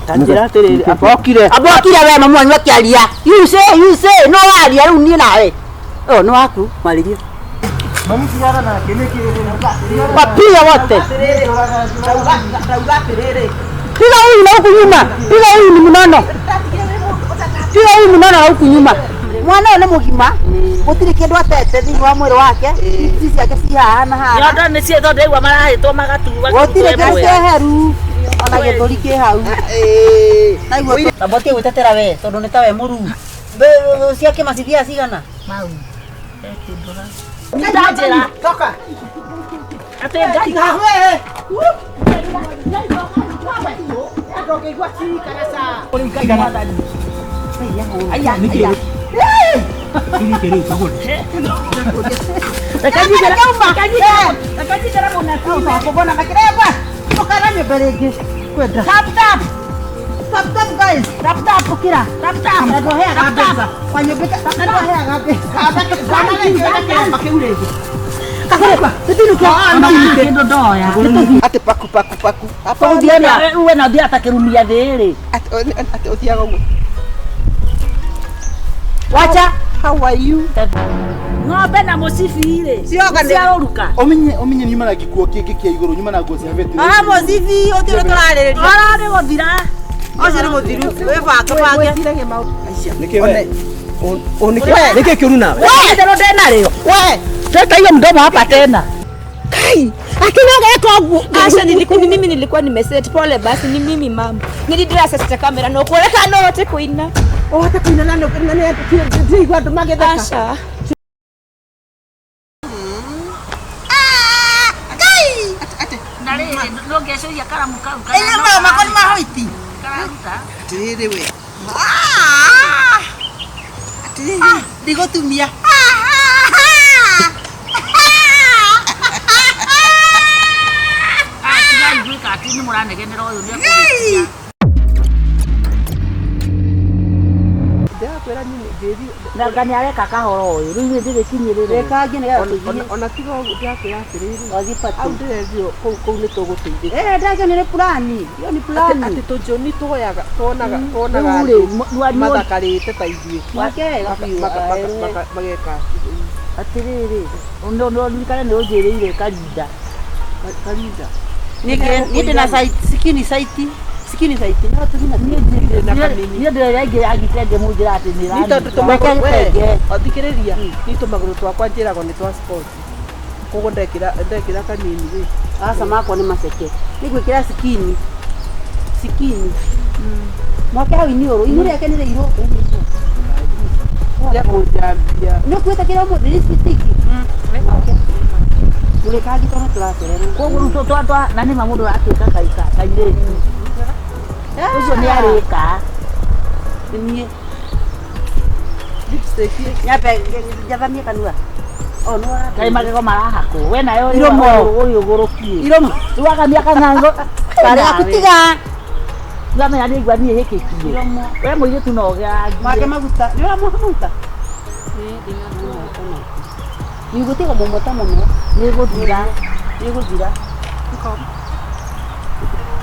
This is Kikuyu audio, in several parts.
Ta njĩra atĩrĩrĩ, amba okire. Amba okire we mamu wanyu akĩaria. You say, no waria rĩu niĩ nawe. Oh, nĩ waku, mwarĩrie. Wapiga wote. Piga huyu na huku nyuma. Piga huyu ni mnono. Piga huyu mnono na huku nyuma. Mwana ũyũ nĩ mũgima. Gũtirĩ kĩndũ atete thĩinĩ wa mwĩrĩ wake. Ici ciake ci haha na haha. Nyondo nĩ ciĩtwo ndaigua marahĩtwo magaturwa Gũtirĩ kĩndũ kĩeheru. Ona gĩthũri kĩ hau. Naigua amba ũtige gwĩtetera we tondũ nĩ ta we mũruu. Ciake macithiaga cigana? Mau. Nyita njĩra. Toka. Atĩ Ngai. Aya, aya. Reke njingĩre mũnabii. Kũgona makĩremba. Ndũkanamie mbere ĩngĩ. Kwenda. Tap tap. Tap tap guys. Tap tap ũkĩra. Tap tap. Na ndwaheaga mbeca. Wanyũmbĩka na ndwaheaga mbeca. Kakũrĩkwa. Tũtinũke. Kĩndũ ndoya. Atĩ paku paku paku. Hapa Tũgũthiĩ na. Rĩu we na ũthiaga ta kĩrumia thĩ rĩ. Atĩ ũthiaga ũguo. Wacha. How are you? Ng'ombe na mũcibi rĩ. Cioga nĩ- Ciaũruka. Ũmenye ũmenye nyuma na gĩkuo kĩngĩ kĩa igũrũ nyuma na nguo cia beti. Ah, mũcibi ũcio ũrĩa tũrarĩrĩria. Oro nĩ gũthira. Ũcio nĩ mũthiru. Wĩbange bange. Nĩkĩ we? Nĩkĩ Nĩkĩ kĩũru nawe? Itherũ ndĩnarĩo. We. Teta hiyo mdomo hapa tena. Kai. Akina geka ũguo. Asha, ni mimi nilikuwa nimeset. Pole basi, ni mimi mama. Nilidress as kamera no kuoneka no hote kuina. Ũhote kũina na nĩ ndĩraigua andũ magĩtheka. Asha. Na rĩrĩ ndũngĩacoria karamu kau Ĩyo maya makwa nĩ mahoiti. kararuta. Atĩrĩrĩ we. Atĩrĩrĩ. Ndigũtumia. Ah, tigai gwĩka atĩ nĩ mũranegenera ũyũ nĩ ekũgĩtia. Ndĩrakwĩra niĩ njĩri Na nga nĩ areka kahoro ũyũ rĩu ithuĩ ndĩgĩkinyĩrĩre. Reka nginya nĩgetha tũthiĩ. ona tiga ũguo ndĩrakwĩra atĩrĩrĩ. Wathiĩ Hau party. ndĩrendio kũu kũu nĩ tũgũteithĩka. Eh, ndacio nĩ plani. Hiyo ni plani. Atĩ tũnjũni tuoyaga tuonaga tuonaga Rĩu rĩ, andũ mathakarĩte ta ithuĩ. Mwake wega biũ. Mageka Atĩrĩrĩ, no no ririkane nĩ ũnjĩrĩire karinda. karinda. Niĩ ndĩ na site, sikini site, sikini site. No tũthiĩ na Ndĩ na kanini. Niĩ ndĩrĩa ĩngĩ ya gitenge mũnjĩra atĩ nĩ Ni tondũ ĩranunga. tũmagũrũ Reke we gĩtenge. thikĩrĩria ni tũmagũrũ twakwa njĩragwo nĩ twa sport. Koguo ndekĩra ndekĩra kanini rĩ. Aca makwa nĩ maceke. Nĩ gwĩkĩra sikini. Sikini. Mwake hau iniũrũ. Iniũrũ rĩake nĩ rĩirũ. Ya kũnjambia. Nĩ ũkuĩte kĩrĩa ũmũthĩ lipstick? Mũrĩkangi tondũ tũracererwo. Koguo rĩu twa na nĩ ma mũndũ aratuĩka kairĩtu. Ũcio nĩ arĩka. Nĩ niĩ. Lipstick Nyambe njathamie kanua. Oh, nĩ wara. Kaĩ magego marahakwo. We nayo Iromo. ũyũ ũgũrũkie. Iromo. Rĩu akamia kang'ang'o. Karĩ akutiga. Ngamenya nĩ igua niĩ hĩkĩtie. Iromo. We mũirĩtu no ũgerangie. Make maguta. Nĩ ũramũha maguta? Nĩ ũgũtiga mũmota mũno. Nĩ gũthira. Nĩ gũthira.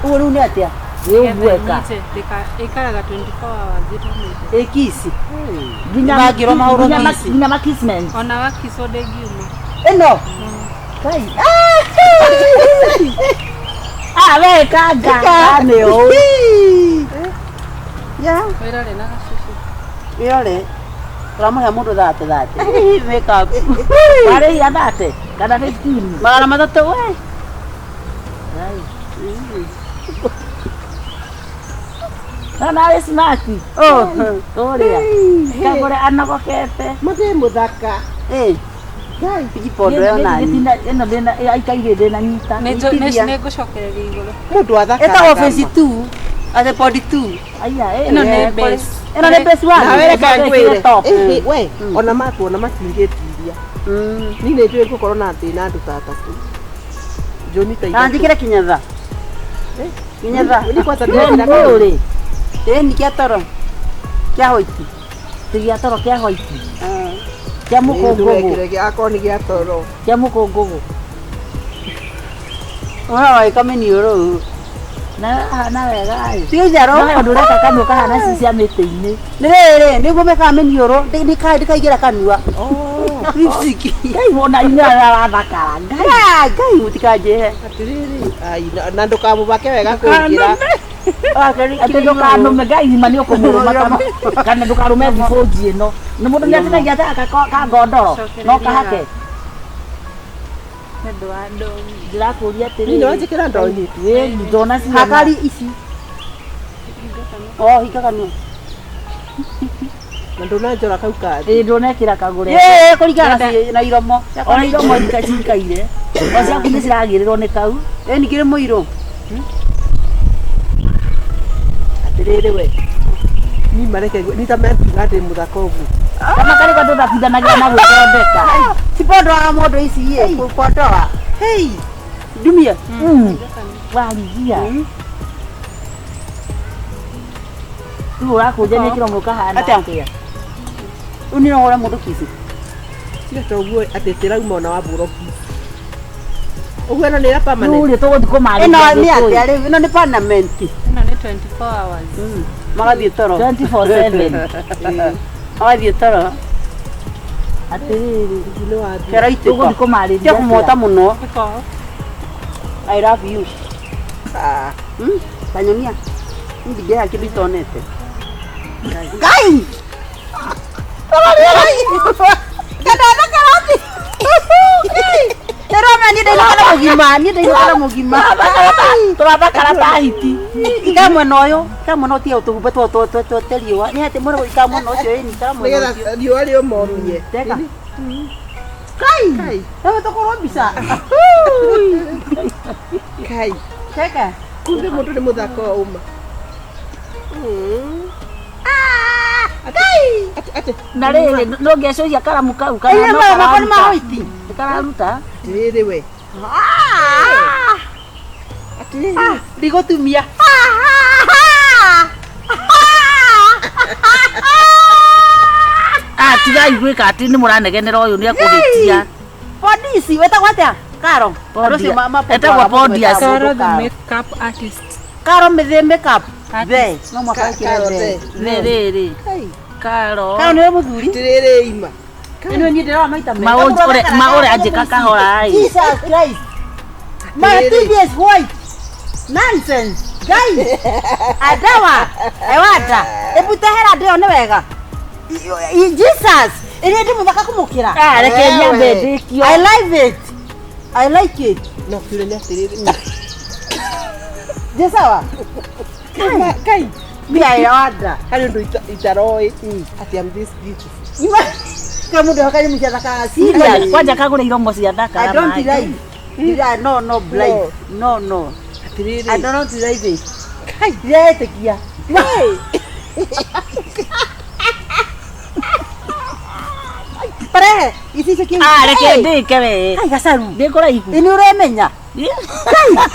Ũguo rĩu nĩ atĩa? Nĩ ũgueka. Ĩikaraga 24 hours ĩtũmĩte. Ĩkici. Nginya Nĩmangĩrwo mahũrwo nginya kici. nginya makissment. Ona wakicwo ndĩngiuma. Ĩno. Kai. Ah, we kanga. Nĩ ũũ. Ya. Wĩrore na gacucu. Wĩrore. Tũramũhe mũndũ thate thate. Makeup. Warĩhia thate kana 15. 300 we. No nawe smart. Oh. Ũrĩa. Kagũre anogokete. Mũthĩ mũthaka. Eh. Ngai. Ipondo yo nani. Ĩno ndĩna aikaire ndĩna nyita. Itithia. Nĩngũcokereria igũrũ. Mũndũ athakaraga. Ĩtagwo phase 2. Ate pod 2. Aya, eh. Ĩno nĩ base. Ĩno nĩ phase 1. Nawe reke ngwĩre. Ĩkĩre top. Ĩhĩ, we ona matuona matingĩtiria. Niĩ nĩ njũĩ ngũkorwo na thĩna andũ ta atatũ. Njũni ta Na ithatũ. njĩkĩre kinyatha. Kinyatha. Ni kwanza Nĩ ndĩrekĩra ũrĩ. Ĩni kĩa toro. Kĩa hoiti. Ti gĩa toro kĩa hoiti. Kĩa mũkũngũgũ. Ndũgekĩre akorwo nĩ gĩa toro. Kĩa mũkũngũgũ. Ũhoro wa ĩka mĩniũrũ. Na hana wega ĩ. Tiga itherũ. No ũndũ ũreka kanua kahana cia mĩtĩ-inĩ. Nĩ rĩrĩ nĩguo mekaga mĩniũrũ ndĩkaingĩra kanua. Lipstick. Ngai wona inyuĩ arathakara. Ngai. Ah, Ngai mũtikanjĩhe. Atiriri. Ai, na ndũkamũbake wega kũingĩra. Atĩ ndũkanũme Ngai ma nĩ ũkũmũrũma kana ndũkarũme thibũnji ĩno. Nĩ mũndũ nĩ atinagia ta ka ngondoro no kahake. Nĩ ũndũ wa ndomi. Ndĩrakũria atĩrĩrĩ. Niĩ nĩwanjĩkĩra ndonyi. Ĩĩ ndona ciana. Hakari ici. Oh, hinga kanua. Na ndũnanjora kau kathi. Ĩĩ ndũnekĩra kagũre. Ĩĩ kũringana na iromo. Ona iromo cikaire. O ciaku nĩ ciragĩrĩrwo nĩ kau. Ĩĩ ningĩ nĩ mũirũ. Atiriri we. Ni mareke ni ta mekuga ndĩ mũthaka ũguo. Kama karĩ kwa tũthatindanagia na gwĩthondeka. Ti pondoaga mũndũ ici ĩ, kũpondoa. Hei. Ndumie. Warigia. Rĩu ũrakũnja nĩ kĩromo kahana Atĩa? atĩa? Rĩu nĩ nohũre mũndũ kici. Tiga ta ũguo atĩ tĩrauma ona wambũrwo kiss. Ũguo ĩno nĩ ĩra permanent. Rĩu rĩ tũgũthiĩ kũmarĩria Ĩno nĩ Gĩkũyũ. atĩa rĩu? Ĩno nĩ permanent. Ĩno nĩ 24 hours. Magathiĩ toro. 24/7. Magathiĩ toro. Atĩrĩrĩ, Nĩ wathiĩ. Kĩraitĩka. tũgũthiĩ kũmarĩria Tia kũmwota mũno. Ĩko. I love you. Ah. Tanyonia. Ndingĩha kĩndũ itonete. Ngai! Ndĩrona niĩ ndainũka na mũgima, niĩ ndainũka na mũgima. Tũrathakara ta hiti. Ikara mwena ũyũ, ikara mwena ũyũ tiga tũhumbe twa riũa. Nĩ atĩ mwena ikara mwena ũcio ĩni, ikara mwena ũcio. Nĩgetha riũa rĩũmomie. Teka. Kai! Ewe tũkũrwo mbica. Kai. Teka. Kumbe mũndũ nĩ mũthaka ũma. Kai. Atĩ Na rĩrĩ no ngĩacũhia karamu kau kana Ĩĩ no maya makwa nĩ ma kararuta. white. Nĩ kararuta. atĩrĩrĩ we. Atĩrĩrĩ. Ndigũtumia. Ah, tigai gwĩka atĩ nĩ mũranegenera ũyũ nĩ ekũhĩtia. Pondisi, wetagwo atĩa? Karo. Pondia. Andũ acio Etagwo Pondias. Karo the makeup artist. Karo mĩthĩ makeup. The. Artist. No mũhaka wĩkĩre Karo the. Nĩ rĩrĩ. Kai. Karo. Karo nĩwe mũthuri. Atĩrĩrĩ ima. Ĩno niĩ ndĩrona maita merĩ. Maũre anjĩka kahora ĩ. Jesus Christ. My TV is white. Nonsense. Guys. Adawa. Ewada. Ebu tehera ndĩyo nĩ wega. Jesus. Ĩrĩa ndĩ mũthaka kũmũkĩra. Ah, reke nyambe ndĩkio. I like it. I like it. No kiuria nĩ atĩrĩrĩ. Ndĩ sawa? Kai. Me I wonder. Harĩ ũndũ itaroĩ atĩ I'm this beautiful. Ima. Kila mũndũ ehoka nyamũ cia thaka. Serious. Kwanja kagũre iromo cia thaka. I don't like. Did I? No, no, blind. No, no. Atĩrĩrĩ. I don't like it. Kai, ndiretĩkia. Parehe, ici icio kĩu. Ah, reke ndĩke we. Kai gacaru. Ndĩ kũraihu. Ĩ nĩ ũremenya.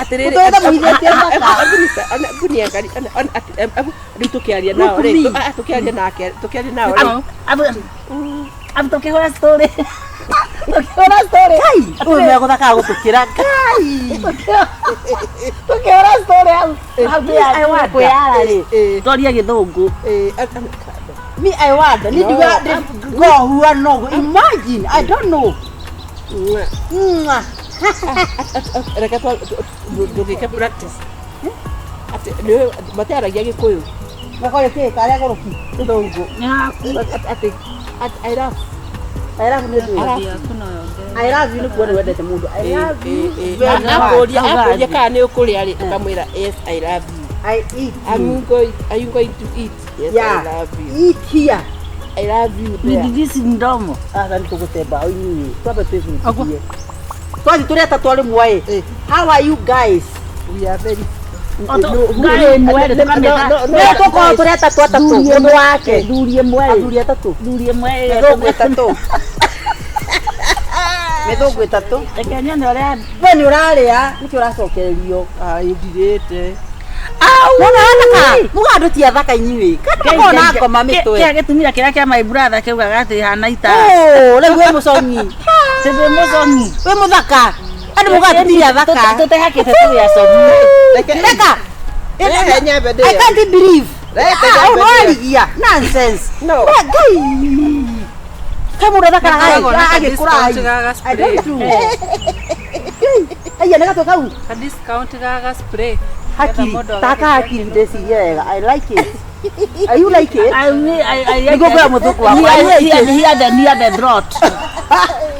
Atĩrĩrĩ. Ũtũũre mũithĩtie thaka. Rĩu tũkĩaria nao Look rĩ, me. tũkĩaria nake, tũkĩaria nao rĩ. Abu tũkĩhũra story. Tũkĩhũra story. Kai, ũyũ megũthakaga gũtũkĩra. Kai. Tũkĩhũra story hau. Hau I wonder. kwĩyara rĩ. Ĩ, Twaria gĩthũngũ. ĩ, Me, I wonder. Ni ndiga go who are no. Imagine. I don't know. Mwah. Mwah. Reke ndũgĩke practice. Atĩ nĩũĩ matiaragia Gĩkũyũ. Gakore kĩ karĩa gũrũki. Gĩthũngũ. Nĩ haku. Atĩ I love. I love nĩ ndũĩ. Yaku no yongerere. I love you nĩ kuona wendete mũndũ. I love you. very much. Akũria akũria kana nĩ ũkũrĩa rĩ, ũkamwĩra yes I love you. I eat. I'm going, are you going to eat? Yes, Yeah. I love you. Eat here. I love you there. With this mdomo. Aca nĩ tũgũte mbaũ inyuĩ. Twambe twĩbundithie. Twathi tũrĩ atatũ a rĩmwe ĩ. How are you guys? We are very Ngai ĩmwe rĩ, tũkamĩta. Nĩ tũkorwo tũrĩ atatũ atatũ. Mũndũ wake. Thuri ĩmwe rĩ. Athuri atatũ. Thuri ĩmwe ĩ. Mĩthũngũ ĩtatũ. Mĩthũngũ ĩtatũ. Reke nyone ũrĩa We nĩ ũrarĩa nĩkĩo ũracokererio. Ai ndirĩte. Wona athaka. Muga andũ ti athaka inyuĩ. Kandũ makoragwo na ngoma mĩtwe. Kĩa gĩtumia kĩrĩa kĩa my brother kĩugaga atĩ hana ita. Oh, rĩu wĩ mũcong'i. Tĩndĩ mũcong'i. Wĩ mũthaka. Andũ muga andũ ti athaka. Tũtehakĩte tũrĩ acomi. Reka. Rehe nyambe ndĩe. I can't believe. Rehe Ah, nyambe ndĩe. ũrarigia. Nonsense. No. We, Ngai. Kaĩ mũndũ athakaraga Gakoragwo na ka agĩkũra discount ga ga I spray. don't know. Aya nĩ gatwe kau. Ka discount ga ga spray. Hakiri. Nĩgetha mũndũ Taka agagĩkĩra hakiri kĩndũ. ndeciria wega. I like it. Are you like it? I Nĩguo kwĩra mũthũngũ wakwa. Are you like it? Hear the near the drought.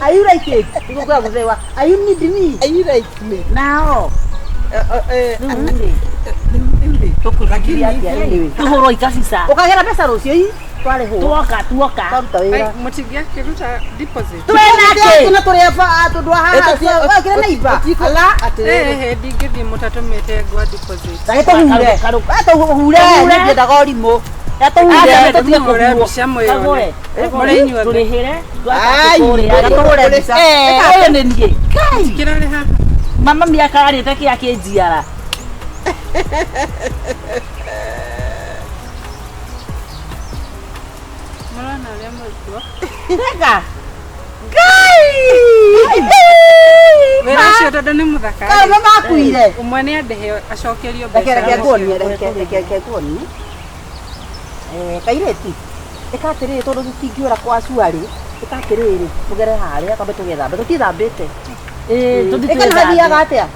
Are you like it? Nĩguo kwĩra mũthee wa. Are you need me? Are you like me? Nao. Tũkũrũkia atĩa anyway. Tuhũrwo ikabica. Ũkagĩra mbeca rũciũ ii twarĩhwo. Tuoka tuoka. Twaruta wĩra. Ai, mũtingĩakĩruta deposit. Twĩna kĩ? Na tũrĩ aba tondũ wa haha. Kĩrĩa neighbor. Ala. Ĩhĩ ndingĩthiĩ mũtatũmĩte ngwa deposit. Reke tũhure. Tũhure. Nĩngĩendaga ũrimũ. Tũhure. Tũtige Mũhũre kũhurwo. mbica mwĩyone. Kagũre. Mũrĩ inyuothe. Tũrĩhĩre. Ai. Tũhũre mbica. Ũyũ nĩ niĩ. Kĩrarĩ haha. Mama mĩaka arĩte kĩa kĩnjiara. Mũrona ũrĩa mũrutwo. Rega. Ngai. Wĩra ũcio tondũ nĩ mũthaka. Kaĩ makuire. Ũmwe nĩ andĩhe acokerio Reke mbeca. reke nguonie reke reke reke nguonie. Eh kairĩtu. Ĩka atĩrĩrĩ tondũ tũtingĩũra kwa cuarĩ. Ĩka atĩrĩrĩ tũgere harĩa twambe tũgethambe tũtithambĩte. Ĩĩ Ĩka nĩ hathiaga atĩa?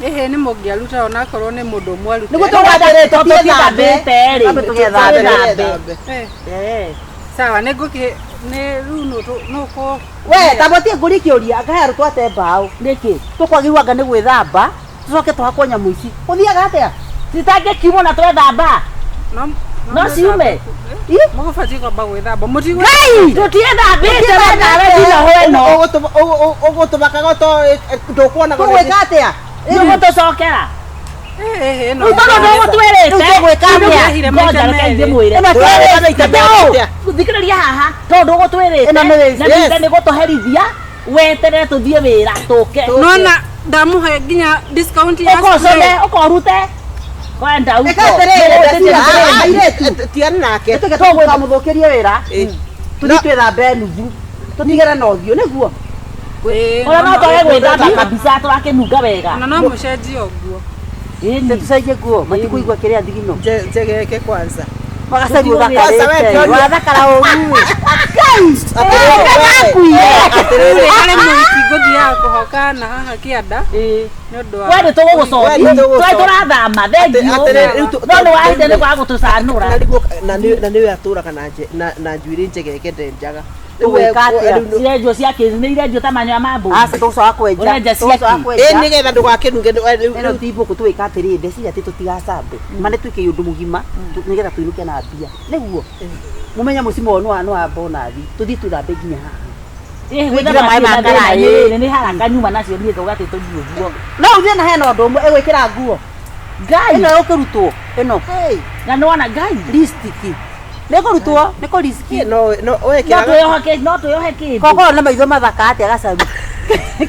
Ĩhĩ nĩ mũngĩaruta onakorwo nĩ mũndũ ũmwe arute. Nĩguo tũgatĩrĩ tũtithambĩte Tũtithambĩte rĩ. Twambe tũgethambe. Eh, Eh. Sawa nĩ ngũkĩ nĩ rĩu nũ kũ We tambotie ngũrie kĩũria anga he arutwo ate mbaũ. Nĩkĩ? Tũkwagĩrĩirwo anga nĩ gwĩthamba tũcoke tũhakwo nyamũ ici. Gũthiaga atĩa? Citangĩkiumwo na twethamba. no No ciume. Ih. Mũgũbatiĩ kwamba gwĩthamba. Mũtigũ Tũtiethambĩte we nawe nginya hweno. Ũgũtũmakaga to ndũkuonaga Tũgwĩka atĩa? Nĩũgũtũcokera. Ĩhĩ no. Rĩu tondũ ndũgũtwĩrĩte. Rĩu tũgwĩka atĩa? Ndĩrehire maita Ngoja reke merĩ. ithiĩ mwĩre. Ĩno twĩrĩte. Thikĩrĩria haha tondũ ndũgũtwĩrĩte Ĩno nĩ waste. na ningĩ nĩ gũtũherithia weterere tũthiĩ wĩra tũke Nona ndamũhe nginya discount ya ũkocone spray. ũkorute kwenda Ĩka atĩrĩrĩ, airĩtu. Tigana nake. Tũke tũkamũthũkĩrie wĩra. Tũthiĩ twĩthambe nuthu. Tũtigere na ũthiũ nĩguo. Ĩĩ, Ona no twage gwĩthamba no- kabisa tũrakĩnunga wega. Ona no mũcenjie nguo. Ĩni. Tũcenjie nguo matikũigua kĩrĩa thigino. Njegeke kwanza. Magacaria Kwanza we ũthakarĩte. Gloria. Wathakara ũru. Atĩrĩrĩ. Harĩ mũhiki ngũthiaga kũhoka na haha kĩanda Ĩĩ. nĩ ũndũ wa We nĩ tũgũgũcokia. We nĩ tũgũgũcokia. Twai tũrathama thengiũ. Atĩrĩrĩ, rĩu No nĩ wahinde nĩ kwaga gũtũcanũra. Na nĩguo- na nĩwe atũraga na na njuĩrĩ njegeke ndenjaga. Tũgwĩka atĩa? Cirenjwo cia kĩ nĩ irenjwo ta manyoya ma mbũri. Aca tũgũcoka kwenja. Ũrenja Tũgũcoka ciaki. Ĩ kwenja. nĩgetha ndũgakĩnunge Ĩno ti mbũkũ tũgwĩka atĩrĩrĩ ndeciria atĩ tũtigacambe. Ma nĩ twĩke ũndũ mũgima nĩgetha tũinũke na mbia. Nĩguo. Mũmenye mũcimo ũyũ nĩ wa bonathi. Tũthiĩ twĩthambe nginya haha. Ĩĩ, Wĩkĩre maĩ ma gwĩthamba karaĩ. nĩ haraka nyuma nacio niĩ ngauga atĩ tũthiĩ ũguo. No ũthiĩ na hena ũndũ ũmwe ĩgwĩkĩra nguo. Ngai. Ĩno ĩgũkĩrutwo. Ĩno. Na nĩwona Ngai. Lipstick. Nĩ kũrutwo, nĩ kũ lipstick. no no No wekĩraga twĩyohe no twĩyohe kĩndũ. Kokorwo na maitho mathaka atĩa gacaru.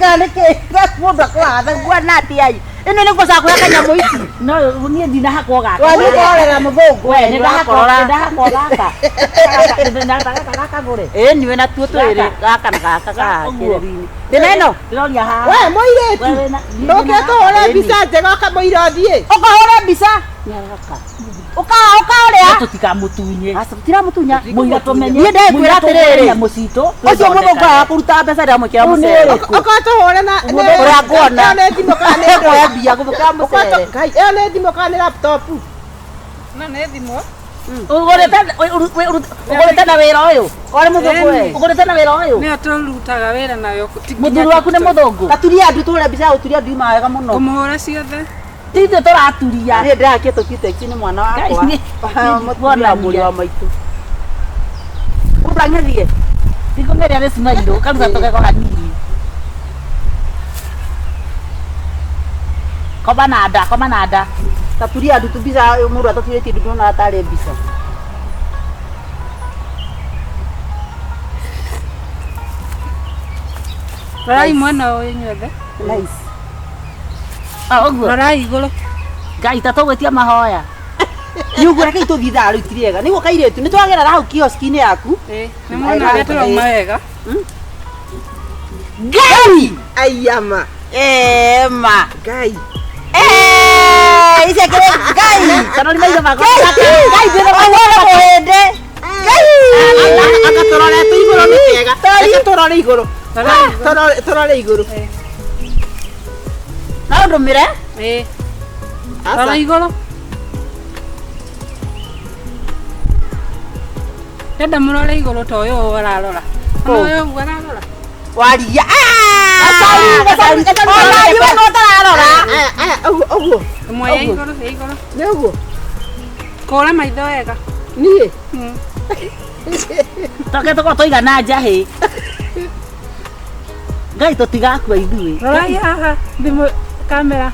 Kana nĩ kĩ mũndũ akoraga nguona atĩa ai. Ĩno nĩ ngũcoka kũhaka nyamũ ici. No niĩ ndinahakwo gaka. Wathiĩ kũrorera mũthũngũ. We nĩ ndahakwo Ũrakorora. nĩ ndahakwo gaka. Gaka gaka ngũre. Ĩĩ niwe natuo twĩrĩ gaka na gaka Ũguo. gakĩrĩru-inĩ. Ndĩna ĩno. Ndĩroria haha. we mũirĩtu We wĩna- ndũke tũhũre mbica njega ũkamũira ũthiĩ. Ũkahũra mbica. Ũka ũka ũrĩa. No tũtikamũtunye. Aca tũtiramũtunya. Mũira tũmenye. Niĩ ndĩkwĩra atĩrĩrĩ. Nyamũ citũ. Ũcio mũthũngũ aga kũruta mbeca ndĩramwĩkĩra Ũyũ nĩ mũcere. ũrĩkũ? Okorwo tũhũre na Ũrĩa nguona. ĩyo nĩ thimũ kana nĩ Kuoya mbia ngũmũkĩra mũcere. Ngai ĩyo nĩ thimũ kana nĩ laptop. No nĩ thimũ. Ũgũrĩte na wĩra ũyũ. Korĩ mũthũngũ we. Ũgũrĩte na wĩra ũyũ. Nĩyo tũrutaga wĩra nayo. ti nginya Mũthuri waku nĩ TikTok. mũthũngũ. Gaturia ndu tũhũre mbica ya gũturia ndu ima wega mũno. Ngũmũhũra ciothe. Ti ithuĩ tũraturia. Niĩ ndĩrakĩtwo Cutex nĩ mwana wakwa. Ngai, Mũtumia mũrĩ wa maitũ. Ũrang'ethie. Ndikũgeria nĩ cimairũ karuta tũgego hanini. Koma na nda, koma na nda. Taturia ndu mbica mũndũ ataturĩtie ndu ndona tarĩ mbica. Rorai mwena ũyũ inyuothe. Nice. Ah, ũguo. Rorai igũrũ. Ngai ta tũgwĩtia mahoya. Nĩ ũguo reke tũthiĩ thaa rĩu tirĩega. Nĩguo kairĩtu nĩ twagerera hau kioski-inĩ yaku. Ĩĩ, nĩ mwona ũrĩa tũrauma wega. Ngai! Aiyama. Ema. Ngai. Eh! Ici akĩrĩ Ngai. Kana nĩ maitho makwa. Ngai ndĩrĩ wona mũhĩndĩ. Ngai. Anga tũrorete igũrũ nĩ kega. Reke tũrore igũrũ. Tũrore igũrũ. No ndũmĩre? Ĩĩ. Rora igũrũ. Ndenda mũrore igũrũ ta ũyũ ũrarora. Ona ũyũ ũguo ararora. Waria. Ah! Gacaru, gacaru. Ona iwe no ũtararora. Aya, aya, ũguo, ũguo. Ĩmwe ya igũrũ, ya igũrũ. Nĩ ũguo. Kũra maitho wega. Niĩ. Toke tũkorwo tũigana njahĩ. Ngai tũtigakua ithuĩ. Rorai haha thimũ kamera.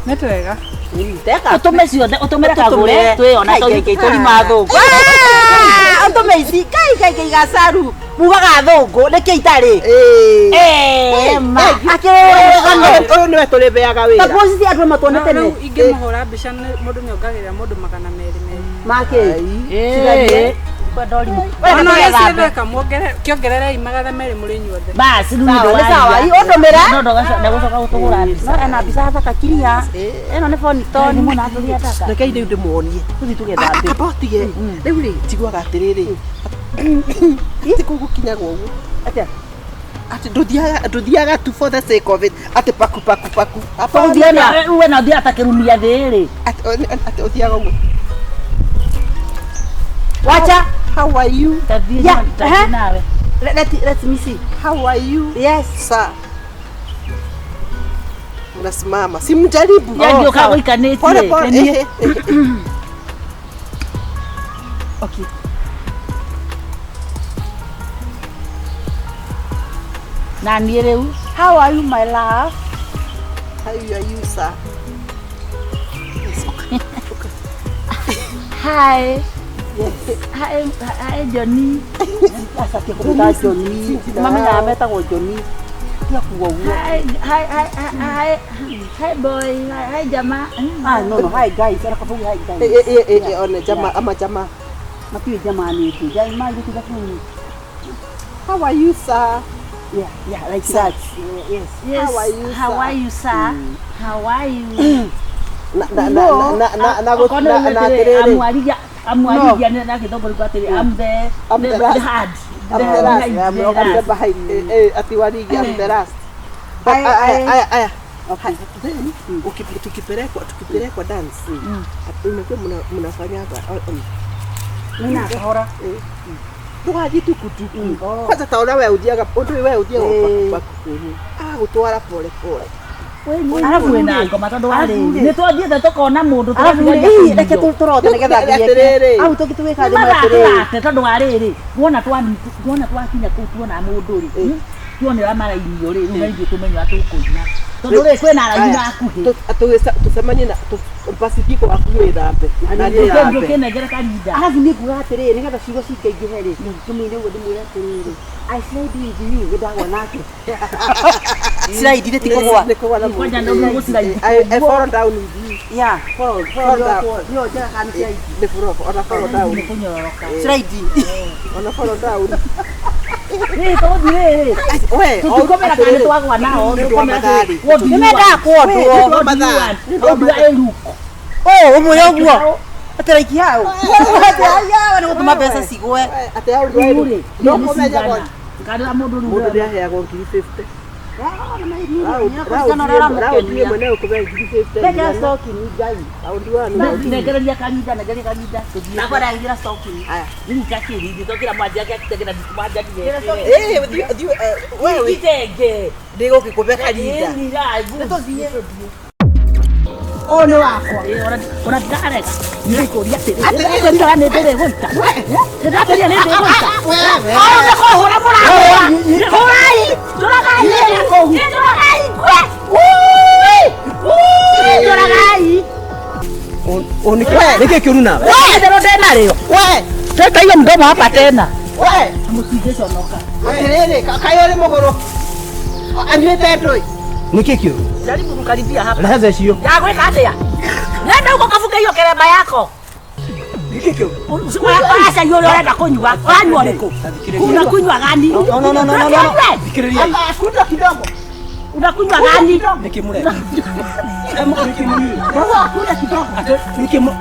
Nĩ twega. Teka. Ũtũme ciothe, ũtũmĩre kagũre twĩona Ngai tũri mathũngũ. Ũtũme ici. Ngai Ngai Ngai gacaru. Mugaga athũngũ nĩkĩ itarĩ? Eh, ma. Akĩrĩ rũgano. Ũyũ nĩwe tũrĩbeaga wĩra. Taguo cici andũ matuone tene. Rĩu ingĩmũhũra mbica mũndũ nĩongagĩrĩra mũndũ 200 200. Makĩ? Eh. Kwenda ũrimũ. Ona ũrĩa ciĩtheka kĩongererei 200 mũrĩ inyuothe. Basi rĩu Sawa, nĩ sawa. Ii, ũndũmĩre. No ndagũcoka gũtũgũra mbica. No ena mbica thaka kiria. Ĩno nĩ phone Toni toni. mũno atũria taka. Rekei rĩu ndĩmuonie. Tũthiĩ tũgethambe. Amba ũtige. Rĩu rĩ, njiguaga atĩrĩrĩ. Atĩ kũu gũkinyagwo ũguo. Atĩa? Atĩ ndũthiaga tu for the sake of it. Atĩ paku paku paku. Hapana. Ũthiaga we na ũthiaga ta kĩrumia thĩ rĩ. Atĩ ũthiaga ũguo. Wacha. How are you? Tathiĩ Yeah, tathiĩ nawe. Let me see. How are you? Yes. Sir. Unasimama. Simjaribu. Yaani ũkaga gũikanĩtie. Pole pole. Nĩ niĩ. Ehe, ehe. Okay. Na niĩ rĩu. How are you my love? How are you, sir? Hi. Hi, hi Johnny. Aca kĩkũmĩta Johnny. Mamenyaga metagwo Johnny. Tiga kuga ũguo. Hi, hi, hi, hi, hi boy. Hi, hi jamaa. Ah, no, no. Hi guys. Ara kabugi hi guys. Eh, eh, eh, eh, one jamaa ama jamaa. Matiũĩ jamaa nĩ ndĩ. Jai ma gĩtiga kuni. How are you, sir? Yeah, yeah, like that. Yes. Yes. How are you, How sir? are you, sir? How are you? Na na na na na na Okorwo na nĩ na atĩrĩ, atĩrĩrĩ. amwarigia amwarigia na gĩthũngũ rĩu atĩrĩ, I'm the I'm the last. hard. I'm the last. I'm the behind. Eh, eh, ati warigi, I'm the last. But aya aya aya. Okay. Then tukipelekwa dance. Unajua mnafanya hapa. Nina kahora. Ndũgathiĩ tukutuku. Kwanza ta ũrĩa we ũthiaga, ũndũ ũyũ we ũthiaga paku paku. Agagũtwara pole pole. Arabu wĩna ngoma tondũ wa Arabu rĩu rĩ. nĩ twathiĩte tũkona mũndũ Arabu rĩ, ii, reke tũrote nĩgetha nginyeke. Atĩrĩrĩ. Au tũgĩtwĩka thimũ atĩrĩrĩ. Mathatũrate tondũ wa rĩrĩ wona wona twakinya kũu tuona mũndũ rĩ tuone ũrĩa marainio rĩ rĩu na ithuĩ tũmenye ũrĩa tũkũina tondũ rĩ kwĩna araini hakuhĩ Tũcemanie na basi thiĩ gwaku wĩthambe. Na niĩ thambe. ũkĩnengere karinda Arabu nĩ nguga atĩrĩrĩ nĩgetha ciugo cingaingĩhe rĩ tũmũine ũguo ndĩmwĩre atĩrĩrĩ I slide with you nĩ ndagwa nake. Slide nĩ ti kũgwa. Nĩ kũgwa na mũndũ. Kwanja nĩ gũciraidi. I fall down with you. Yeah. Fall down. Nĩyo njega kana nĩ slide. Nĩ fall, ona fall down. Nĩ kũnyororoka Slide. Ona fall down. Rĩ tũgũthiĩ rĩrĩ We, tũtikomera kana nĩ twagwa nao Nĩ ũndũ wa mathaa-rĩ. Nĩmendaga kuondwo. Nĩ ũndũ wa mathaa. Nĩ ũndũ wa mathaa. Ũ ũmwĩre ũguo. Atĩ like how? Atĩ aya nĩ gũtũma mbeca cigwe. Atĩ hau ndwairu. No kũmenya kana mũndũ rĩu mũndũ nĩaheagwo 50,000. Raundi ĩmwe no ĩkũhe 50,000. Ndekĩra stocking Ngai. Raundi one. nengereria karinda nengereria karinda tũthiĩ Nakwa ndagĩkĩra stocking. Aya. rĩu kakĩrindi tokĩra mwanja gĩakĩtengera mwanja Eh, thiĩ thiĩ wewe itenge ndigũgĩkũhe karinda. nĩtũthiĩ Ũyũ nĩ wakwa. ona ndirarega nĩngũria atĩrĩ nĩ ndĩrĩgũita ndĩratĩria nĩ ndĩgũita ũyũ nĩ kũhũra mũrahũra hũrai njũragai njũragai ngwe njũragai Nĩkĩ kĩũru nawe? itherũ ndenarĩo We, teka hiyo mdomo hapa tena we. mũtingĩconoka Atĩrĩrĩ, kaĩ ũrĩ mũgũrũ. Anyuĩte ndũĩ. Nĩkĩ kĩũru? jaribu kukaribia hapa Rehe icio. ya gwĩka atĩa nenda huko kafunge hiyo keremba yako Nĩkĩ kĩũru? aca hiyo ũrĩa ũrenda kũnyua ũranyua ũrĩkũ unakunywa gani No, no, no, no, no, no. Thikĩrĩria. Kunda kidogo. Unakunywa gani? Niki mureka. Niki munyuire. Ndauga kunywa kidogo. Niki mu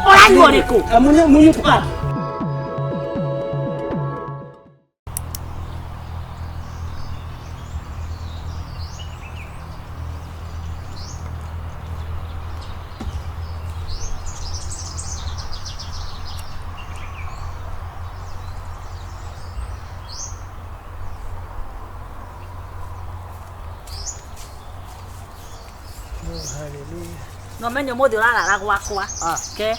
Ũranyua ũrĩkũ? Munyuire. No menye mũthĩ ũrarara gwakwa. Ke.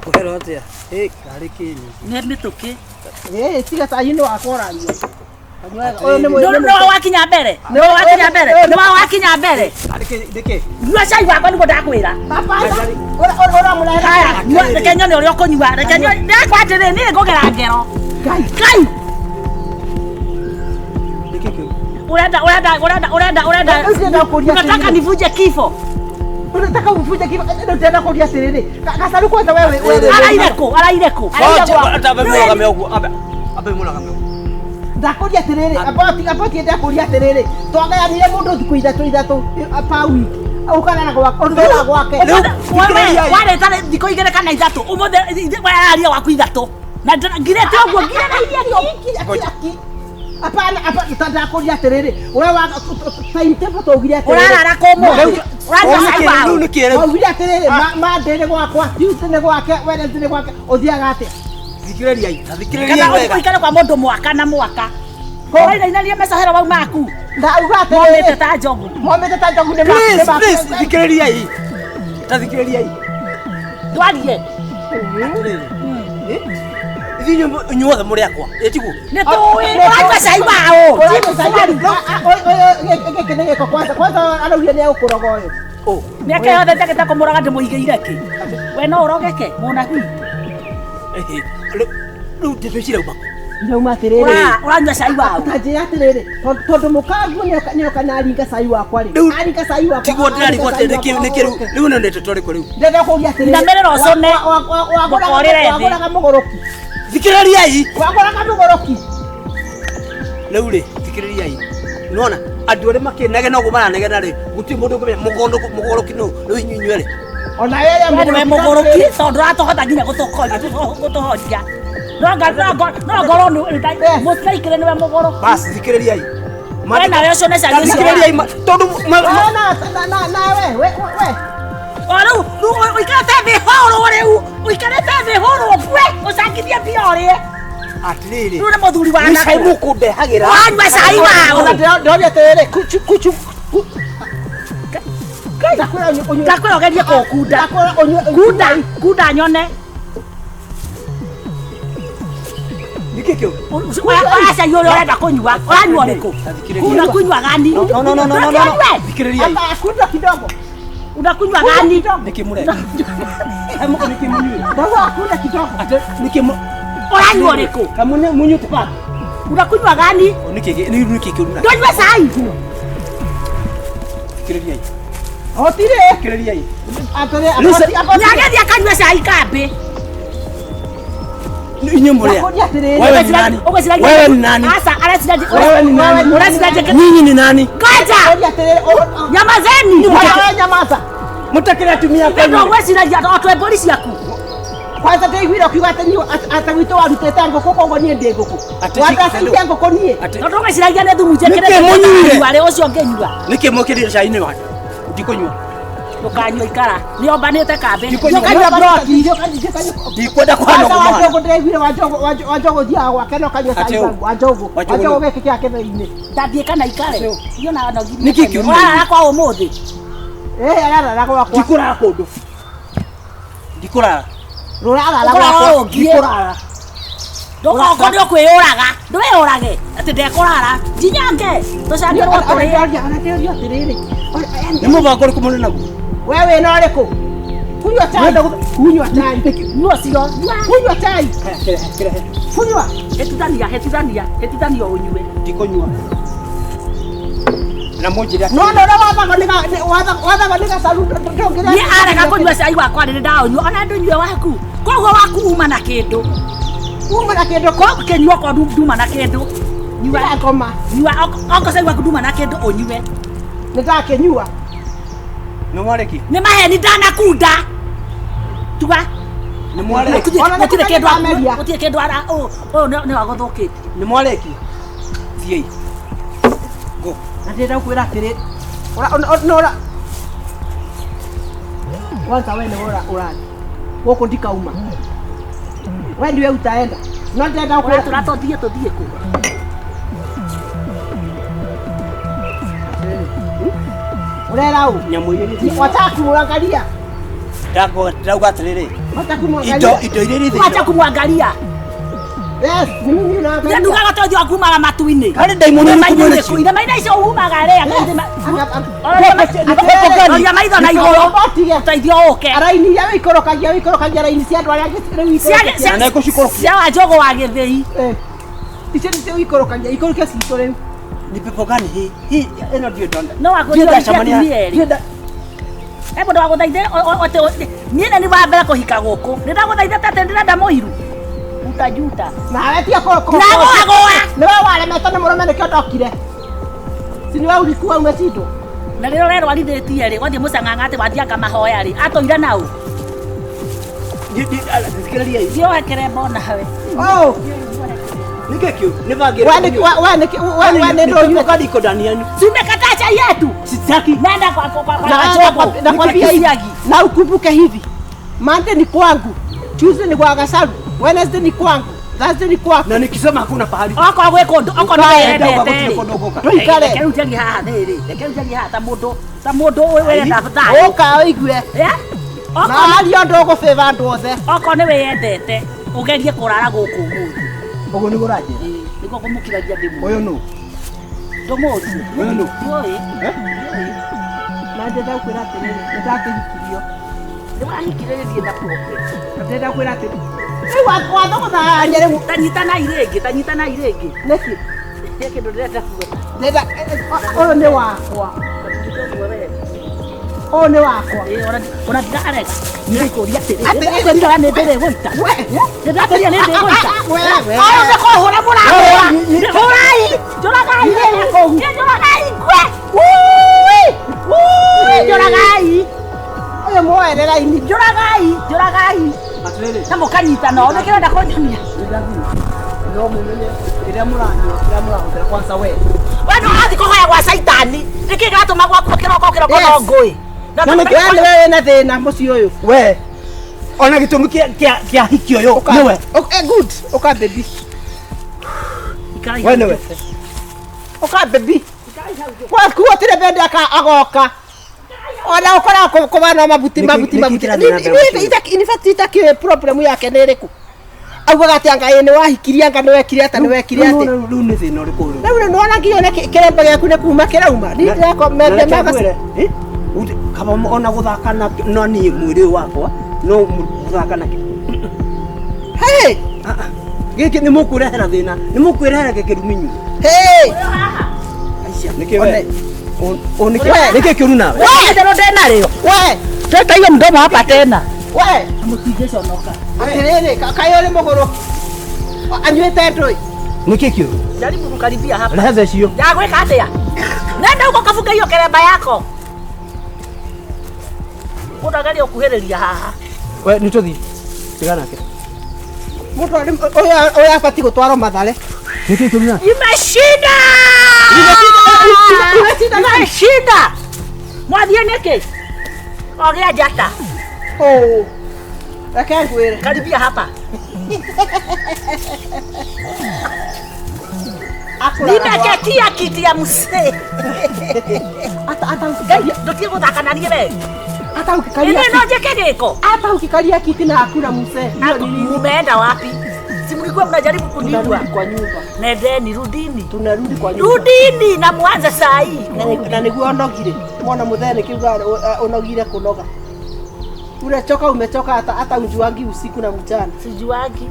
Kũhero atĩa? Ĩ, karĩ kĩnyingi. Nĩ mĩtũkĩ. Ĩ, tiga ta inĩ wakwa ũranyua. Ũyũ nĩ mũndũ. No wakinya mbere. No wakinya mbere. No wakinya mbere. Nĩkĩ? Nyua cai wakwa nĩguo ndakwĩra. Ũramũrehera. Haya, nyua reke nyone ũrĩa ũkũnyua. Reke nyone. Ndakwa atĩrĩ, niĩ ngũgera ngero. Ngai. Ngai. Nĩkĩ kĩu? Urenda urenda urenda urenda urenda. Unataka nivunje kifo. Unataka uvunje kifo. Ndio kuria atiriri. Gacaru kwanza wewe wewe. Araire kũ? Araire kũ? Abe mũrũgame ũguo. Abe mũrũgame ũguo. Ndakuria atiriri. Aboti aboti ndakuria atiriri. Twagayanire mũndũ thikũ ithatũ ithatũ per week. Ukarara gwake, ũrugara gwake. Wareta thikũ igĩrĩ kana ithatũ. Ũmũthĩ wararia waku ithatũ. Na ngirĩte ũguo ngirĩte. Hapana, hapana, ndakuria atiriri. Wewe wa timetable twaugire atiriri. Ũrarara kũ ũmũthĩ? Ũranyua cai waũ? Waugire atiriri, Monday nĩ gwakwa, Tuesday nĩ gwake, Wednesday nĩ gwake. Ũthiaga atĩa? Thikĩrĩriai, thikĩrĩriai Kana wega. ũikare kwa mũndũ mwaka na mwaka. Ũrainainania mecahero mau maku. Ndauga atiriri. Momĩte ta njogu. Momĩte ta njogu nĩ maku. Please, please, thikĩrĩriai. Ta thikĩrĩriai. Twarie. Ithuĩ inyuothe mũrĩ akwa, ĩ tiguo? Nĩ tũĩ, ũranyua cai waũ? Gĩkĩ nĩ gĩko kwanza, kwanza araugire nĩ egũkũroga ũyũ. Mĩaka yothe njagĩte kũmũroga ndĩmũigĩire kĩ? We no ũrogeke mũnabii? Rĩu ndeto ici irauma kũ? Irauma atĩrĩrĩ. Ũranyua cai waũ? Ta njĩra atĩrĩrĩ, tondũ mũkanguo nĩoka na aringa cai wakwa rĩ. Aringa cai wakwa. Tiguo ndĩrarigwo atĩ nĩkĩ nĩkĩ rĩu rĩu nĩ ndeto rĩkũ rĩu? Ndĩrenda kũũria atĩrĩrĩ. Inamĩrĩra ũcũne. Ndũkorĩre thĩ. Wagũraga mũgũrũki. Thikĩrĩriai. Wagũraga mũgũrũki. Rĩu rĩ, thikĩrĩriai. Nĩwona andũ arĩa makĩnegena ũguo maranegena rĩ, gũtirĩ mũndũ ũngĩmenya mũgũrũki nũ, rĩu inyuĩ inyuerĩ. Ona wewe nĩwe mũgũrũki tondũ ndũratũhota nginya gũtũhoria. No ngorwo mũtiraikĩre nĩwe mũgũrũki. Bas, thikĩrĩriai. We nawe ũcũne cai ũcio. Thikĩrĩriai tondũ nawe we we. O rĩu ũikarĩte thĩ hũrwo rĩu, ũikarĩte thĩ hũrwo bue, ũcangithie mbia ũrĩe. Atĩrĩrĩ. Rĩu nĩ mũthuri wa Nĩ cai nakũ. mũkũndehagĩra. Wanyua cai waũ? Ndĩroria atĩrĩrĩ, kuchu kuchu. Ndakwĩra ũnyue. Ndakwĩra ũgerie kũkunda. Ndakwĩra ũnyue. Kunda, kunda nyone. Nĩkĩ kĩu? Ũranyua cai ũrĩa ũrenda kũnyua, ũranyua ũrĩkũ? Unakunywa gani? No, no, no, no, no, no. Thikĩrĩriai. Kunda kidogo. Unakunywa gani? Nĩkĩ mũreka? Nĩkĩ mũnyuire? Ndauga kunda kidogo. Nĩkĩ Ũranyua ũrĩkũ? Mũnyuĩte bata. Unakunywa gani? Nĩkĩ nĩkĩ kĩu? Ndũnyue cai. Thikĩrĩriai. Gũtirĩ. Thikĩrĩriai. Atĩrĩ, Nĩageria akanyua cai kambĩ. Inyuĩ mũrĩ a? Wewe ni nani? Wewe ni nani? Asa, Wewe ni nani? Ureciria Nyinyi ni nani? Ngoja. Nyamazeni. Wewe nyamaza. Mũtakĩrĩ atumia Nĩ ũgwĩciragia o twe mbũri ciaku. Kwanza ndaiguire ũkiuga atĩ niĩ atĩ gwitũ warutĩte ngũkũ koguo niĩ ndĩ ngũkũ. Wandacithia ngũkũ niĩ. Tondũ ũgwĩciragia nĩ thumu njĩkĩrĩte Nĩkĩ mũnyuire? Arĩ ũcio ngĩnyua. Nĩkĩ mwĩkĩrire cai-inĩ wake? Ndikũnyua. Ndũkanyua ikara. Nĩ ombanĩte kambĩ. Ndikũnyua. Ũkanyua broti. Ndikwenda kũhana ũguo Kwanza mũhana. Wanjũgũ ndĩraiguire Wanjũgũ ũthiaga gwake na ũkanyua cai Atĩ ũ? Wanjũgũ. Wanjũgũ Wanjũgũ nũ? gĩkĩ kĩa kĩthĩi-inĩ. Ndathiĩ kana ikare. Iyo na no Nĩkĩ kĩũru? Ũrarara kwa ũmũthĩ. Ĩ ararara gwakwa. Ndikũrara kũndũ. Ndikũrara. Rũrarara Ũkũrara gwakwa. ũngiĩ. Ndikũrara. Ndũkongo nĩ ũkwĩyũraga. Ndwĩyũrage. Atĩ ndekũrara. Nginyange. Tũcangĩrwo tũrĩe. Ndĩroria atĩrĩrĩ. Nĩ mũbango ũrĩkũ mũrĩ naguo? We wĩna ũrĩkũ? Kunyua chai. Kunyua chai. Nyua ũcio. Nyua. Kunyua chai. Kunyua. Hĩtithania, hĩtithania, hĩtithania ũnyue. Ndikũnyua. Na mũnjĩre atĩrĩrĩ. No no ũrĩa wathagwo nĩ wathagwo nĩ gacaru ndũngĩrĩa. Niĩ arega kũnyua cai wakwa rĩrĩ ndaũnyua ona ndũnyue waku. Koguo waku uma na kĩndũ. Uma na kĩndũ. Kĩnyua kwa nduma na kĩndũ. Nyua ngoma. Nyua oko cai waku nduma na kĩndũ ũnyue. Nĩ ndakĩnyua. Nĩ mwarĩki? Nĩ maheni ndanakunda. Tuga. Nĩ mwarĩki? Ona nĩ Gũtirĩ kĩndũ kũmeria. gũtirĩ kĩndũ ara ũyũ ũyũ nĩ wagũthũkĩtie. Nĩ mwarĩki? Thiĩi. Go. Na ndĩrenda gũkwĩra atĩrĩ. Ora ona ora. Kwanza wewe nĩ ora ũrathi. Gũkũ ndikauma. Wewe ndiwe utaenda. No ndĩrenda gũkwĩra Ũratũra tũthiĩ tũthiĩ kũ? Ũrera ũ? Nyamũ iria irĩ Wacha kumwangalia. Ndauga atĩrĩrĩ. Wacha Indo kumwangalia. indo iria irĩ Wacha kumwangalia. Yes, ni mimi Nĩ naangalia. ndugaga tondũ wakumaga matu-inĩ. Harĩ ndaimono Irĩma-inĩ irĩkũ irĩkũ? mwĩnacio? Irĩma-inĩ icio umaga rĩ? Roria maitho na igũrũ. Ũteithio ũke. Raini iria wĩikũrũkagia wĩikũrũkagia raini cia andũ arĩa angĩ rĩu ikũrũkagia. Na nĩngũcikũrũkia. Cia Wanjũgũ wa Gĩthĩi. Eh. Icio nĩcio wĩikũrũkagia ikũrũkia citũ rĩu. Ni pepo gani hii? Hii ĩno ndiũ ndonda. No Ndiĩ wakũria ndacemania- atumia erĩ. ndiĩ nda- He mũndũ wagũthaithire niĩ nĩ wa mbere kũhika gũkũ. Nĩ ndagũthaithĩte atĩ ndĩrenda mũiru. Utajuta. Nawe tiga kũ Ndagũagũa. Nĩwe waremetwo nĩ mũrũme nĩkĩo ndokire. Si nĩwe ulikuwa umeshindwa. Na rĩrĩa ũrerwarithĩtie rĩ, wathiĩ mũcang'ang'a atĩ wathianga mahoya rĩ, atũire nau. Thikĩrĩriai. Thiĩ woe kĩremba onawe. Oh, Nĩkĩ kĩu? Nĩ bangi we nĩ we nĩ we we nĩ ndũnyue. Kadi iko ndani yanyu. Tumekataa chai yetu. Sitaki. Nenda kwa kwa kwa Na Wanjũgũ. nakwambia hivi. Siagi. Na ukumbuke hivi. Monday ni kwangu. Tuesday ni kwa Gasaru. Wednesday ni kwangu. Thursday ni kwangu. Na nikisema hakuna pahali. Okorwo gwĩ kũndũ okorwo nĩ Ndauga wendete gũtirĩ rĩ. kũndũ ngũka. Tũikare. Reke rĩu njarie haha rĩrĩ. Reke rĩu njarie haha ta mũndũ ta mũndũ wĩrenda thayũ. Ũka ũigue. Eh? Na Okorwo aria ũndũ ũgũbĩba andũ othe. okorwo nĩ wĩyendete ũgerie kũrara gũkũ ũmũthĩ. Ũguo nĩguo ũranjĩra. Ĩĩ, nĩguo ngũmũkiragia ndĩmũ. Ũyũ nũ? Ndũmũrie. Ũyũ nũ? Ndiũĩ. Eh? Ndiũĩ. Na ndĩrenda gũkwĩra atĩrĩrĩ, nĩ ndakĩhikirio. Nĩ wahikire na problem. Na ndĩrenda gũkwĩra atĩrĩrĩ. Rĩu wathũgũthania rĩu. Ta nyitanai rĩngĩ, ta nyitanai rĩngĩ. Nĩkĩ? He kĩndũ ndĩrenda kuga. Ndĩrenda ũyũ nĩ wakwa. Ũyũ nĩ wakwa. Ĩĩ, ona ndirarega. Nĩngũria atĩrĩrĩ. Atĩrĩrĩ. Nĩndĩrakwĩrire nĩ ndĩrĩgũita. We. Nĩndĩrakwĩrire nĩ ndĩrĩgũita. We, we. Ũyũ nĩ kũhũra mũrahũra. Hũrai. Njũragai. Njũragai ngwe. Ui! Ui, njũragai. Ũyũ muoere raini. Njũragai, njũragai. Atĩrĩrĩ. Na mũkanyitana ũũ nĩkĩo ndĩrenda kũnyonia. No mũmenye kĩrĩa mũranyua, kĩrĩa mũrahũthĩra kwanza we. We nĩ ũrathiĩ kũhoya gwa caitani. Nĩkĩ kĩratũma gwaku kĩroko kĩroko no Yes. ngũĩ? Na We nĩwe wĩna thĩna mũciĩ ũyũ. We. Ona gĩtũmi kĩa hiki ũyũ nĩwe. Good. Ũka baby. Ikarai We hau nĩwe. njũke. Ũka baby. Gwaku gũtirĩ bende agoka. Ona ũkoragwo kũbana mabuti Nĩkĩ- mabuti nĩkĩ mabuti. kĩrathiĩ na mbere mũciĩ ũyũ? In fact itakĩũĩ problem yake nĩ ĩrĩkũ. Augaga atĩ anga ĩ nĩ wahikirie anga nĩ wekire atĩ nĩ wekire atĩ. Rĩu nĩ thĩna ũrĩkũ ũyũ? Rĩu nĩ wona nginya ona kĩremba gĩaku nĩ kuma kĩrauma. Niĩ ndĩrakwa Na kaba ona gũthaka na no niĩ mwĩrĩ ũyũ wakwa no gũthaka na Hey! gĩkĩ nĩ mũkwĩrehera thĩna nĩ mũkwĩrehera gĩkĩrumi inyuĩ. Hey! Nĩkĩ we? We. Nĩkĩ kĩũru nawe? We, itherũ ndĩnarĩo. We! Tweta hiyo mdomo hapa tena. We! Mũtingĩconoka. Atĩrĩrĩ, kaĩ ũrĩ mũgũrũki. Anyuĩte ndũĩ. Nĩkĩ kĩũru? Jaribu kukaribia hapa. Rehe thecio. Ya gwĩka atĩa? Nenda huko kafunge hiyo keremba yako. Mũndũ ageria gũkuhĩrĩria haha. We nĩ tũthiĩ. Tiga nake. Mũndũ arĩ ũyũ abatiĩ gũtwarwo Mathare. Nĩkĩ kĩũru nawe? Imeshinda! Imeshinda nani? Imeshinda! Mwathiĩ nĩkĩ? Ogĩa njata. Oh. Reke ngwĩre. Karibia hapa. Akũrara Nimeketia kiti ya msee. Ata Ngai, ndũtige gũthaka na niĩ we. ata ũkikaria Ĩno no njĩke gĩko. ata ũkikaria kiti na hakuna mzee. Hiyo ni nini? Mumeenda wapi? Si mlikuwa mnajaribu kuniua. Tunarudi kwa nyumba. Nendeni, rudini. Tunarudi kwa nyumba. Rudini na muanze saa hii. Na nĩguo onogire. Mwana mũthee nĩkiuga onogire kũnoga. Unachoka umechoka hata hata unjuangi usiku na mchana. Sijuangi.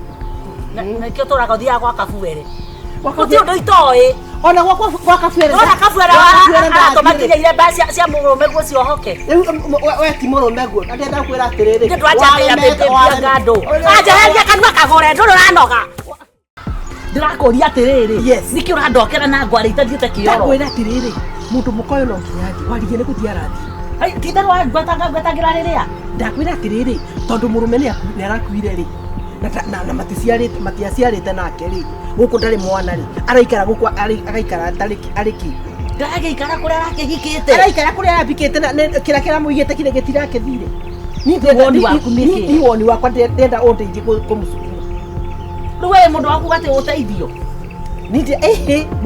Na nĩkĩo tũraga ũthiaga gwa kabuere. Gwa Gũtirĩ ũndũ itoĩ. Ona gwakwa gwa kabuere. Ndona kabuere aratũma nginya iremba cia mũrũme guo ciohoke. Rĩu we ti mũrũme guo. Na ndĩrenda kwĩra atĩrĩrĩ. Nĩ ndwanjambĩrĩria mbĩmbĩmbia ngandũ. Wanjeheria kanua kagũre ndũrĩ ũranoga. Ndĩrakũria atĩrĩrĩ. Yes. Nĩkĩ ũrandokera na ngwarĩ itathiĩte kĩoro? Ndakwĩra atĩrĩrĩ. Mũndũ mũka ũyũ no nginya athiĩ warigie nĩ gũthiĩ arathiĩ. Ai, ti itherũ ngwetangĩra rĩrĩa. Ndakwĩra atĩrĩrĩ, tondũ mũrũme nĩ arakuire rĩ, na maticiarĩte matiaciarĩte nake rĩ, gũkũ ndarĩ mwana rĩ, araikara gũkũ agaikara arĩ kĩ? Ndagĩikara kũrĩa arakĩhikĩte. Araikara kũrĩa arabikĩte na kĩrĩa kĩramũigĩte kĩrĩa gĩtirakĩthire. Woni waku nĩ kĩ? Ni woni wakwa ndĩrenda ũndeithie kũmũcukuma. Rĩu we mũndũ waku atĩ ũteithio. Nĩ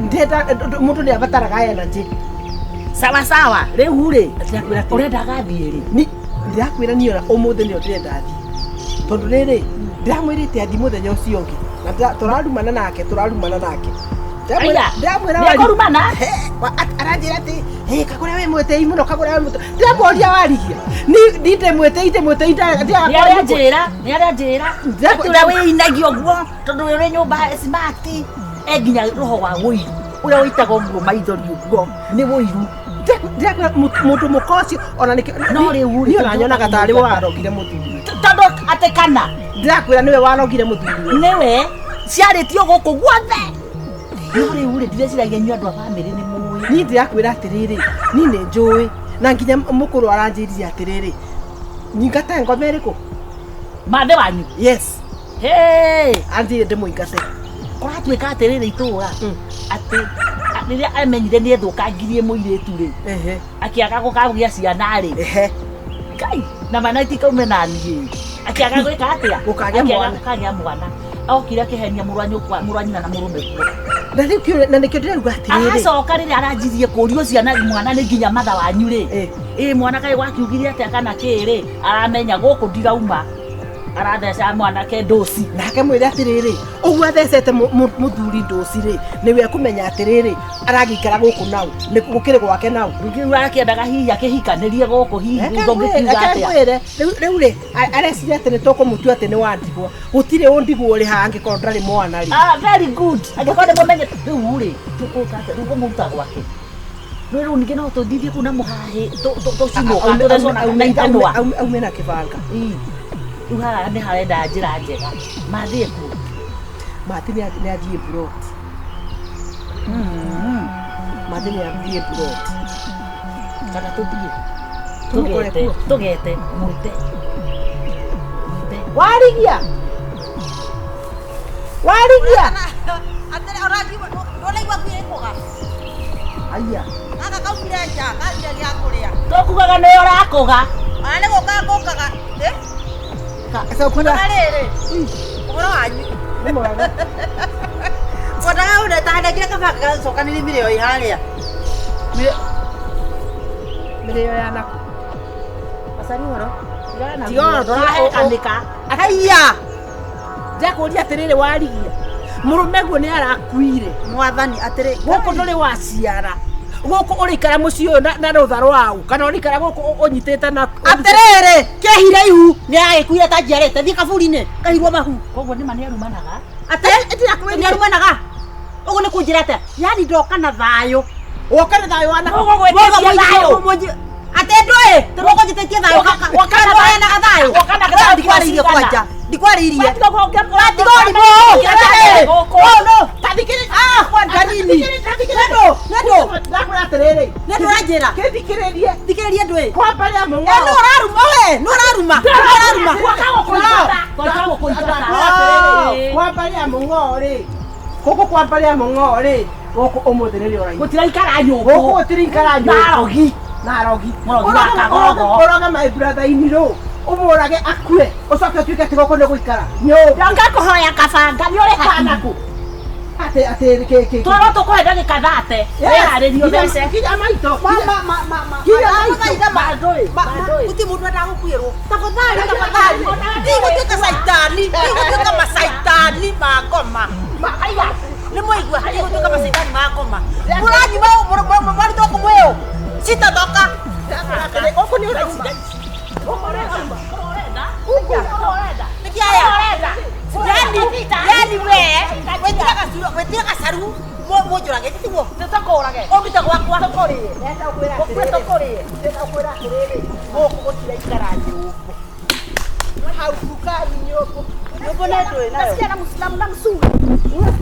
ndĩrenda mũndũ nĩ abataraga energy. Sawa sawa, rĩu rĩ, Ndĩrakwĩra atĩrĩ, ũrenda agathiĩ rĩ? Ni ndĩrakwĩra niĩ ona ũmũthĩ nĩyo ndĩrenda athiĩ. Tondũ rĩrĩ, ndĩramwĩrĩte athiĩ mũthenya ũcio ũngĩ. Na tũrarumana nake, tũrarumana nake. Aya, Ndĩramwĩra nĩekũrumana? Aranjĩra atĩ, "Hey, Kagũra wĩ mwĩtĩi mũno, Kagũra wĩ mwĩtĩi." Ndĩramũria warigia. Ni ndĩmwĩtĩi, ndĩmwĩtĩi, Nĩ arĩa njĩra, nĩ arĩa njĩra. Atĩ ũrĩa wĩinagia ũguo, tondũ wĩ ũrĩ nyũmba smart, e nginya roho wa ũiru. Ũrĩa ũitaga ũguo maithori ũguo, nĩ ũiru. Ndĩrakwĩra mũndũ mũka ũcio ona nĩkĩo No rĩu rĩ, niĩ ona nyonaga tarĩ we warogire mũthuri. Tondũ atĩ kana Ndĩrakwĩra nĩwe warogire mũthuri. nĩwe ciarĩtio gũkũ guothe. No rĩu rĩ, ndireciiragia inyuĩ andũ a bamĩrĩ nĩ mũĩ. Niĩ ndĩrakwĩra atĩrĩrĩ, niĩ nĩ njũĩ na nginya mũkũrũ aranjĩrire atĩrĩrĩ, nyingate ngoma ĩrĩkũ? Mathe wanyu. Yes. Hey! Anjĩrire ndĩmũingate. Kũratuĩka atĩrĩrĩ itũra atĩ rĩrĩa amenyire nĩ ethũkangirie mũirĩtu rĩ, akĩaga gũkagĩa ciana rĩ. Ngai, na mana itikaume na niĩ. Akĩaga gwĩka atĩa? Gũkagĩa Akĩaga mwana. gũkagĩa mwana. Okire akĩhenia mũrũ wa nyũkwa, mũrũ wa nyina na mũrũme kuo. Na rĩu kĩũria, na nĩkĩo ndĩrauga atĩrĩrĩ. Aracoka rĩrĩa aranjirie kũrio ciana mwana nĩ nginya matha wanyu rĩ. Ĩ mwana kaĩ wakiugire atĩa kana kĩ rĩ, aramenya gũkũ ndirauma. Aratheca mwanake ndũci. Nake mwĩre atĩrĩrĩ, ũguo athecete mũthuri ndũci rĩ, nĩwe ekũmenya atĩrĩrĩ, aragĩikara gũkũ nau, nĩ gũkĩrĩ gwake nau. Rĩu arakĩendaga hihi akĩhikanĩrie gũkũ hihi ũngĩkiuga atĩa? Mwĩre rĩu rĩ, areciria atĩ nĩ tũkũmũtua atĩ nĩ wa ndigwa. Gũtirĩ ũndigwa ũrĩ haha angĩkorwo ndarĩ mwana rĩ. Ah, very good. Angĩkorwo nĩ mũmenye rĩu rĩ, tũkũka atĩa? Rĩu kũmũruta gwake. Rĩu rĩu ningĩ no tũthithie kũu na mũhahĩ, tũcinũka, tũthecwo na ithanwa. Aume na kĩbanga. Rĩu haha nĩ harenda njĩra njega. Mathiĩ kuo. Mathi nĩ athiĩ plot. Mathi nĩ athiĩ plot. Kana tũthiĩ. Tũmũkore Tũgete, kuo. tũgete, mwĩte. Mwĩte. Warigia. Warigia. Atĩrĩ, ũraigua ndũraigua kwĩrĩkũga? Aya. Gaka kaumire nja, kathire gĩa kũrĩa. Tũkugaga nĩwe ũrakũga. Ona nĩ gũka ngũkaga. Eh? Cokura. Na rĩrĩ, ũhoro wanyu. Nĩ mwega. Kwendaga ũnetandĩkire kabanga gacokanĩrie mĩrĩo ĩ harĩa. Mĩrĩo ya naku. Macari ũhoro. Tiga ũhoro, Tũrahekanĩka. Haiya. Ndĩrakũria atĩrĩrĩ warigia. Mũrũme guo nĩ arakuire. Mwathani atĩrĩ, Gũkũ ndũrĩ waciara. Gũkũ ũrĩikara mũciĩ ũyũ na rũtha rwau kana ũrĩikara gũkũ ũnyitĩte na Atĩrĩrĩ, kĩehire ihu, nĩ aragĩkuire ta njiarĩte, thiĩ kaburi-inĩ, kahirwo mahu. Koguo nĩ ma nĩ arumanaga. Atĩ, nĩ arumanaga. Ũguo nĩ kũnjĩra atĩa? Yaani ndoka na thayũ. Woka na thayũ wa naku. Mũgũgwĩtĩkia thayũ. Atĩ ndũĩ, mũgũnjĩtĩtie thayũ. Woka na Ndũheanaga thayũ. Woka na thayũ, Ndikwarĩirie kwanja. Ndikwarĩirie. Watiga Watiga ũrimũ. Gũkũ. Ah, kwanja nini. Nĩndũ, nĩndũ. Ndakwĩra atĩrĩrĩ. Nĩndũ ũranjĩra. Kĩthikĩrĩrie. Thikĩrĩria ndũĩ. Kwamba rĩa mũng'ao. Eh, nũ ũraruma we, nũ ũraruma. Nũ ũraruma. Kwamba rĩa mũng'ao rĩ. Gũkũ kwamba rĩa mũng'ao rĩ. Gũkũ ũmũthĩ nĩrĩo ũraigua. Gũtiraikara nyũngũ. Gũkũ gũtiraikara nyũngũ. Na arogi. Na arogi. Mũrogi wa kagogo. Ũroge my brother in law. Ũmũrage akue. Ũcoke ũtuĩke atĩ gũkũ nĩ gũikara. Nyũmba. Ndoka kũhoya kabanga nĩ ũrĩ Kana kũ? Atĩ atĩ kĩ kĩ. Twarwo tũkũhe ndagĩka thate. Wĩharĩrie ũthece. Kinya maitho. Ma ma ma ma ma. Kinya maitho. Mandũĩ. Mandũĩ. Gũtirĩ mũndũ endaga gũkuĩrwo. Tafadhali, tafadhali. Ndigũtuĩka caitani, ndigũtuĩka macaitani ma ngoma. Aya. Nĩ mwaigua, ndigũtuĩka macaitani ma ngoma. Mũranyuma mwarutwo kũmwĩũ. Citatoka. Gũkũ nĩ ũrauma. Gũkũ nĩ ũrauma. Nĩkĩ aya? Yani, yani we, wĩtire gacuru, wĩtire gacaru, mũnjũrage, tiguo? Tũkũrage. Ũndute gwakwa. Tũkũrĩe. Ndĩrenda gũkwĩra Gũkue atĩrĩrĩ. tũkũrĩe. Ndĩrenda gũkwĩra atĩrĩrĩ. Gũkũ gũtiraikara nyũngũ. Hautukani nyoko. Nyoko nĩ ndũĩ nayo. Nasikia na Muislamu na msuri.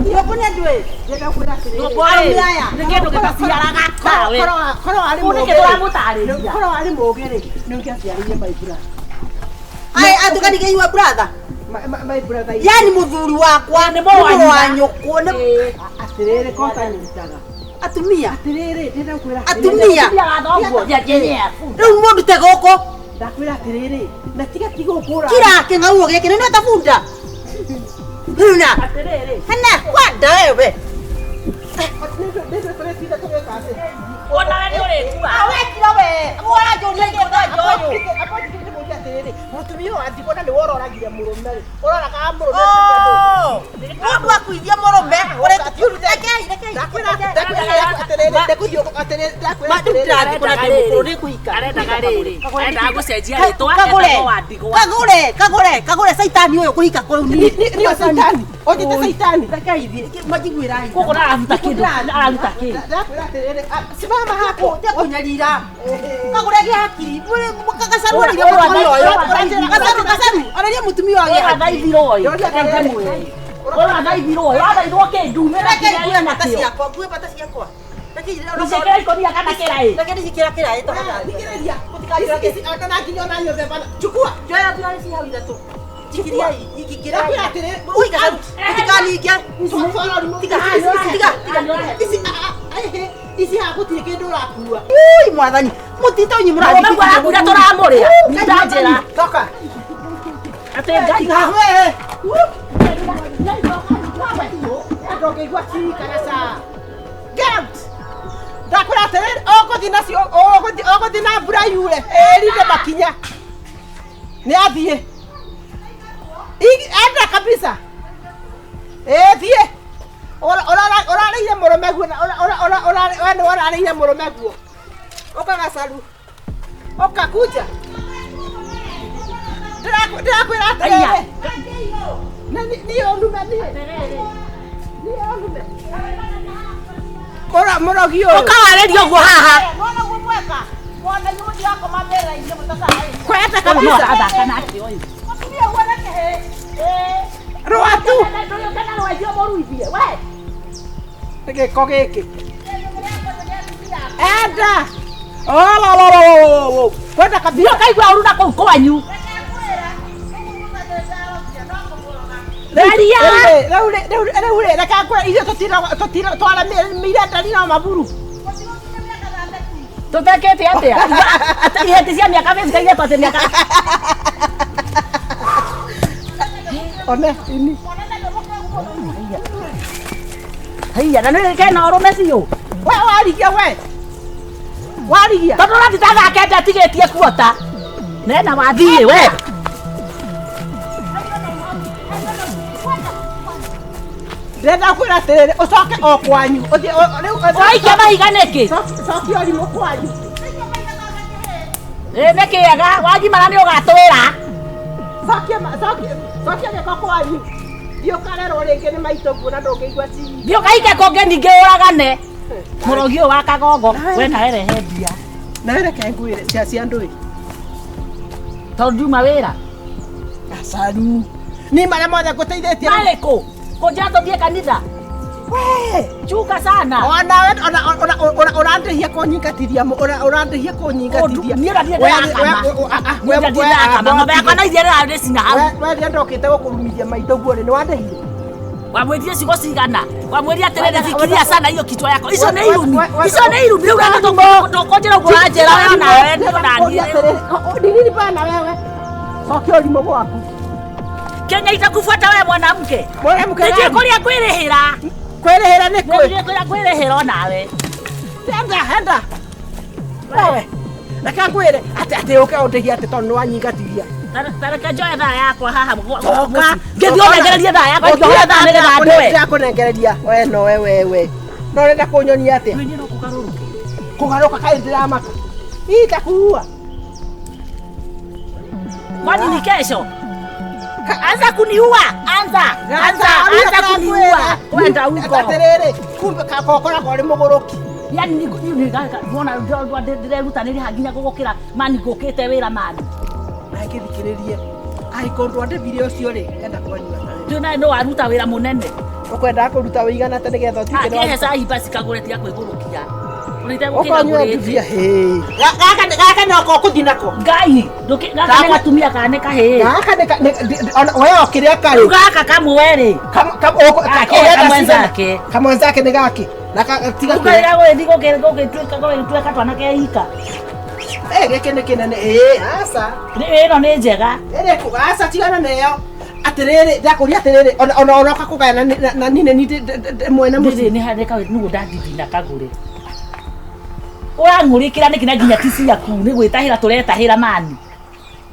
Nyoko nĩ ndũĩ. Ndĩrenda kwĩra atĩrĩrĩ. Nyũmbũ ĩ, nĩ kĩndũ gĩtaciaraga tawe. Korwo arĩ Kũu nĩkĩ mũũgĩ rĩ. tũramũtarĩria? Korwo arĩ mũũgĩ rĩ, nĩ ũngĩaciarĩire my brother. Ai atukanige your brother. My brother. Yani muthuri wakwa Nĩ mũrũ wa mũrũ wa nyina. nyũkwa nĩ Atĩrĩrĩ koka nyitaga. atumia. Atĩrĩrĩ ndĩrenda kwĩra Atumia. Atumia wa thoguo, njenyea. Rĩu mũndũ te gũkũ Ndakwĩra atĩrĩrĩ, na tiga tiga ũkũra. kira kĩng'auo gĩkĩ nĩ nota bunda. Huna. Atĩrĩrĩ, Hana kwanda wewe. Nĩ tũretinda tũgĩka atĩ. ona we nĩ ũrĩkua. Awekira we. Mũranjũria kĩndũ njũyũ. Atĩrĩrĩ, mũtumia wa ndigwa na nĩ wororagire mũrũme rĩ. Ũroraga mũrũme. Oh. Mũndũ akuithia mũrũme. Rekei rekei. Ndakwĩra atĩrĩrĩ, ndĩkũthiĩ atĩrĩrĩ, ndakwĩra Ma atĩrĩrĩ. ndĩrathiĩ kũrĩa ndĩ mũkũrũ nĩ kũhika. Arendaga rĩrĩ, arendaga gũcenjia rĩtwa Kagũre. etagwo wa ndigwa. Kagũre kagũre kagũre caitani ũyũ kũhika kũu niĩ. Nĩyo caitani. Ũnjĩte caitani. Rekei thiĩ majiguĩra. Gũkũ ndararuta kĩndũ, araruta kĩ? Ndakwĩra atĩrĩrĩ, simama hapo. Te kũnyarira. Kagũre gĩa hakiri. Gacaru arĩria Ũyũ mũtumia ũyũ. athaithirwo. Gacaru gacaru arĩria mũtumia ũyũ Ũyũ gĩa hakiri. athaithirwo ĩ, reke ndĩmwĩre. Ũyũ athaithirwo ĩ, athaithirwo kĩ ndume na Rekei kĩrĩa ngue ena bata kĩo. ciakwa, ngue bata ciakwa. Rekei Ũcekere ikũnia kana kĩraĩ? Reke ndĩcikĩra kĩraĩ tafadhali. Thikĩrĩria. Ici ona nginya ona nyothe bana. Chukua. Njoya thurari ci hau ithatũ. Njikiriai, njikiriai. Ndakwĩra atĩrĩrĩ, Ui gacaru, ũtikaninge. Tiga, tiga, tiga. Ici ici haha gũtirĩ kĩndũ ũrakua. Ui mwathani, mũtito inyu Mũrũme guo arakwĩra tũramũrĩa. Nyita njĩra. Toka. Atĩ Ngai. Tiga we. Ndũngĩigua chini kana ca. Get out. Ndakwĩra atĩrĩrĩ, ũgũthiĩ nacio, ũgũthiĩ na mbura yure, ĩrinde makinya. Nĩ athiĩ. Enda kabisa. Ĩ thiĩ. Ũrarĩire mũrũme guo na we nĩwe ũrarĩire mũrũme guo. Ũka gacaru. Ũka kuja. Ndĩrakwĩra atĩrĩrĩ. Niĩ ũnume niĩ. Niĩ ũnume. Kũra mũrogi ũyũ. Ũkawarĩria ũguo haha. Kwenda Ũyũ no kabisa. arathaka nake ũyũ. Rũa tu. Ndũrĩũke na rwenji ũmũruithie, we. Gĩko gĩkĩ. Enda. Oh, kwenda kabisa. Ũkaigua ũru na kũu kwanyu. Theria. Rĩu rĩ, reke ngwĩre ithuĩ tũtira twaramĩire ndari na maburu. Tũtekĩte atĩa? Atĩ ihĩti cia mĩaka 53 atĩ mĩaka One, ini. Haiya, na nĩ kena ũrũme biũ. We warigia we. Warigia. Tondũ ũrathiĩ ta thaa kenda atigĩtie kuota. Nena wathiĩ we. Ndĩrenda kwĩra atĩrĩrĩ, ũcoke o kwanyu. Ũthiĩ rĩu Ũraikia mahiga nĩkĩ? Cokia ũrimũ kwanyu. Ĩ nĩ kĩega, wagimara nĩ ũgatwĩra. Cokia cokia gĩko kwanyu. Thiĩ ũkarerwo rĩngĩ nĩ maitũ guo na ndũngĩigua chini. Thiĩ ũkaike kũngĩ ningĩ ũragane. Mũrogi ũyũ wa kagongo, we nawe rehe mbia. Nawe reke ngwĩre cia cia ndũĩ. Tondũ ndiuma wĩra. Gacaru. Niĩ marĩa mothe ngũteithĩtie. Marĩkũ? Kũnjĩra tũthiĩ kanitha. We. Chuka sana. Ona ona ũrandĩhia kũnyingatithia ũrandĩhia kũnyingatithia. Niĩ ndathiĩ ndĩrakama. Niĩ ndathiĩ ndĩrakama. Ng'ombe yakwa no ithiĩ rĩrarĩcina hau. We rĩrĩa ndokĩte gũkũrumithia maitũ guo rĩ, nĩ wandĩhire? Wamwĩtie ciugo cigana? Wamwĩria atĩrĩrĩ, fikiria sana hiyo kichwa yako. Icio nĩ irumi. Icio nĩ irumi. Rĩu reke ndũkũnjĩra ũguo ũranjĩra we nawe nĩ ũraniĩ. Nini bana wewe? Cokia ũrimũ gwaku. Kenya itakufuata wewe mwanamke. Mwanamke Nĩnjũĩ gani? kũrĩa ngwĩrĩhĩra. Kwĩrĩhĩra nĩ kũ? Nĩnjũĩ kũrĩa ngwĩrĩhĩra onawe. Enda enda. Wewe. Reke ngwĩre atĩ atĩ ũke ũndĩhie atĩ tondũ nĩ wanyingatithia. Ta reke njoe thaa yakwa haha Coka. ngĩthiĩ ũnengererie thaa yakwa ngĩoya thaa nĩgetha ndũe. Ndĩrakũnengereria. We no we we we. No ũrenda kũnyonia atĩa? Niĩ no kũgarũrũke. Kũgarũka kaĩ ndĩramaka. Itakuua. Kwani ni kesho? Anza kuniua, anza, anza, anza kuniua. Kwenda huko. Atĩrĩrĩ, kumbe kakokoragwo ũrĩ mũgũrũki. Yani nĩwona ndĩrerutanĩria haha nginya gũgũkĩra mani ngũkĩte wĩra mani. Na ngĩthikĩrĩrie. Angĩkorwo ndwandĩbire ũcio rĩ, enda kwanyua ta rĩu. Ndĩ nawe no waruta wĩra mũnene. Ũkwendaga kũruta wĩigana atĩa nĩgetha ũtuĩke nĩ Akĩhe waruta? cai basi kagũre tiga kwĩgũrũkia. Ũkanyua ndubia hĩ. Gaka gaka noko ũkũthiĩ nako. Ngai, ndũkĩ gaka nĩ gatumia kana nĩ kahĩĩ. Gaka nĩ we o kĩrĩa karĩ. Rĩu gaka kamwe rĩ. Ũrenda Kamwenzake. cigana? Kamwenzake nĩ gaki. Na tiga Rĩu karĩa gũgĩthiĩ gũgĩtuĩka gũgĩtuĩka twana ke ika. Eh, gĩkĩ nĩ kĩnene. Ĩĩ, aca. Ĩno nĩ njega. Ĩrĩkũ? Aca tigana nayo. Atĩrĩrĩ, ndakũria atĩrĩrĩ, ona ona ona ũkakũgaya na na nini ni mwene mũciĩ. Nĩ harĩ kawe nĩguo ndangithina kagũre. Ũrang'ũrĩkĩra nĩkĩ na nginya ti ciaku nĩ gwĩtahĩra tũretahĩra mani.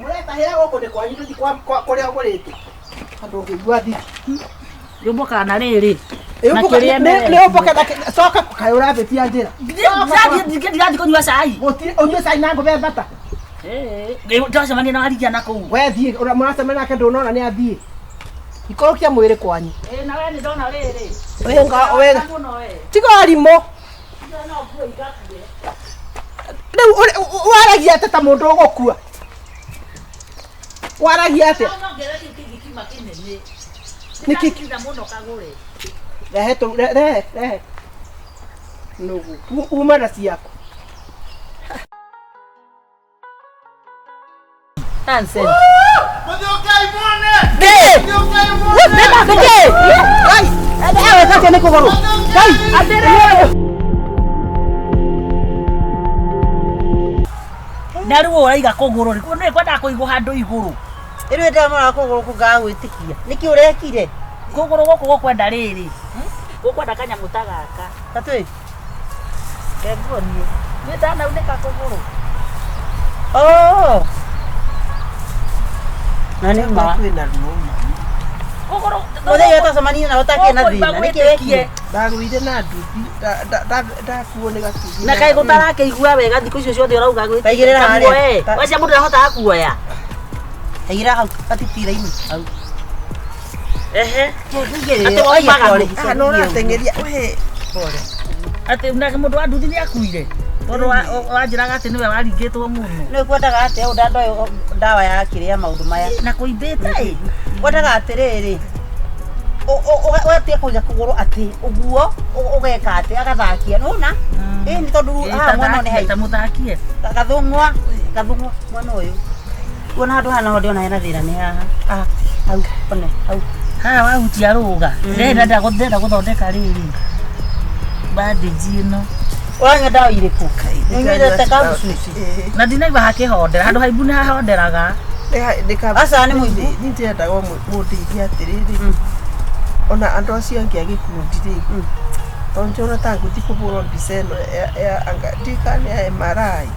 Mũretahĩra gũkũ nĩ kwanyu tũthi kwa kũrĩa ũgũrĩte. Andũ ũngĩigua thithi. Yũmbũkaga na rĩrĩ. Na kĩrĩa Nĩ ũmbũke na coka kaĩ ũrabĩtia njĩra. Ndirathiĩ kũnyua cai. Gũtirĩ ũnyue cai na ngũbe mbata. Ndacemania na warigia na kũu. We thiĩ mũracemania nake ndũnona nĩ athiĩ. Ikũrũkia mwĩrĩ kwanyu. Ĩĩ na we nĩ ndona rĩrĩ. Wĩnga wega. Tiga warimũ. Rĩu waragia atĩa ta mũndũ ũgũkua? Waragia atĩa? Nĩkĩ Rehe tũ rehe rehe. Nũgũ. Uma na ciaku. Nonsense. Na rĩu ũraiga kũgũrũ rĩ, nĩ kwendaga kũigwo handũ igũrũ. Rĩu ndamũra kũgũrũ kũngaga gwĩtĩkia. Nĩkĩ ũrekire? Kũgũrũ gũkũ gũkwenda rĩrĩ. Gũkwenda kanyamũ ta gaka. Gatwĩ. Kenguonie. Nĩ ndanaunĩka kũgũrũ. Oh. Na nĩ ma. Kwĩna ruo. Kũgũrũ. Mũthenya ũtacemania na ũtakĩ na thĩna. Nĩkĩ wekire? Ndagũire na nduthi ndakuo nĩ gatuthi. Na kaĩ gũtarakĩigua wega thikũ icio ciothe ũrauga gwĩtĩkia. Taigĩrĩra harĩa. Wacia mũndũ ndahotaga kuoya. Taigĩrĩra hau gatitira-inĩ. Hau. Ehe. Atĩ waumaga Ah, no ũrateng'eria. We. Pole. Atĩ nake mũndũ wa nduthi nĩ akuire. Tondũ wanjĩraga atĩ nĩwe waringĩtwo mũno. Nĩ kwendaga atĩa ũũ ndoĩ ndawa ya kĩrĩa maũndũ maya. Na kũimbĩte ĩ. Kwendaga atĩrĩrĩ. Ũgatige kũiga kũgũrũ atĩ ũguo ũgeka atĩ agathakia nĩwona? Ĩ nĩ tondũ haha mwena nĩ Ta mũthakie. Gathũng'wa gathũng'wa mwena ũyũ. Kuona handũ haha naho ndĩona hena thĩna nĩ haha. Haha hau one hau. Haha wahutia rũga. Ndĩrenda gũthondeka rĩrĩ. Bandage ĩno. Ũranyua ndawa irĩkũ? Nĩũnyuĩte kabucuci? Na ndinaigua hakĩhondera handũ haimbu nĩ hahonderaga. Aca nĩ mũimbu. Niĩ ndĩrendaga mũndeithie atĩrĩrĩ. Ona andũ acio angĩ a gĩkundi rĩ, tondũ ndĩrona ta ngũthiĩ kũhũrwo mbica ĩno ya anga ndikana nĩ ya MRI.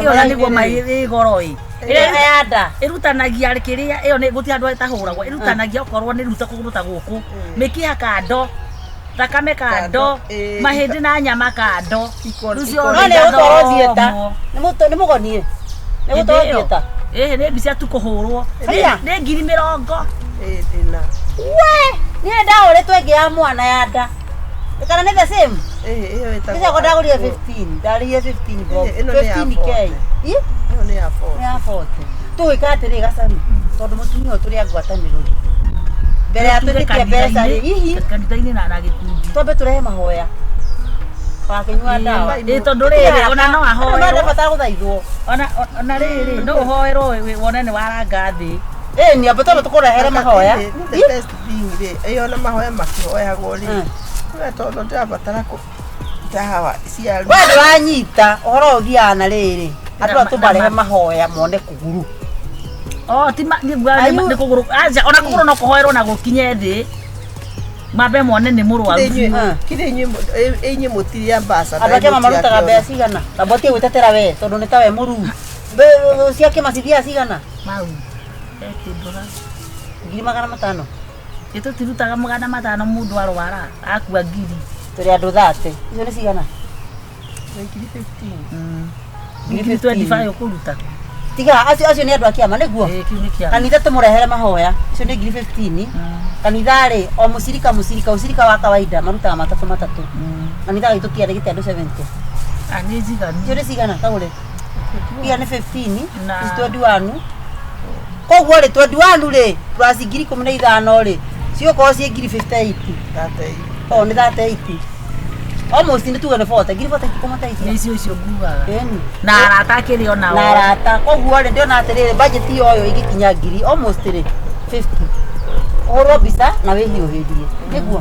Ĩyo na nĩguo mai ĩ goro ĩ. Ya nda. Ĩrutanagia kĩrĩa ĩyo nĩ gũtirĩ handũ ĩtahũragwo. Ĩrutanagia okorwo nĩ ruta kũgũrũ ta gũkũ. Mĩkiha kando. Thakame kando. Mahĩndĩ na nyama kando. Rũcio no nĩ gũtwarwo theatre. Nĩ mũgonie. Nĩ gũtwarwo theatre. Ĩhĩ nĩ mbica tu kũhũrwo. Nĩ 20,000. Ĩ ndĩna. We, niĩ ndagũrĩtwo ĩngĩ ya mwana ya nda. Kana nĩ the same? Ĩhĩ ĩyo ĩtagwo. Mbica ndagũrire 15, ndarĩhire 15 bob. Ĩno nĩ ya 15K. Ĩ? Ĩyo nĩ ya 40. Nĩ ya 40. Tũgwĩka atĩrĩ gacami, tondũ mũtumia ũyũ tũrĩ a ngwatanĩro rĩ. Mbere ya twĩtĩkie mbeca rĩ, hihi kanitha-inĩ na gĩkundi. Twambe tũrehe mahoya. Wakĩnyua ndawa. Ĩ tondũ rĩrĩ ona no ahoerwo. Ndabatara gũthaithwo. Ona rĩrĩ no ũhoerwo wone nĩ waranga thĩ. Ĩ ni ambe twambe tũkũrehere mahoya. The best thing rĩ, ĩyo na mahoya makĩhoyagwo rĩ. We tondũ ndĩrabatara ndawa cia We ndũranyita ũhoro ũyũ ũthiaga na rĩrĩ. Andũ aya tũmarehe mahoya mone kũgũrũ. Oh, ti nĩ kũgũrũ. Aca ona kũgũrũ no kũhoerwo na gũkinye thĩ. Mambe mone nĩ mũrwaru. Kirĩ inyuĩ mũtirĩ ambassador. Andũ a kĩama marutaga mbeca cigana? Tamba ũtige gwĩtetera we tondũ nĩ ta we mũruu. Cia kĩama cithiaga cigana? Mau. Kĩndũ ha. 500,000. Ĩ tũtirutaga 500 mũndũ arwara akua ngiri. Tũrĩ andũ 30. Icio nĩ cigana? 15. Ngiri 25 ũkũruta. Tiga acio nĩ andũ a kĩama nĩguo? Ĩ kĩu nĩ kĩama. Kanitha tũmũrehere mahoya. Icio nĩ ngiri 15. Kanitha rĩ o mũcirika mũcirika ũcirika wa kawaida marutaga matatũ matatũ. Kanitha gaitũ kĩarĩ gĩte andũ 70. Ah nĩ njiganu. Icio nĩ cigana kagũre? Iria nĩ 15. Ici 21. Koguo rĩ 21 rĩ plus 15,000 rĩ cigũkorwo ciĩ 58,000. Oh, nĩ 38. Almost nĩ tuge nĩ 40, 40,000 kũmateithia. Nĩ icio icio ngugaga. Ĩni. Na arata akĩrĩ onao. Na arata. Koguo rĩ ndĩrona atĩrĩrĩ budget yoyo ĩgĩkinya ngiri almost rĩ 50. Ũhũrwo mbica na wĩhiũhĩrie. Nĩguo.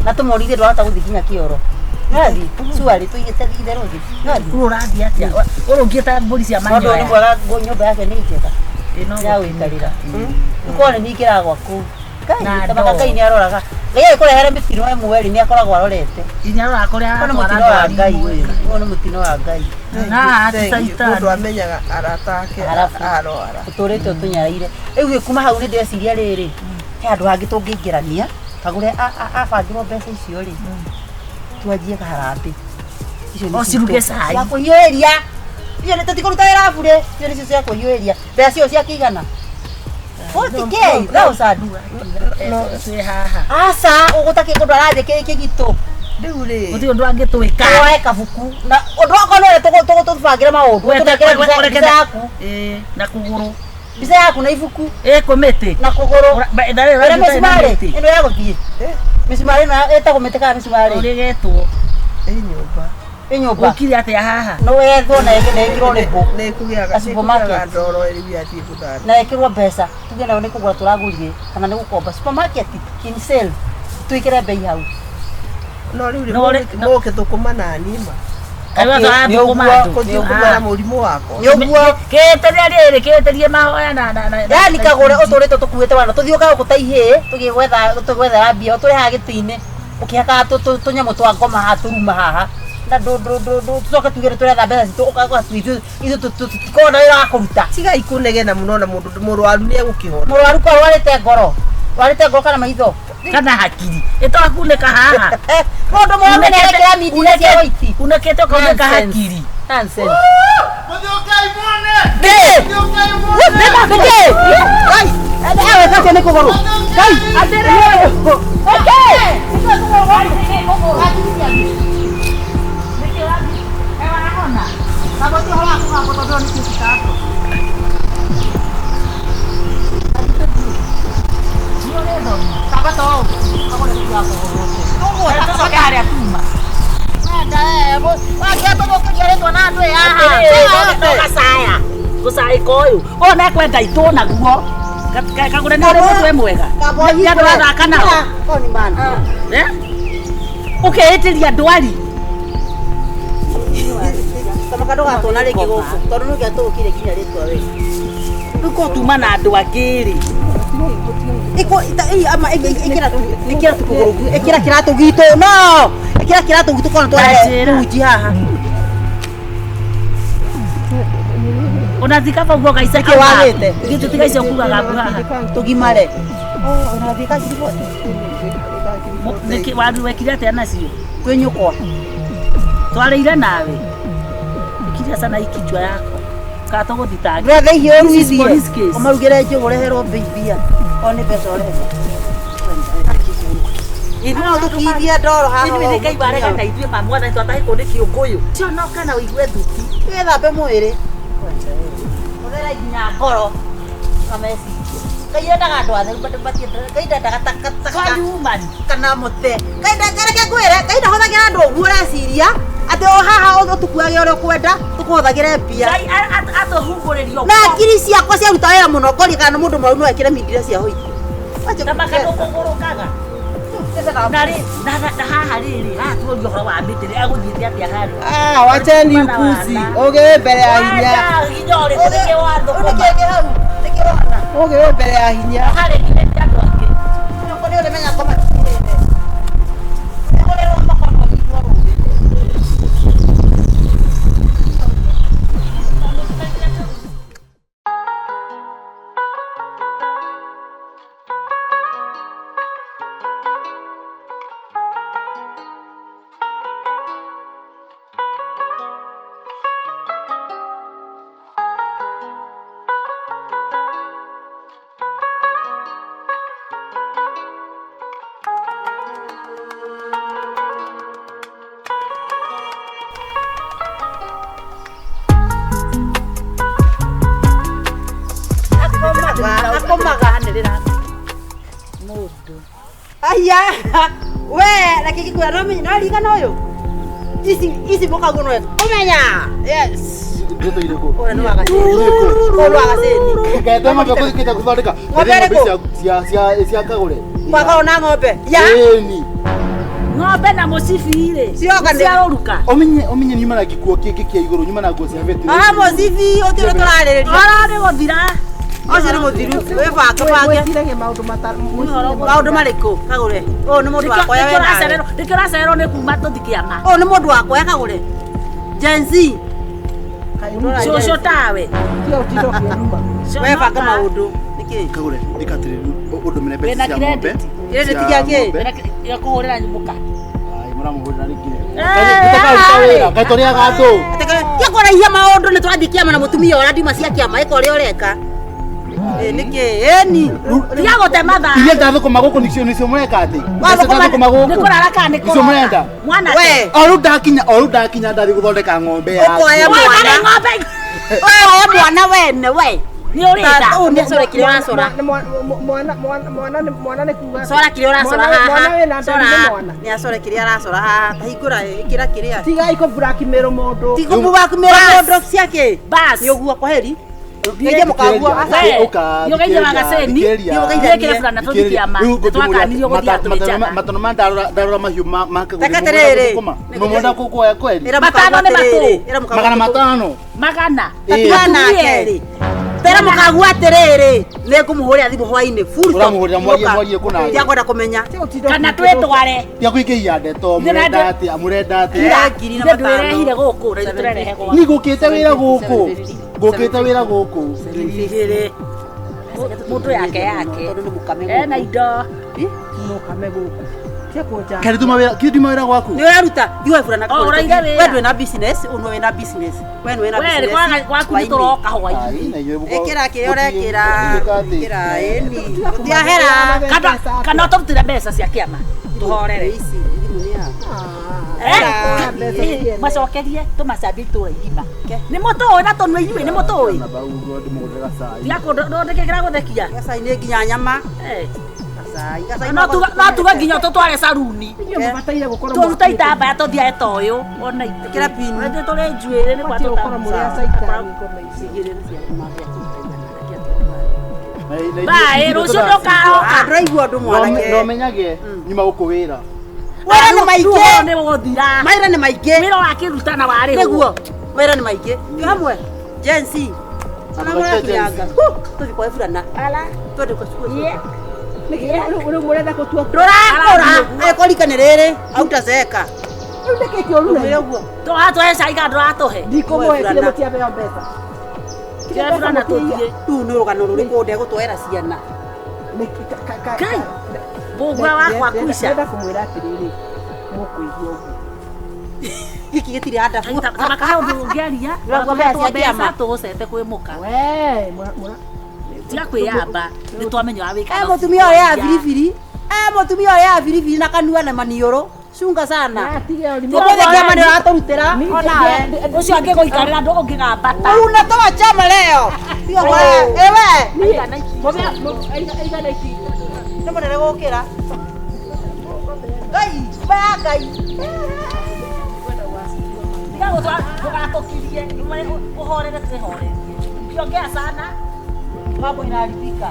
Na tũmorithie ndwahota gũthiĩ nginya kĩoro. Nĩwathiĩ? Cuarĩ tũigĩte itherũ thĩ. Nĩwathiĩ? Ũrũ ũrathiĩ atĩa? Ũrũngiĩ ta mbũri cia Tondũ nĩ manyoya. mwega nyũmba yake nĩ njega. Ĩno Ya gũikarĩra. Ũkorwo nĩ ningĩra gwaku. Na Ngai, tabaka ndoo. Ngai nĩ aroraga. Ngai agĩkũrehere mĩtino ĩmwe rĩ nĩ akoragwo arorete. Nginya aroraga kũrĩa Ũyũ nĩ aratwara mũtino wa ndwari Ngai imwe. ũyũ. Ũyũ nĩ mũtino wa Ngai. Na ti caitani. Mũndũ amenyaga arata ake Arabu. arwara. Ũtũrĩte ũtũnyaraire. Rĩu kuma hau nĩ ndĩreciria rĩrĩ. He handũ hangĩ tũngĩingĩrania. Kagũre abangĩrwo mbeca icio rĩ. Twanjie kaharambĩ. Icio nĩ O ciruge citũ. cai. Cia kũhiũhĩria. Icio nĩ tũtikũruta wĩra bure. Icio nĩcio cia kũhiũhĩria. Mbeca cio cia kĩigana. 40K thousand. Twĩ haha. Aca ũgũtakĩ kũndũ arathiĩ kĩgitũ. Rĩu rĩ. Gũtirĩ ũndũ angĩtwĩka. Woe kabuku. Na ũndũ wakwa no ũrĩa tũbangĩre maũndũ. Tũnengere mbica yaku. Na kũgũrũ. Mbica yaku na ibuku. Ĩ mĩtĩ. Na kũgũrũ. Ũrĩa Ũrĩa mĩcumarĩ ĩno ya gũthiĩ. Mĩcumarĩ ĩno ĩtagwo mĩtĩ kana mĩcumarĩ? Ũrĩgetwo. Ĩ nyũmba. Ĩ nyũmba. Ũkire atĩa haha? No wethwo na ĩkĩrwo rĩbũ. Nĩ kũgĩaga Na supermarket. ndoro rĩu yathiĩ gũthambia. Na ĩkĩrwo mbeca. Tuge nayo nĩ kũgũra tũragũrire kana nĩ gũkomba. Supermarket in sale. Twĩkĩre bei hau. No rĩu rĩ No rĩ- mũgũke thũkũma na nima. Kaĩ Okay, watũ nĩ wathũkũma ũguo, andũ. Kũthiĩ kũmara mũrimũ wakwa. Nĩ ũguo. Kĩĩtĩria rĩrĩ kĩĩtĩrie mahoya na na na. Yani kagũre ũtũrĩte tũkuĩte wana tũthiũkaga gũkũ ta ihĩĩ tũgĩgwethera mbia ũtũrĩ haha gĩtĩ-inĩ ũkĩhakaga tũnyamũ twa ngoma haha tũruma haha na tũcoke tuge nĩ tũretha mbeca citũ ũgatuithio ithuĩ tũtikoragwo na wĩra wa kũruta. Tigai kũnegena mũno na mũndũ mũrwaru nĩ egũkĩhona. Mũrwaru ko arwarĩte ngoro rwarĩte ngoro kana maitho Kana hakiri. Ĩtwakunĩka haha. Mũndũ mũrwaru nĩ arekĩra mindira cia white. Unĩkĩte ũkaunĩka Nonsense. hakiri. Nonsense. Mũthiũkai muone! Nĩ! Mũthiũkai muone! Nĩ! Ngai! Ewe kake nĩ kũgũrũ. Ngai! Atĩrĩrĩ! Okay! Tũcoke harĩa tuma. Gacaya. Gũcaĩka ũyũ. Ũyũ nĩekwenda itũ naguo. Kagũre nĩ ũrĩ mũtwe mwega. Nĩ andũ athaka nao. Eh? Ũkeĩtĩria ndwari. Tamaka ndũgatũona rĩngĩ gũkũ tondũ nĩ ũngĩatũgũkire nginya rĩtwa we. Rĩu korwo tuma na andũ angĩ rĩ. Ĩkĩra tũkũgũrũ ĩkĩra kĩratũ gitũ no ĩkĩra kĩratũ gitũ kona twarehe Ndajĩra. uji haha. Ũnathika bau ũgaica Nĩkĩ wagĩte? Ithuĩ tũtigaica kugaga mbu haha. Tũgimare. Ũrathiĩ ka ngiri bote. Nĩkĩ waru wekire atĩa nacio? Kwĩ nyũkwa. Twarĩire nawe. Ikiria sana hii kichwa yako. Kana tũgũthitange. Ndũretha ihiũ This is ũruithie. police case. Ũmarugĩre njũgũ ũreherwo mbia. O nĩ mbeca ũrehe. No tũkiithie ndoro haha. Ithuĩ nĩ Ngai warega na ithuĩ ma mwathani twatahĩkwo nĩ kĩũngũyũ. Conoka na ũigue thuti. Wĩthambe mwĩrĩ. Ũthere nginya ngoro na meciria. Ngai endaga andũ atheru Ngai ndendaga takataka Twari woman. kana mũte. Ngai reke ngwĩre Ngai ndahũthagĩra andũ ũguo ũreciria atĩ o haha ũtũkuage ũrĩa ũkwenda tũkũhũthagĩre mbia. Ngai atũhungũrĩrio. Na ngiri ciakwa ciaruta wĩra mũno ngoria kana mũndũ mũrwaru no ekĩre mindira cia hoiti. Tamaka ndũkũgũrũkaga. Na rĩ na haha rĩrĩ haha tuorio ũhoro wa mĩtĩ rĩ agũthiĩte atĩa harĩa. Ah, wacheni upuzi. Ũgĩ wĩ mbere ya hinya. Wanja nginya ũrĩkũ nĩkĩ wathũkũma. Nĩkĩ kĩ hau? Nĩkĩ ũrona? Ũgĩ wĩ mbere ya hinya. Harĩ nginya andũ angĩ. Nĩ ũrĩmenya ngoma citirĩte. Nĩkũrĩrwo makono igũrũ rũĩ. Akomaga, akomaga. Anĩrĩra mũndũ. Aya, we, reke ngĩkwĩra no menye, no ririkana ũyũ. Ici ici mũkaguo no ũmenya. Yes. Ndeto irĩkũ? Ũrĩa nĩ wa gacĩni. Ũyũ nĩ wa gacĩni. Ngete ng'ombe kũthikĩte gũthondeka. Ng'ombe ĩrĩkũ? Cia cia cia kagũre. Kwakorwo na ng'ombe. Ya. Ĩni. Ng'ombe na mũcibi rĩ. Cioka nĩ- Ciaũruka. Ũmenye ũmenye nyuma na gĩkuo kĩngĩ kĩa igũrũ nyuma na nguo cia beti. Aha mũcibi ũcio ũrĩa tũrarĩrĩria. Oro nĩ gũthira. Ũcio nĩ mũthiru. Wĩbange bange. Mwĩciragie maũndũ mata Maũndũ marĩkũ kagũre? Ũyũ nĩ mũndũ wakwa we nawe. Nĩkĩo ũracererwo nĩ kuma tũthi kĩama. Ũyũ nĩ mũndũ wakwa kagũre. Gen Z. Cũcũ tawe. Tiga ũtinda ũkĩruma. We banga maũndũ. Nĩkĩ? Kagũre ndĩka atĩrĩrĩ ũndũmĩre mbeca Wĩna cia ng'ombe. credit? Credit Cia gĩa kĩ? ng'ombe. Ya kũhũrĩra mũka. Ai mũramũhũrĩra rĩngĩ. Eh, Tũkaruta wĩra, kaĩ tũrĩaga andũ. Tiga kũraihia maũndũ nĩ tũrathiĩ kĩama na mũtumia ũrĩa ndima cia kĩama ĩka ũrĩa ũreka. Ĩ nĩkĩ? Ĩni. Tiga gũte mathaa. Iria ndathũkũma gũkũ nĩcio nĩcio mũreka atĩ. Wathũkũma- Ndathũkũma gũkũ. Nĩ kũrara kana nĩ Nĩcio mũrenda. Mwana. We. O rĩu ndakinya o rĩu ndakinya ndathiĩ gũthondeka ng'ombe yaku. Ũkoya Mwana mwana. nĩ ng'ombe. We oya mwana wene we. Nĩ ũrĩnda. Ũũ nĩ acore kĩrĩa ũracora. Mwana mwana mwana nĩ mwana nĩ kuga. Cora kĩrĩa ũracora Mwana- Mwana haha. wĩna Cora. ndani nĩ mwana. Nĩ acore kĩrĩa aracora haha. Ta hingũra ĩkĩra kĩrĩa. Tigai kũ blackmail mũndũ. Tiga kũmũbakũmĩra Bas. mũndũ ciake. Bas. Nĩ ũguo kwaheri. Ngeithie mũkaguo. We, Ũka, nĩ ũgeithia wa gaceni. thikĩrĩria. Nĩ Nĩ kĩrĩa burana tũthi kĩama. Rĩu Nĩ twakanirio gũthiĩ atũrĩ matano ma ndarora ndarora mahiũ ma ma kagũre. Reke atĩrĩrĩ. Mũmwenda kũkuoya kweli? Ĩra Matano mũkaguo nĩ matũ. atĩrĩrĩ. Ĩra mũkaguo Magana atĩrĩrĩ. matano. Magana. Ĩĩ. Tatigana nake. Tera mũkaguo atĩrĩrĩ. Nĩ ngũmũhũrĩra thimũ hwainĩ. Full stop. Ũramũhũrĩra mwarie mwarie kũna. Ndiakwenda kũmenya. Kana twĩtware. Tiga kũingĩhia ndeto mũrenda atĩa mũrenda atĩa. Eh, ngiri na Ithe matano. ndwĩrehire gũkũ na ithuĩ tũrerehe gwaku. Ni gũkĩte wĩra gũkũ. Gũkĩte wĩra gũkũ. Igĩrĩ. Mũndũ yake yake. Tondũ nĩ mũkame Ena gũkũ. indo. Mũkame gũkũ. Tia kũnja. Kaĩ nduma wĩra, kĩ nduma wĩra gwaku? Nĩ ũraruta thiĩ burana O, ũraire wĩra. we ndwĩ na business ũyũ nĩwe wĩna business we nĩwe wĩna We business gwaku nĩ tũroka hwainĩ. Ai, na inyuĩ mũkorwo- ĩkĩra kĩrĩa ũrekĩra mũgĩka atĩ? ĩkĩra ĩni gũtiahera Kana kana ũtũrutĩre mbeca cia kĩama. Tũhorere. ici thimũ nĩ ya Eh, macokerie tũmacambie itũra igima. Nĩ mũtũĩ na tũnua inyuĩ nĩ mũtũĩ. Na bau ũguo ndĩmũgũrĩre gacai. Tiga kũndũ kĩragũthekia. gacai nĩ nginya nyama Eh. gacai gacai No tuge nginya tũtware saruni. Inyuĩ mũbataire gũkorwo Tũrute itambaya tũthiae ta ũyũ. Ona ithuĩ. Ĩkĩra pin. Ona ithuĩ tũrĩ njuĩrĩ nĩ kwa Mũbatiĩ gũkorwo mũrĩ a caitani ngoma ici. Igĩrĩ nĩ cia kũmambia Bae, rũciũ ndũkaroka. ndũraigua ũndũ mwanake No menyage nyuma gũkũ wĩra. wĩra nĩ maingĩ Nĩ gũthira. mawĩra nĩ maingĩ Wĩra wakĩruta na warĩhwo. nĩguo mawĩra nĩ maingĩ twĩ hamwe Gen Z ona Andũ aitũ Gen Z. mũratuyanga tũthiĩ kwa burana twende kwa cukuru Nĩkĩ rĩu mũrenda gũtua ndũrakũra angĩkorwo rika nĩ rĩrĩ autazeeka Rĩu nĩkĩ kĩũru na ũmĩre ũguo Tũratũhe cai kana ndũratũhe. ndikũmũhe kĩrĩa mũtiaheo mbeca. Kĩrĩa burana tũthiĩ. rĩu nĩ rũgano rũrĩkũ ndegũtwara ciana Ngai. Mbũgua wakwa kuica. Ndĩrenda kũmwĩra atĩrĩrĩ mũkũigua ũguo. gĩkĩ gĩtirĩ handabu Tabaka ũndũ ũngĩaria. Ndũrakuo mbeca cia kĩama. Tũgũcete kwĩ mũka. We mũra Tiga kwĩyamba. Nĩ twamenya ũrĩa wĩkaga. e mũtumia ũrĩa ya biribiri e mũtumia ũrĩa ya biribiri na kanua na maniũrũ cunga sana tige ũrimũ. ũmũthĩ kĩama nĩ ũratũrutĩra onawe Ũcio angĩgũikarĩra ndũ ũngĩgambata. unatoa chama leo tiga kwa ewe Aigana iki. nĩ mũnene gũkĩra ngai kumba ya ngai Tiga ndũgatũkirie. Ũhorere twĩhorerie. Ukiongea sana. mambo inaharibika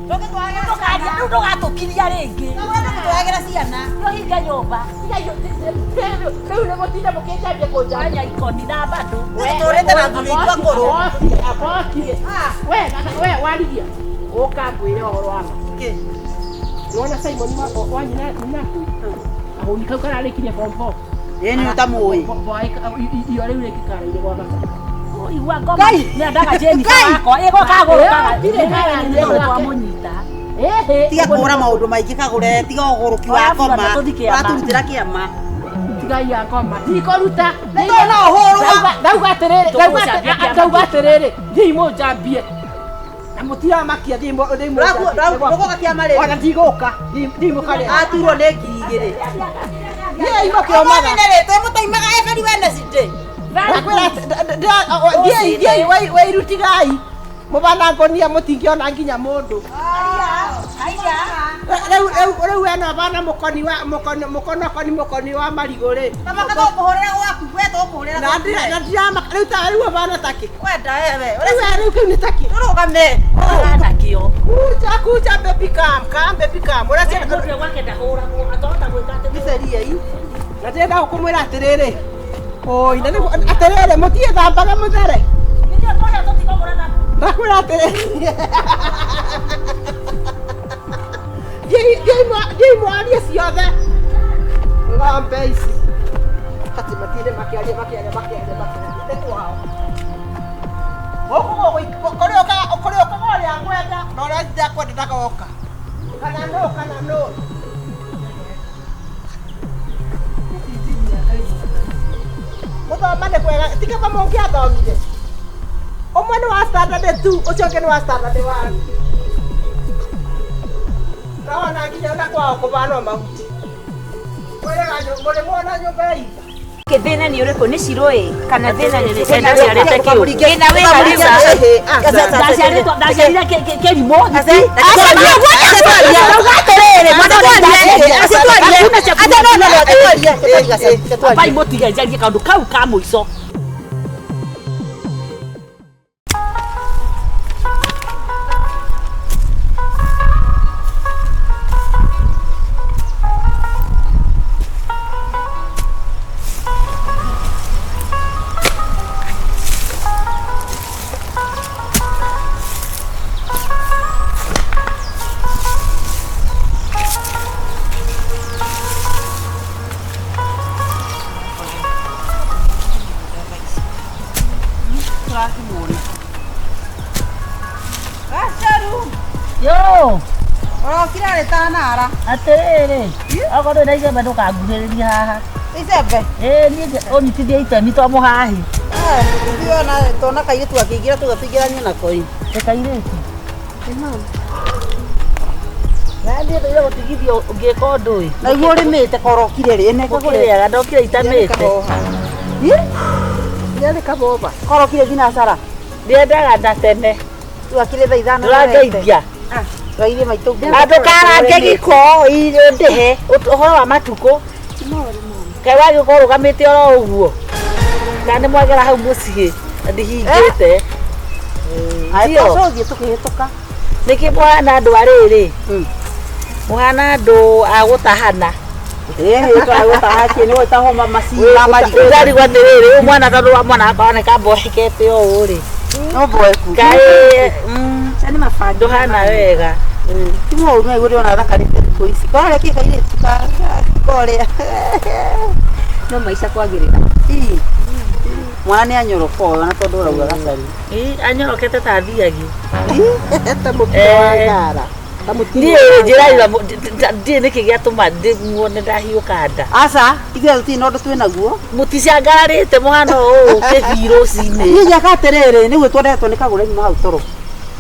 Ndũkaria rĩu ndũgatũkiria rĩngĩ. tũgũtwagĩra ciana Nĩũhinge nyũmba. Rĩu nĩ mũtinda mũkĩnjambia kũnjambia. Anya ikoni na bado. tũrĩte na thuri itũ akũrũ Akokire. We we warigia. Ũka ngwĩre ũhoro wa ma. Kĩ? Nĩwona Simon wa nyina nyina Kahũni kau kararĩkirie form four. Ĩĩ nĩ ũtamũĩ Iyo rĩu rĩngĩ gwa baba. Igua ngoma. Ngai! Nĩendaga Jennifer Ngai! wakwa. Ĩgo kagũrũkaga. Ndirĩ Nĩ twamũnyita. Ĩhĩ. tiga kũhũra maũndũ maingĩ kagũre tiga ũgũrũki wa Oya ngoma burana tũthiĩ kĩama. ũratũrutĩra kĩama Tigai ya ngoma. Ndikũruta. Nĩ tondũ no ũhũrwo. Ndauga atĩrĩrĩ, Tũgũcambia kĩama. ndauga atĩrĩrĩ, thiĩi mũnjambie. Na mũtiramakia thiĩi mũnjambie. Ndũgũka kĩama rĩrĩ Ona ndigũka. Thiĩi mũkarĩa. aturwo nĩ ngiri igĩrĩ Thiĩi mũkĩomaga. twĩmũtaimaga every Wednesday Ndakwĩra thiĩi thiĩi wĩirutigai. Mũbana ngonia mũtingĩona nginya mũndũ. Rĩu rĩu rĩu ena bana mũkoni wa mũkoni mũkono koni mũkoni wa marigũ rĩ. Baba katũkũhũrĩra gwaku we tũkũhũrĩra Na ndira na ndirama rĩu ta rĩu bana takĩ. Wenda wewe. Rĩu rĩu kĩu nĩ takĩ. Tũrũgame. Ũrana kĩo. Kuja kuja baby come come baby come. Ũracia Mũndũ gwake ndahũragwo atahota gwĩka atĩ Gĩceria i. Na ndĩrenda gũkũmwĩra atĩrĩrĩ. Oi, na nĩguo atĩrĩrĩ mũtiĩthambaga mũthere. Nĩkĩo twana tũtikũgũra thabuni. Ndakwĩra atĩrĩrĩ. Thiĩi mwarie ciothe. Ng'ombe ici. Atĩ matinde makĩaria makĩaria makĩaria makĩaria. Nĩ kwao. Gũkũ kũrĩ ũkaga kũrĩ ũkaga ũrĩa ngwenda na ũrĩa itakwenda ndagoka. Kana nũ kana nũ. Gũthoma nĩ kwega ti kaba mũngĩathomire. Ũmwe nĩ wa standard 2 ũcio ũngĩ nĩ wa standard 1. Ndona nginya ona kwao kũbana mahuti. Mũrĩ muona nyũmba ya itha. Thĩna nĩ ũrĩkũ nĩ cirũ ĩ kana thĩna nĩ Ndaciarĩte kĩu. Thĩna wĩ harĩa Ndaciarĩtwo ndaciarire kĩrimũ. Ambai mũtige njarie kaũndũ kau ka mũico. Yo, Ũrokire rĩ tanara. atĩrĩrĩ, okorwo ndũrĩ na icembe ndũkanguhĩrĩrie haha. Icembe. Ĩĩ niĩ ũnyitithie itemi to mũhahi. Ithuĩ ona tona kairĩtu akĩingĩra tũgatũingĩranie nako ĩ. Ĩ kairĩtu. Na niĩ ndũire gũtigithio ngĩka ũndũ ĩ. Na iguo ũrĩmĩte korokire rĩ ene Gũkĩrĩaga ndokire itamĩte. Nĩ kaboba. Korokire thinacara. Ndiendaga na tene. Rĩu akĩrĩ thaa ithano. Ndũrangeithia. Tũrairie maitũ. Ndũkarange gĩko ndĩhe ũhoro wa matukũ. Kaĩ wagĩũka ũrũgamĩte oro ũguo. Kana nĩ mwagera hau mũciĩ na ndihingĩte. Ndio. Tũthiĩ tũkĩhĩtũka. Nĩkĩ mũhana andũ a rĩrĩ? Mũhana andũ a gũtahana. Ĩĩ nĩ gũtahwo macini marigũ. Ndarigwo atĩrĩrĩ, ũyũ mwana tondũ wa mwana wakwa oneka mboekete ũũ rĩ. No mboeku. Kaĩ ndũhana wega. Ti mũũru no iguo ndĩrona thakarĩte thikũ ici. Korĩa kĩ kairĩtu ka korĩa. No maica kwagĩrĩra. Ii. Mwana nĩ anyoroka ũyũ na tondũ ũrauga gacaru. Ĩ anyorokete ta thiagi. Ta mũtino wa ngara. Ta mũtino. Niĩ njĩra ndiĩ nĩkĩ gĩatũma ndĩmuone ndahiũka nda. Aca, ithuĩ tũtirĩ na ũndũ twĩ naguo. Mũticangararĩte mũhana ũũ kĩbii rũcinĩ. Niĩ njaka atĩrĩrĩ, nĩguo twendetwo nĩ kagũre nyuma hau toro.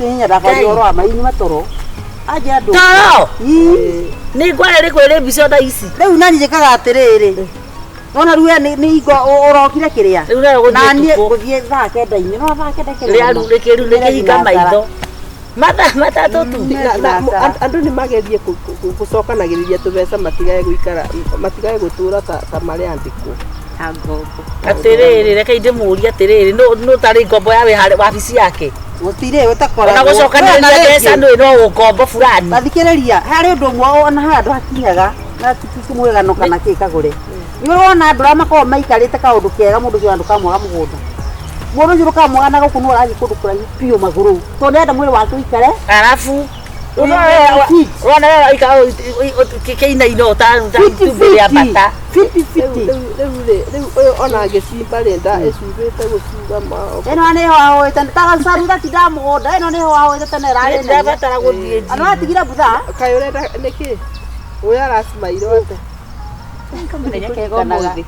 Niĩ nyendaga kwaria ũhoro wa ma inyuma toro. Anje andũ. Toro! Ii. Nĩ ngware rĩ kwĩrĩ mbica tha ici. Rĩu nani njĩkaga atĩrĩrĩ. Wona rĩu we nĩ hingo ũrokire kĩrĩa. Rĩu nayo gũthiĩ Na niĩ ũtukũ. gũthiĩ thaa kenda-inĩ. No thaa kenda kĩrĩa. Rĩa rĩu rĩkĩhinga maitho. Mathaa matatũ tu. Andũ nĩ magerie gũcokanagĩrĩria tũbeca matigae gũikara matigae gũtũra ta marĩ andĩkwo. Ta ngombo. Atĩrĩrĩ reke ndĩmũrie atĩrĩrĩ nũ tarĩ ngombo ya wĩ wabici yake. Gũtirĩ ũtakoragwo. Ona gũcokanĩrĩria mbeca nĩ no ngombo fulani. Tathikĩrĩria harĩ ũndũ ũmwe ona harĩ andũ hakinyaga na ti mwĩgano kana kĩ kagũre. Nĩ ũrona andũ arĩa makoragwo maikarĩte kaũndũ kega mũndũ ũcio ndũkamwaga mũgũnda. Mũndũ ũcio ndũkamwaga na gũkũ nĩ ũrathiĩ kũndũ kũraihu biũ magũrũ. Tondũ nĩarenda mwĩrĩ wake ũikare. Arabu ũrona wewe ũikara kĩinaina ta itumbĩ rĩa mbata. Fiti fiti. Rĩu ũyũ ona agĩcimba rĩ nda ĩcumbĩte gũcumba ma. Ĩno nĩho ahoete ta gacaru gatindaga mũgũnda ĩno nĩho ahoete tene ĩrarĩ nene. Ndirabatara gũthiĩ Andũ atigire mbutha. Kaĩ ũrenda nĩkĩ? Ũyũ aracimairwo atĩa? Kamũthenya kega ũmũthĩ.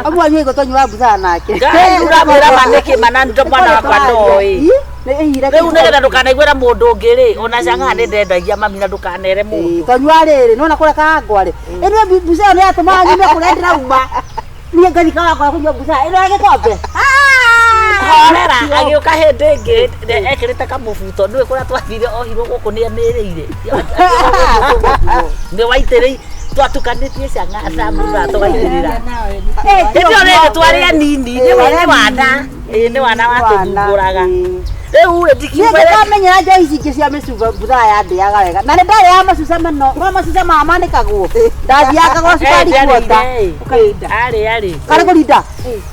Amwe anyu aigua twanyua mbutha nake. Ngai ũramwĩra ma nĩkĩ mana ndo mwana wakwa ndoĩ. Rĩu nĩgetha ndũkanaiguĩra mũndũ ũngĩ rĩ ona cang'aa nĩ ndendagia mami na ndũkanere mũndũ. Twanyua rĩrĩ nĩwona kũrĩa kangwa rĩ. Ĩno mbuca ĩyo nĩyatũmaga nyume kũrĩa ndĩrauma. Niĩ ngathi kawangwa kũnyua mbuca ĩno ya gĩkombe. Horera agĩũka hĩndĩ ĩngĩ ekĩrĩte kamũbuto nĩwe kũrĩa twathire ohirwo gũkũ nĩ emĩrĩire nĩ waitĩrĩi twatukanĩtie canga cambura tũgaitĩrĩra hĩndĩ ĩyo rĩngĩ twarĩ anini nĩ wana ĩĩ nĩ wana watũthumbũraga rĩu rĩ ndikiuga Nĩndamenyera njohi ici ingĩ cia mĩcuba mbuthaa yandĩaga wega na nĩ ndarĩaga macuca mũno no macuca maya manĩkagwo ndathiaga ngagũra cukari kuota arĩ arĩ karĩ kũrinda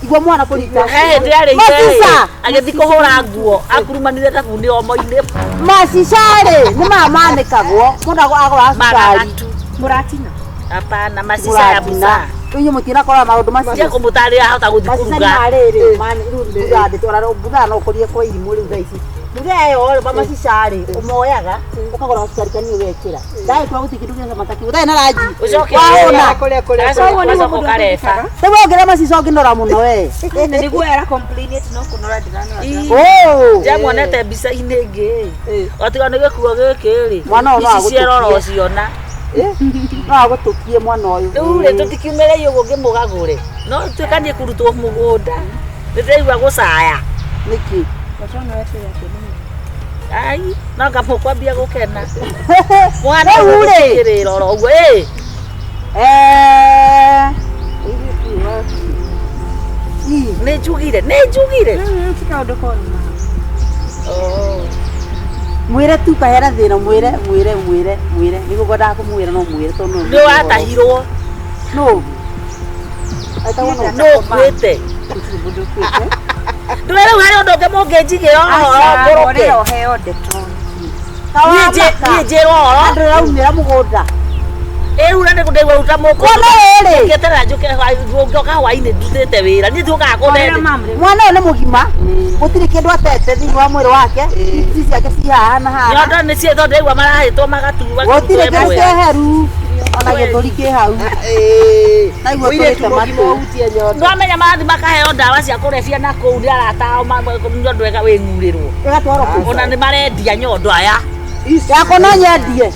igua mwana kũrinda hĩndĩ arĩ macica agĩthiĩ kũhũra nguo akurumanire thabuni omo-inĩ macica rĩ nĩ maya manĩkagwo mũndũ agũraga cukari maragatu Mũratina. hapana macica ya busaa inyuĩ mũtinakora maũndũ macio tia kũmũtarĩra ahota gũthiĩ macica nĩ kũruga marĩrĩ rĩu mbuthaa ndĩtwara mbuthaa no ũkũrie kwa irimũ rĩu thaa ici mbuthaa ĩyo rĩ macica rĩ ũmoyaga ũkagũra gacukari kanini ũgekĩra ndagĩkora gũtirĩ kĩndũ gĩa cama ta kĩu ũtarĩ na ranji Ũcoke wahũna Kũrĩa kũrĩa Agacoka agacoka ũkareba rĩu wongerera macica ũngĩnora mũno we Na nĩguo ara complain ati no kũnora ndĩranora. Oh. Ndiamuonete mbica-inĩ ĩngĩ otiga nĩ gĩkuo gĩkĩ rĩ Mwana ũyũ no ici ciarora agũtũkie. ũciona no agũtũkie mwana ũyũ rĩu rĩ tũtikiumĩre ũguo ngĩmũgagũre no tuĩka niĩ kũrutwo mũgũnda nĩ ndĩraigua gũcaya nĩkĩ ai no ngamũkwambia gũkena mwana Rĩu rĩ. ũgũthikĩrĩra oro ũguo ĩ Eh, nĩ njugire nĩ njugire Ti kaũndũ koru mama. mwĩre tu kahera thĩna mwĩre mwĩre mwĩre mwĩre nĩguo ngwendaga kũmwĩra no mwĩre tondũ nĩ watahirwo no etagwo nũ nĩ ũkuĩte gũtirĩ mũndũ ũkuĩte ndũĩ rĩu harĩ ũndũ ũngĩ mũngĩnjigĩra ũhoro ngũrũke Horera ũheo ndeto. niĩ njĩrwo ũhoro andũ raumĩra mũgũnda ĩu na nĩkũndaigua ruta mũkũ mwana ũyũ rĩ ngĩeterera njũke ngĩoka hwainĩ ndutĩte wĩra niĩ ndiũkaga Horera kũndende mam rĩu. mwana ũyũ nĩ mũgima gũtirĩ kĩndũ atete thĩinĩ wa mwĩrĩ wake ici ciake ci haha na haha nyondo nĩ ciĩ tondũ ndaigua marahĩtwo magaturwa gũtirĩ kĩndũ kĩeheru ona gĩthũri kĩ hau Naigua Mũirĩtu tũrĩte mũgima matũ. ũhutie nyondo. Ndwamenya marathiĩ makaheo ndawa cia kũrebia na kũu nĩ arata ao nyondo ĩga wĩng'urĩrwo ĩgatwarwo kũ ona nĩ marendia nyondo aya yakwa no nyendie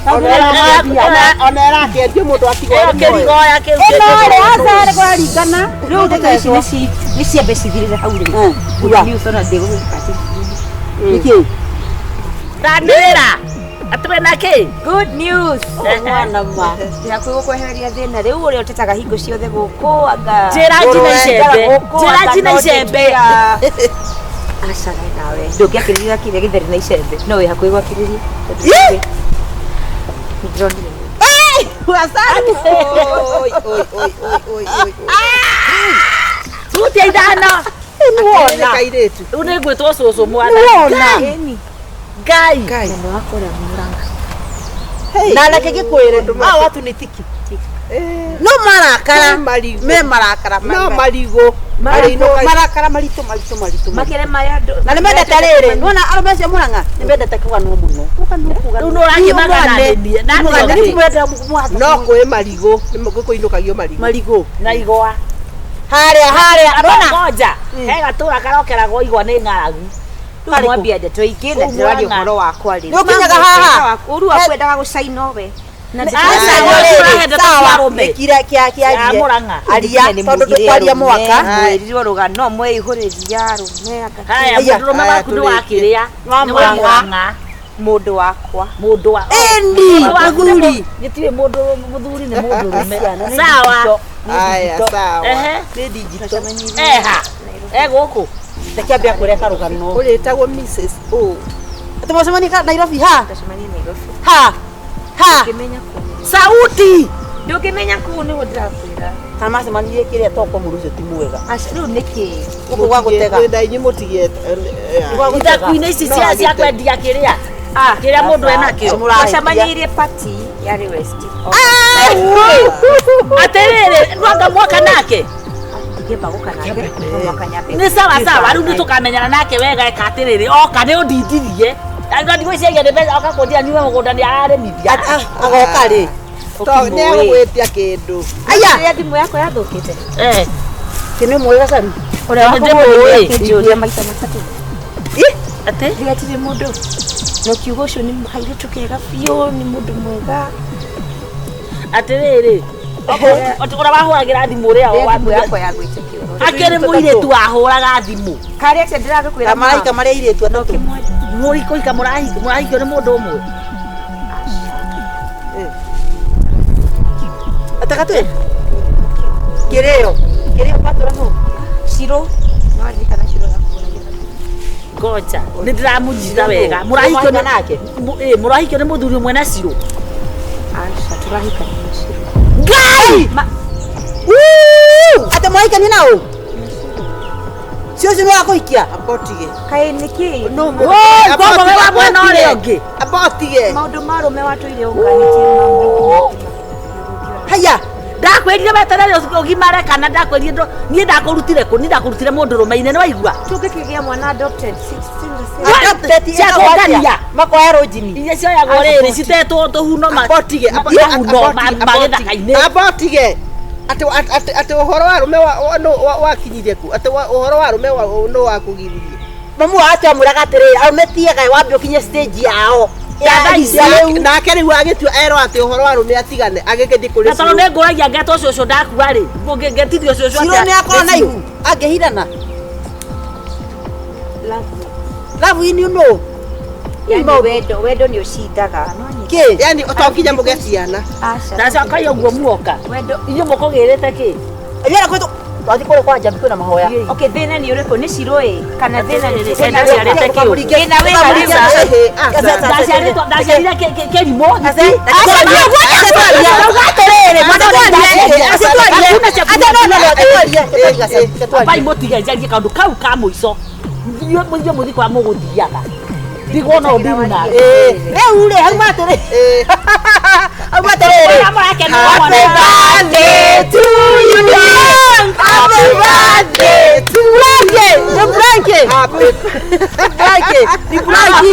Ona ĩrakĩendio mũndũ atigwo ĩyo arĩ muoyo. kĩrigoya kĩu ĩno rĩ aca nĩ kũraringana Rĩu ndeto ici nĩ ciambe cithirĩre hau rĩ. Uga. Good news ona ndĩgũgĩka atĩ. nĩkĩ ndanĩrĩra atĩ na kĩ Good news. mwana ma Ndĩhakuhĩ gũkwehereria thĩna rĩu ũrĩa ũtetaga hingo ciothe gũkũ anga Njĩra njina icembe njĩra njina icembe aca we nawe ndũngĩakĩrĩria kĩrĩa gĩtheri na icembe no wĩ hakuhĩ gwakĩrĩria Nĩndĩronire Oi, oi, oi, oi, oi, oi. hutia ithano Nĩ kairĩtu. rĩu nĩ ngwĩtwo cũcũ mwana nĩwona ngai Ngai. na reke ngĩkwĩre hawa watu nĩ tiki no marakara No marigũ. me marakara No marigũ. Marĩinũka- marakara maritũ maritũ maritũ makĩre marĩa andũ na nĩ mendete rĩrĩ nĩwona arũme acio mũrang'a nĩ mendete kũganwo mũno Rĩu nĩ ũrakĩmagana nĩ niĩ, na nĩ ũkĩ? No kwĩ marigũ. Nĩ kũinũkagio marigũ. marigũ na igwa harĩa harĩa Aba nona ngoja he gatũra karokeragwo igwa nĩ ng'aragu Rĩu mwambia ndeto ingĩ na Rĩu ndĩraria Mũrang'a. ũhoro wakwa rĩ Nĩ ũkinyaga haha? ũru waku endaga gũcaina we na Aca, Aca, ũrahe ndeto cia sawa arũme. nĩkira kĩa Ya kĩarie Mũrang'a. aria tondũ ndũkwaria mwaka mwĩrirwo rũgano mweihũrĩria arũme anga haya Aya, mũndũrũme aya, waku nĩ tũrĩkie. wakĩrĩa Wa nĩ wa Mũrang'a. Mũrang'a mũndũ wakwa mũndũ wa Ĩni, Mũndũ waku nĩ mũthuri. gĩtirĩ mũndũ mũthuri nĩ mũndũrũme sawa Aya, sawa. Ehe. Nĩ digital. eha e gũkũ Reke ambia kwĩreka rũgano Ũrĩtagwo Mrs. O. atĩ mwacemania Nairobi ha tũcemanie Nairobi ha ha ndũngĩmenya kũu sauti ndũngĩmenya kũu nĩguo ndĩrakwĩra kana macemanirie kĩrĩa toko mũndũ ũcio ti mwega Aca, rĩu nĩkĩ gũkũ gwa gũtega Kwenda inyuĩ mũtigie. Gwa gũtega. ithaku-inĩ ici cia kwendia kĩrĩa kĩrĩa mũndũ enakĩo twacemanirie party yarĩ West atĩrĩrĩ nwanga mwaka nake ndingĩamba gũka nake no mwaka nyambe nĩ sawa sawa rĩu nĩ tũkamenyana nake wega eka atĩrĩrĩ oka nĩ ũndindirie andũ ndigwĩciria nĩ mbeca oka kũndia nyume mũgũnda nĩ ararĩmithia agoka rĩ Nĩ egũgwĩtia kĩndũ. aya rĩrĩa thimũ yakwa yathũkĩte Eh, kĩnĩ mwĩ gacaru ũrĩa Nĩ ndĩmũĩ. wakũhũrĩra maita matatũ atĩ ndigatirĩ mũndũ na ũkiuga ũcio nĩ kairĩtu kega biũ nĩ mũndũ mwega atĩrĩrĩ Ũrĩa wahũragĩra thimũ ũrĩa Nĩ thimũ yakwa ya gwĩtĩkio. Akĩrĩ mũirĩtu wahũraga thimũ. Karĩ atĩa ndĩragũkwĩra Kamaraika marĩ airĩtu atatũ. Mũrikũhika mũrahikio nĩ mũndũ ũmwe. Atakatwe. Kĩrĩo. Kĩrĩo patũra nũ? Shiro. No ririkana Shiro yakũhũragĩra. Ngoja. Nĩ ndĩramũnjira wega. Mũrahikio nĩ nake. Mũrahikio nĩ mũthuri ũmwe na Shiro. Aca tũrahikania na Shiro. Ngai! Atĩ mwahikania na ũ? Cio ũcio nĩ wakũhikia? Abotige. Kaĩ nĩkĩ? No, Woi, koguo we wa mwena ũrĩa ũngĩ. Abotige. Maũndũ ma arũme watũire ũnganĩtie maũndũ. Haya. Ndakwĩrire weterere ũgimare kana ndakwĩrire niĩ ndakũrutire kũ? Niĩ ndakũrutire mũndũ rũme-inĩ nĩ waigua? Tũngĩkĩgĩa mwana adopted. Adopted Cia kũngania. Makoya rũnjini. Iria cioyagwo rĩrĩ citetwo tũhuno Abotige. mahuno ma gĩthaka-inĩ. Abotige. Atĩ atĩ atĩ ũhoro wa arũme wa no wakinyire ku? Atĩ ũhoro wa arũme wa no wakũgiririe. Mamu wa atĩ amwĩraga atĩrĩrĩ arũme tiaga wambe ũkinye stage yao. Nake rĩu agĩtua erwo atĩ ũhoro wa arũme atigane agĩgĩthiĩ kũrĩ Na tondũ nĩ ngũragia ngetwo cũcũ ndakua rĩ, ngetithio cũcũ Shiro atĩa? nĩ akorwo na ihu angĩhithana. Love ini no. Yani wendo, wendo nĩ ũcindaga. Kĩ? Yani to nginya mũgĩe ciana. Aca. Ndacoka ũguo muoka. Wendo. Inyuĩ mũkũgĩrĩte kĩ? Yera kwĩtũ twathiĩ kũrĩa kwa Njambi kwĩna mahoya. Okay, thĩna nĩ ũrĩkũ? Nĩ Shiro ĩ? Kana thĩna nĩ Ndaciarĩte kĩ? Thĩna wĩ harĩa? Ndaciarĩtwo ndaciarire kĩrimũ. Ambai mũtige njarie kaũndũ kau ka mũico. Inyuĩ mũthiĩ kwa mũgũthiaga. Ndigwo no ndiru nake. Rĩu rĩ hauma atĩrĩ. Hauma atĩrĩrĩ. Ũrĩa mũrakena Happy birthday to you. Happy birthday to Blanke. Ni Blanke. Blanke. Ni Blanke.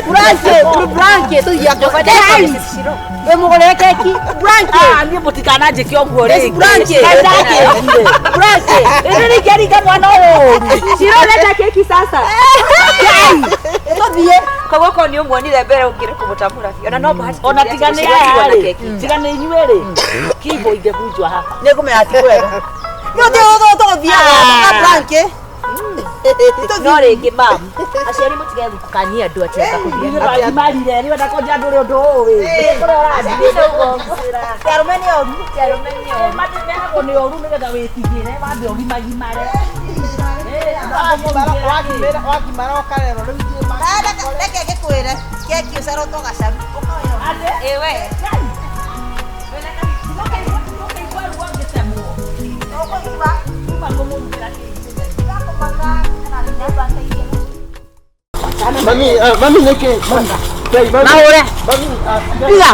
Blanke. Ni Blanke. Tu ya keki. We mũgũrĩre keki. Blanke. Ah, niĩ mũtikananjĩke ũguo Yes, rĩngĩ. Blanke. Blanke. Ĩndĩ ningĩringa mwana ũyũ ũru. Shiro leta keki sasa. Tũthiĩ. Koguo korwo nĩ ũmuonire mbere ũngĩrĩ kũmũtamũra biũ. Ona no bahati. Ona tiga nĩ aya rĩ, tiga nĩ inyuĩ rĩ, kibo ingĩbunjwo haha. Nĩ ngũmenya ti kwega. Nĩ ũthiĩ tũgũthiaga na Blanke. No rĩngĩ mam, aciari mũtige gũkania andũ atĩ anga kũgĩa. Ithuĩ twagimarire, rĩu enda kũnjia ndũrĩ ũndũ ũĩ. Kũrĩa ũrathiĩ. Ti arũme nĩ oru. Arũme nĩ oru. Meragwo nĩ ũru nĩgetha wĩtigĩre, wambe ũgimagimare. Wagimara ũkarerwo rĩu ithuĩ Reke ngĩkwĩre keki ũcarotwo gacaru. Ĩ we. Mami, mami nĩkĩ? Mami, mami. Mahũre. Mami, Piga.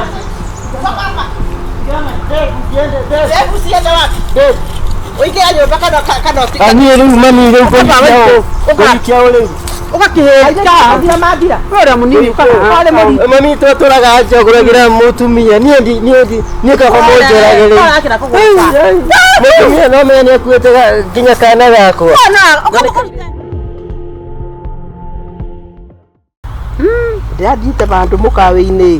Hebu ciende wapi? Ũingĩra nyũmba kana kana Ah, niĩ rĩu mami rĩu kũhikia ũ rĩu. Ũgakĩhĩka. Mathira mathira. Ũrĩa mũnini ũkaga. Mami twatũraga njagũragĩra mũtumia niĩ ndi niĩ ndi niĩ kaba mũnjũragĩre. Ũrakĩra kũgũka. Mũtumia no menya nĩakuĩte nginya kana gakwa. Ndĩrathiĩte vandũ mũkawa-inĩ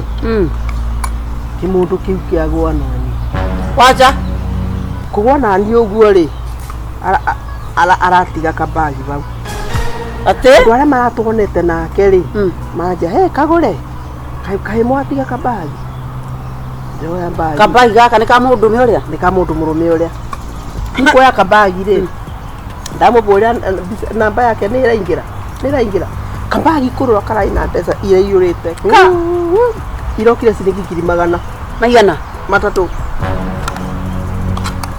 kĩmũndũ kĩu kĩagũa nani. Wacha. Kũgũa nani ũguo rĩ aratiga kabagi vau. Atĩ? Andũ arĩa maratuonete nake rĩ manja he kagũre kaĩ mwatiga kabagi. Ndĩroya mbagi. Kabagi gaka nĩ ka mũndũrũme ũrĩa? Nĩ ka mũndũ mũrũme ũrĩa. Nikuoya kabagi rĩ ndamũbũrĩra namba yake nĩ ĩraingĩra nĩ ĩraingĩra kabagi kũrora kararĩ na mbeca iria iyũrĩte ka irokire ciringi ngiri magana Maigana? matatũ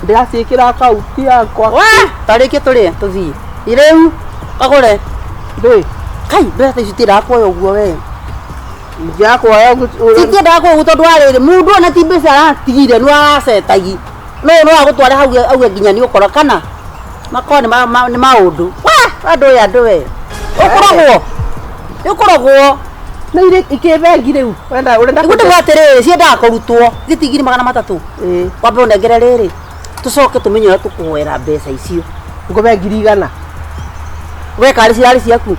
ndĩraciĩkĩra akaunti yakwa. Tarĩkie tũrĩe tũthiĩ. Rĩu kagũre. Ndĩ. Kai mbeca ici itiendaga kuoya ũguo we. Ndiakuoya Citiendaga kuoya ũguo tondũ wa rĩrĩ mũndũ ona ti mbeca aratigire nĩ aracetagi. No no agũtware hau auge nginya nĩ ũkora kana makorwo nĩ maũndũ. Wa andũ aya andũ we. Ũkũrogwo. Nĩ ũkũrogwo. Nĩ irĩ ikĩ bengi rĩu wenda ũrenda Nĩguo ndĩmwĩre atĩrĩrĩ ciendaga kũrutwo gĩti ngiri magana matatũ. Wambe ũnengere rĩrĩ tũcoke tũmenye ũrĩa tũkũhoera mbeca icio. Ngũbe ngiri igana. We karĩ cirarĩ ciaku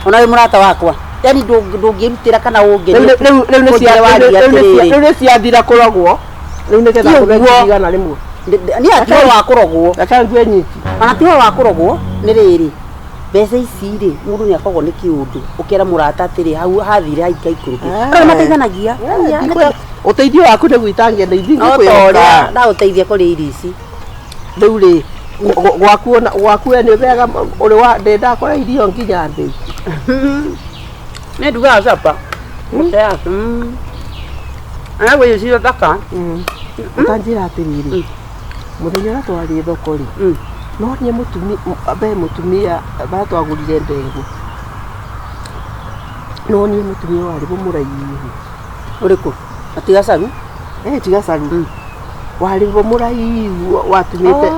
ona wĩ mũrata wakwa. Yani ndũngĩrutĩra kana ũngĩ. Rĩu nĩ ciathira kũrogwo. Rĩu nĩgetha Ti ngũre ũguo. ngiri igana rĩmwe. Niĩ ti ũhoro wa kũrogwo. Reke ngue nyiki. Ona ti ũhoro wa kũrogwo nĩ rĩrĩ mbeca ici rĩ mũndũ nĩ akoragwo nĩ kĩũndũ ũkera mũrata atĩrĩ hau hathire haikaikũrũke Ah. andũ nĩ mateithanagia Aya, nĩ Ũteithio waku nĩ gwĩtangia na ithuĩ no ta ũrĩa ndagũteithia kũrĩa irio ici. Rĩu rĩ gwaku ona gwaku we nĩ wega ũrĩ wa ndĩ ndakora irio nginya thĩ. Nĩ ndugaga capa arabu irio cio thaka. Ũtanjĩra atĩrĩrĩ, mũthenya ũrĩa twarĩ thoko rĩ, no niĩ mũtumia mbe mũtumia barĩa twagũrire ndegũ, no niĩ mũtumia warĩ mũraihu. Ũrĩkũ? Atiga caru? Eh, tiga caru. Warĩ mũraihu watumĩte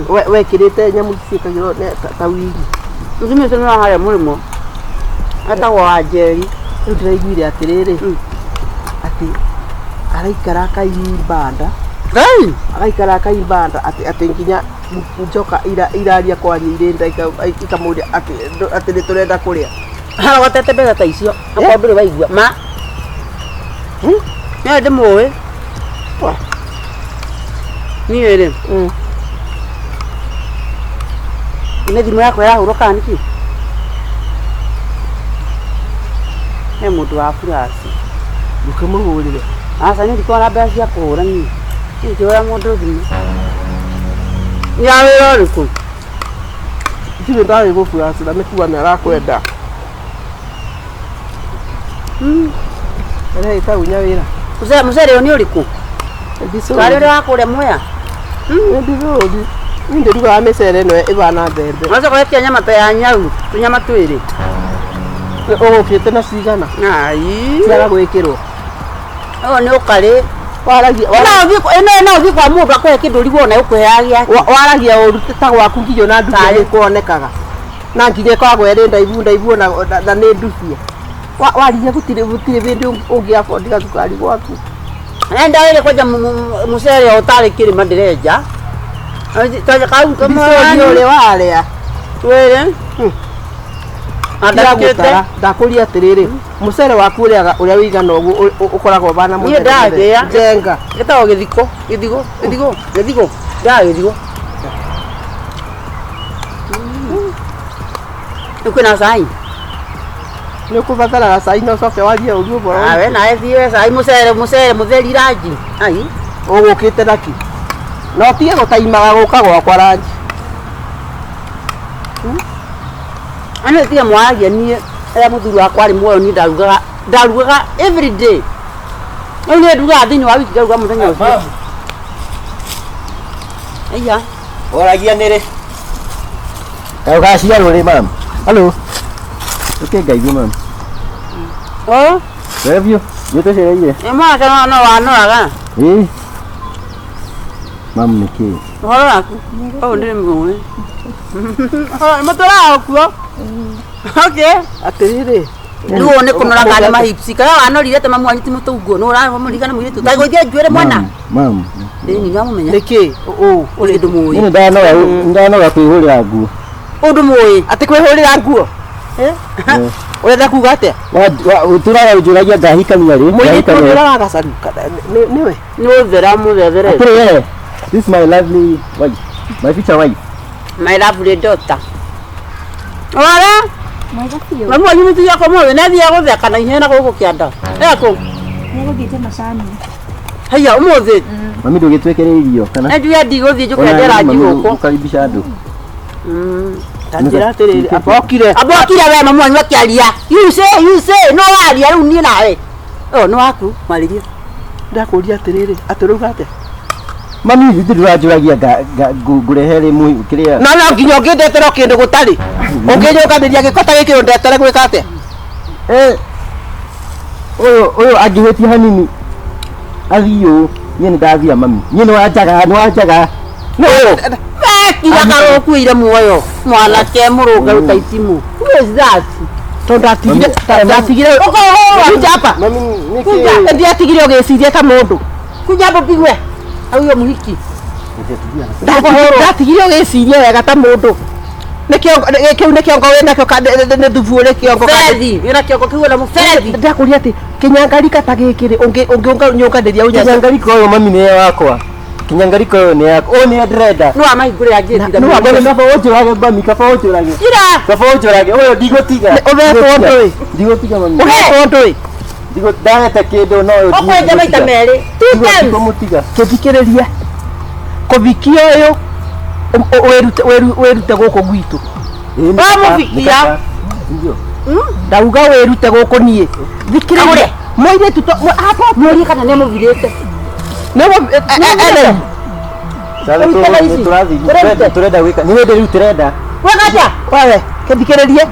wekĩrĩte nyamũ ici ciĩkagĩrwo ta wigi. Mũtumia ũcio nĩ wa harĩa mũrĩmo etagwo Wanjeri. Rĩu ndĩraiguire atĩrĩrĩ, atĩ araikara akaimbanda. Ngai! Agaikara akaimbanda atĩ atĩ nginya njoka iraria kwaria irĩ nda ikamũria atĩ atĩ nĩ tũrenda kũrĩa. Arogotete mbeca ta icio akorwo ndũrĩ waigua ma niĩ ndĩmũĩ niĩ rĩ nĩ thimũ yakwa ĩrahũrwo kana nĩkĩ? He mũndũ wa furaci. Ndũkĩmũhũrĩre. Aca niĩ ndikoragwo na mbeca cia kũhũra niĩ. Niĩ ndingĩhũra mũndũ thimũ. Nĩ ya wĩra ũrĩkũ? Ndirĩ ndarĩ gũburaci na nĩ kuga nĩ arakwenda. Arĩa ĩtagwo Nyawĩra. Mũcere ũyũ nĩ ũrĩkũ? Tarĩ ũrĩa wa kũrĩa Mwea? Ndithũri. Niĩ ndĩrugaga mĩcere ĩno ĩbana mbembe. Wacoka wetia nyama ta ya nyau, tũnyama twĩrĩ. Ũgũkĩte na cigana? Ai. Ciaga gwĩkĩrwo. Ũyũ nĩ ũkarĩ. Waragia Ĩno no ũthiĩ kwa mũndũ akũhe kĩndũ ũrigwo ona ũkũheaga gĩake. Waragia ũru ta gwaku nginya ona ndubia nĩ kuonekaga. Na nginya ĩkoragwo ĩrĩ ndaibu ndaibu na nĩ ndubia. Waririe gũtirĩ gũtirĩ hĩndĩ ũngĩ afford gacukari gwaku. Enda wĩrĩ kwenja mũcere o ũtarĩ kĩrĩma ndĩrenja. Kau Ndicũĩ ũrĩa warĩa. Twĩrĩ. Ndagũtara ndakũria atĩrĩrĩ, mũcere waku ũrĩaga ũrĩa wĩigana ũguo ũkoragwo bana Niĩ ndagĩa. Njenga. Gĩtagwo gĩthiko, gĩthigo, gĩthigo, gĩthigo. Ndaga gĩthigo. Rĩu kwĩna cai? Nĩ ũkũbataraga cai na ũcoke warie ũru ũboro. Awe nawe thiĩ we cai mũcere mũcere mũtheri ranji. Ai. Ũgũkĩte naki? Na ũtige gũtaimaga gũka gwakwa ranji. Ano tiga mwaragia niĩ rĩrĩa mũthuri wakwa arĩ muoyo niĩ ndarugaga ndarugaga every day. Rĩu niĩ ndugaga thĩinĩ wa wiki ngaruga mũthenya ũcio. Aya. Oragia nĩ rĩ? Ũgaciarwo rĩ mam? Hello. Ũke ngaigue mam. Oh. Wega biũ. Nĩ tũcereire. Ĩ mwanake no wanoraga. Ĩ. Mam nĩ kĩĩ? Ũhoro waku? Ũũ ndĩrĩ mũĩ. Mũtũraga kuo? Okay. Atĩrĩrĩ. Rĩu ũyũ nĩ kũnora kana nĩ mahipsi kana wanorire ta mamu wanyu ti mũtũnguo nĩ ũramũririkana mũirĩtu ta gũithia njuĩrĩ mwana. Mam. Ĩni nĩwamũmenya. Nĩkĩ? Ũũ ũrĩ ndũmũĩ. Niĩ ndanoga ndanoga kwĩhũrĩra nguo. Ũndũ mũĩ. Atĩ kwĩhũrĩra nguo? Ũrenda kuga atĩa? Ũtũraga ũnjũragia ngahikania rĩ? Mũirĩtu ũrĩa wa gacaru nĩwe? Nĩ ũthera mũthethere. Atĩrĩ we, this is my lovely wife. My future wife. My lovely daughter. Ora? Mwega biũ. Mamu wanyu mũtumia wakwa mũĩ nĩ athiaga gũtheka na ihenya na gũkũ kĩanda. Ekũ? Nĩegũthiĩte macani. Haiya ũmũthĩ. Mami ndũgĩtwĩkĩre irio kana? Nĩ njuge ndigũthiĩ njũke ndera Mami, gũkũ. ũkaribisha andũ. Ta njĩra atĩrĩrĩ, amba okire. Amba okire we mamu wanyu akĩaria. You say, you say, no waria rĩu niĩ nawe. Ũyũ nĩ waku, mwarĩrie. Ndakũria atĩrĩrĩ, atĩ ũrauga atĩa? Mami ithuĩ ndũranjũragia ngũrehe rĩ kĩrĩa. Na no nginya ũngĩndetera o kĩndũ gũtarĩ. Ũngĩnyũnganĩria gĩko ta gĩkĩ ũndetere gwĩka atĩa? Ũyũ ũyũ angĩhĩtia hanini athiĩ ũũ niĩ nĩ ndathira mami. Niĩ nĩ wanjaga nĩ wanjaga. Tiga karũkuĩire muoyo mwanake mũrũngarũ ta itimũ. Who is that? Tondũ ndatigire ndatigire kuja hapa. Mami nĩkĩ? Kuja ndiatigire ũgĩciria ta mũndũ. Kuja hapo pigwe. Au hiyo mũhiki. Ndatigire ũgĩciria wega ta mũndũ. Nĩ kĩongo kĩu nĩ kĩongo wĩna kĩo nĩ thubu ũrĩ kĩongo Fethi, wĩna kĩongo kĩu wĩna mũberethi. Ndakũria atĩ kĩnyangarika ta gĩkĩ rĩ ũngĩũnganĩria ũnya Kinyangarika ũyũ mami nĩ wakwa. Kinyangarika ũyũ nĩ yakwa. Ũyũ nĩ ndĩrenda. Nĩ wa mahingũrĩra ngĩti. Nĩ wa kaba ũnjũrage mami, kaba ũnjũrage. Ira. Kaba ũnjũrage. Ũyũ ndigũtiga. Ũhetwo ndũĩ. Ndigũtiga mami. Ũhetwo ndũĩ. Ndahete kĩndũ no ũyũ Ũkwenja maita merĩ. Two times. Ndigũmũtiga. Kĩthikĩrĩria. Kũbikia ũyũ wĩrute gũkũ gwitũ. Wamũbikia. Ndauga wĩrute gũkũ niĩ. Thikĩrĩria. Mũirĩtu to hapa Mũrie kana nĩ mũvirĩte. Nĩ Tũrenda gwĩka. Nĩ hĩndĩ rĩu tũrenda. Wega atĩa? Wewe kĩthikĩrĩrie.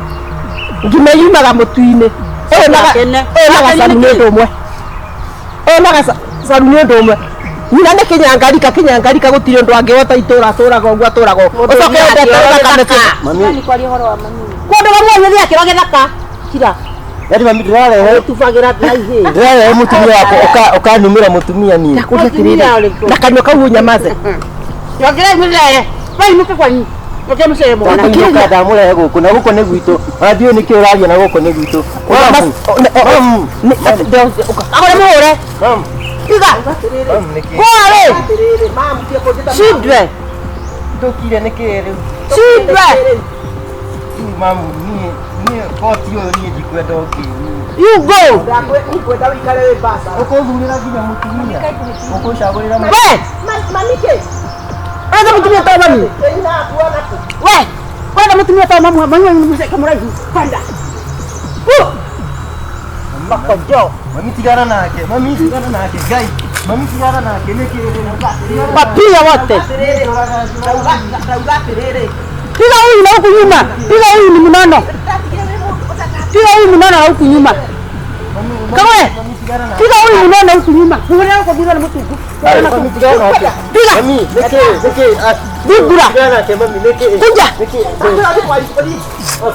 Ngima yumaga mũtu-inĩ. Ũyũ na gacaru nĩ ũndũ ũmwe. Ũyũ na gacaru nĩ ũndũ ũmwe. Nyina nĩ kĩnyangarika kĩnyangarika gũtirĩ ũndũ angĩhota itũra atũraga ũguo atũraga ũguo. Ũcoke ũndete ũthakame Mami. Kũndũ gamuonye gĩakĩro gĩthaka. Kira. Yaani mami ndĩrarehe. Tubagĩra na ihĩ. Ndĩrarehe mũtumia wakwa ũkanumĩra mũtumia niĩ. Ndakũria atĩrĩrĩ. Na kanua kau ũnyamaze. Yongerai mũcere. Wainũke kwanyu. Yongerai mũcere mwana. Ndakũinũka ndamũrehe gũkũ na gũkũ nĩ gwitũ. Ona ndiũĩ nĩkĩ ũraria na gũkũ nĩ gwitũ. Agũre mũhũre. Iga. Kũa rĩ. Children. Ndũkire nĩkĩ rĩu? Children. Mamu niĩ niĩ koti ũyũ niĩ ndikwenda ũngĩ. You go. Ngwenda wĩikare wĩ basa. Ũkũthurĩra nginya mũtumia. Ũkũcagũrĩra We. Mamike. Ũrenda mũtumia ta mami. We. Ũrenda mũtumia ta mami. Mami wanyu nĩ mũceke mũraihu. Panda. Makojo. Mami tigana nake. Mami tigana nake. Ngai. Mami tigana nake nĩkĩ rĩu? Wapiga wote. Piga huyu na huku nyuma. Piga huyu ni mnono. Piga huyu mnono na huku nyuma. Kagwe. Piga huyu mnono huku nyuma. Muone huko bila na mtu. Mami tigana nake. Piga. Mami nĩkĩ nĩkĩ? Bigura. Tigana nake mami nĩkĩ? Kuja. Nĩkĩ?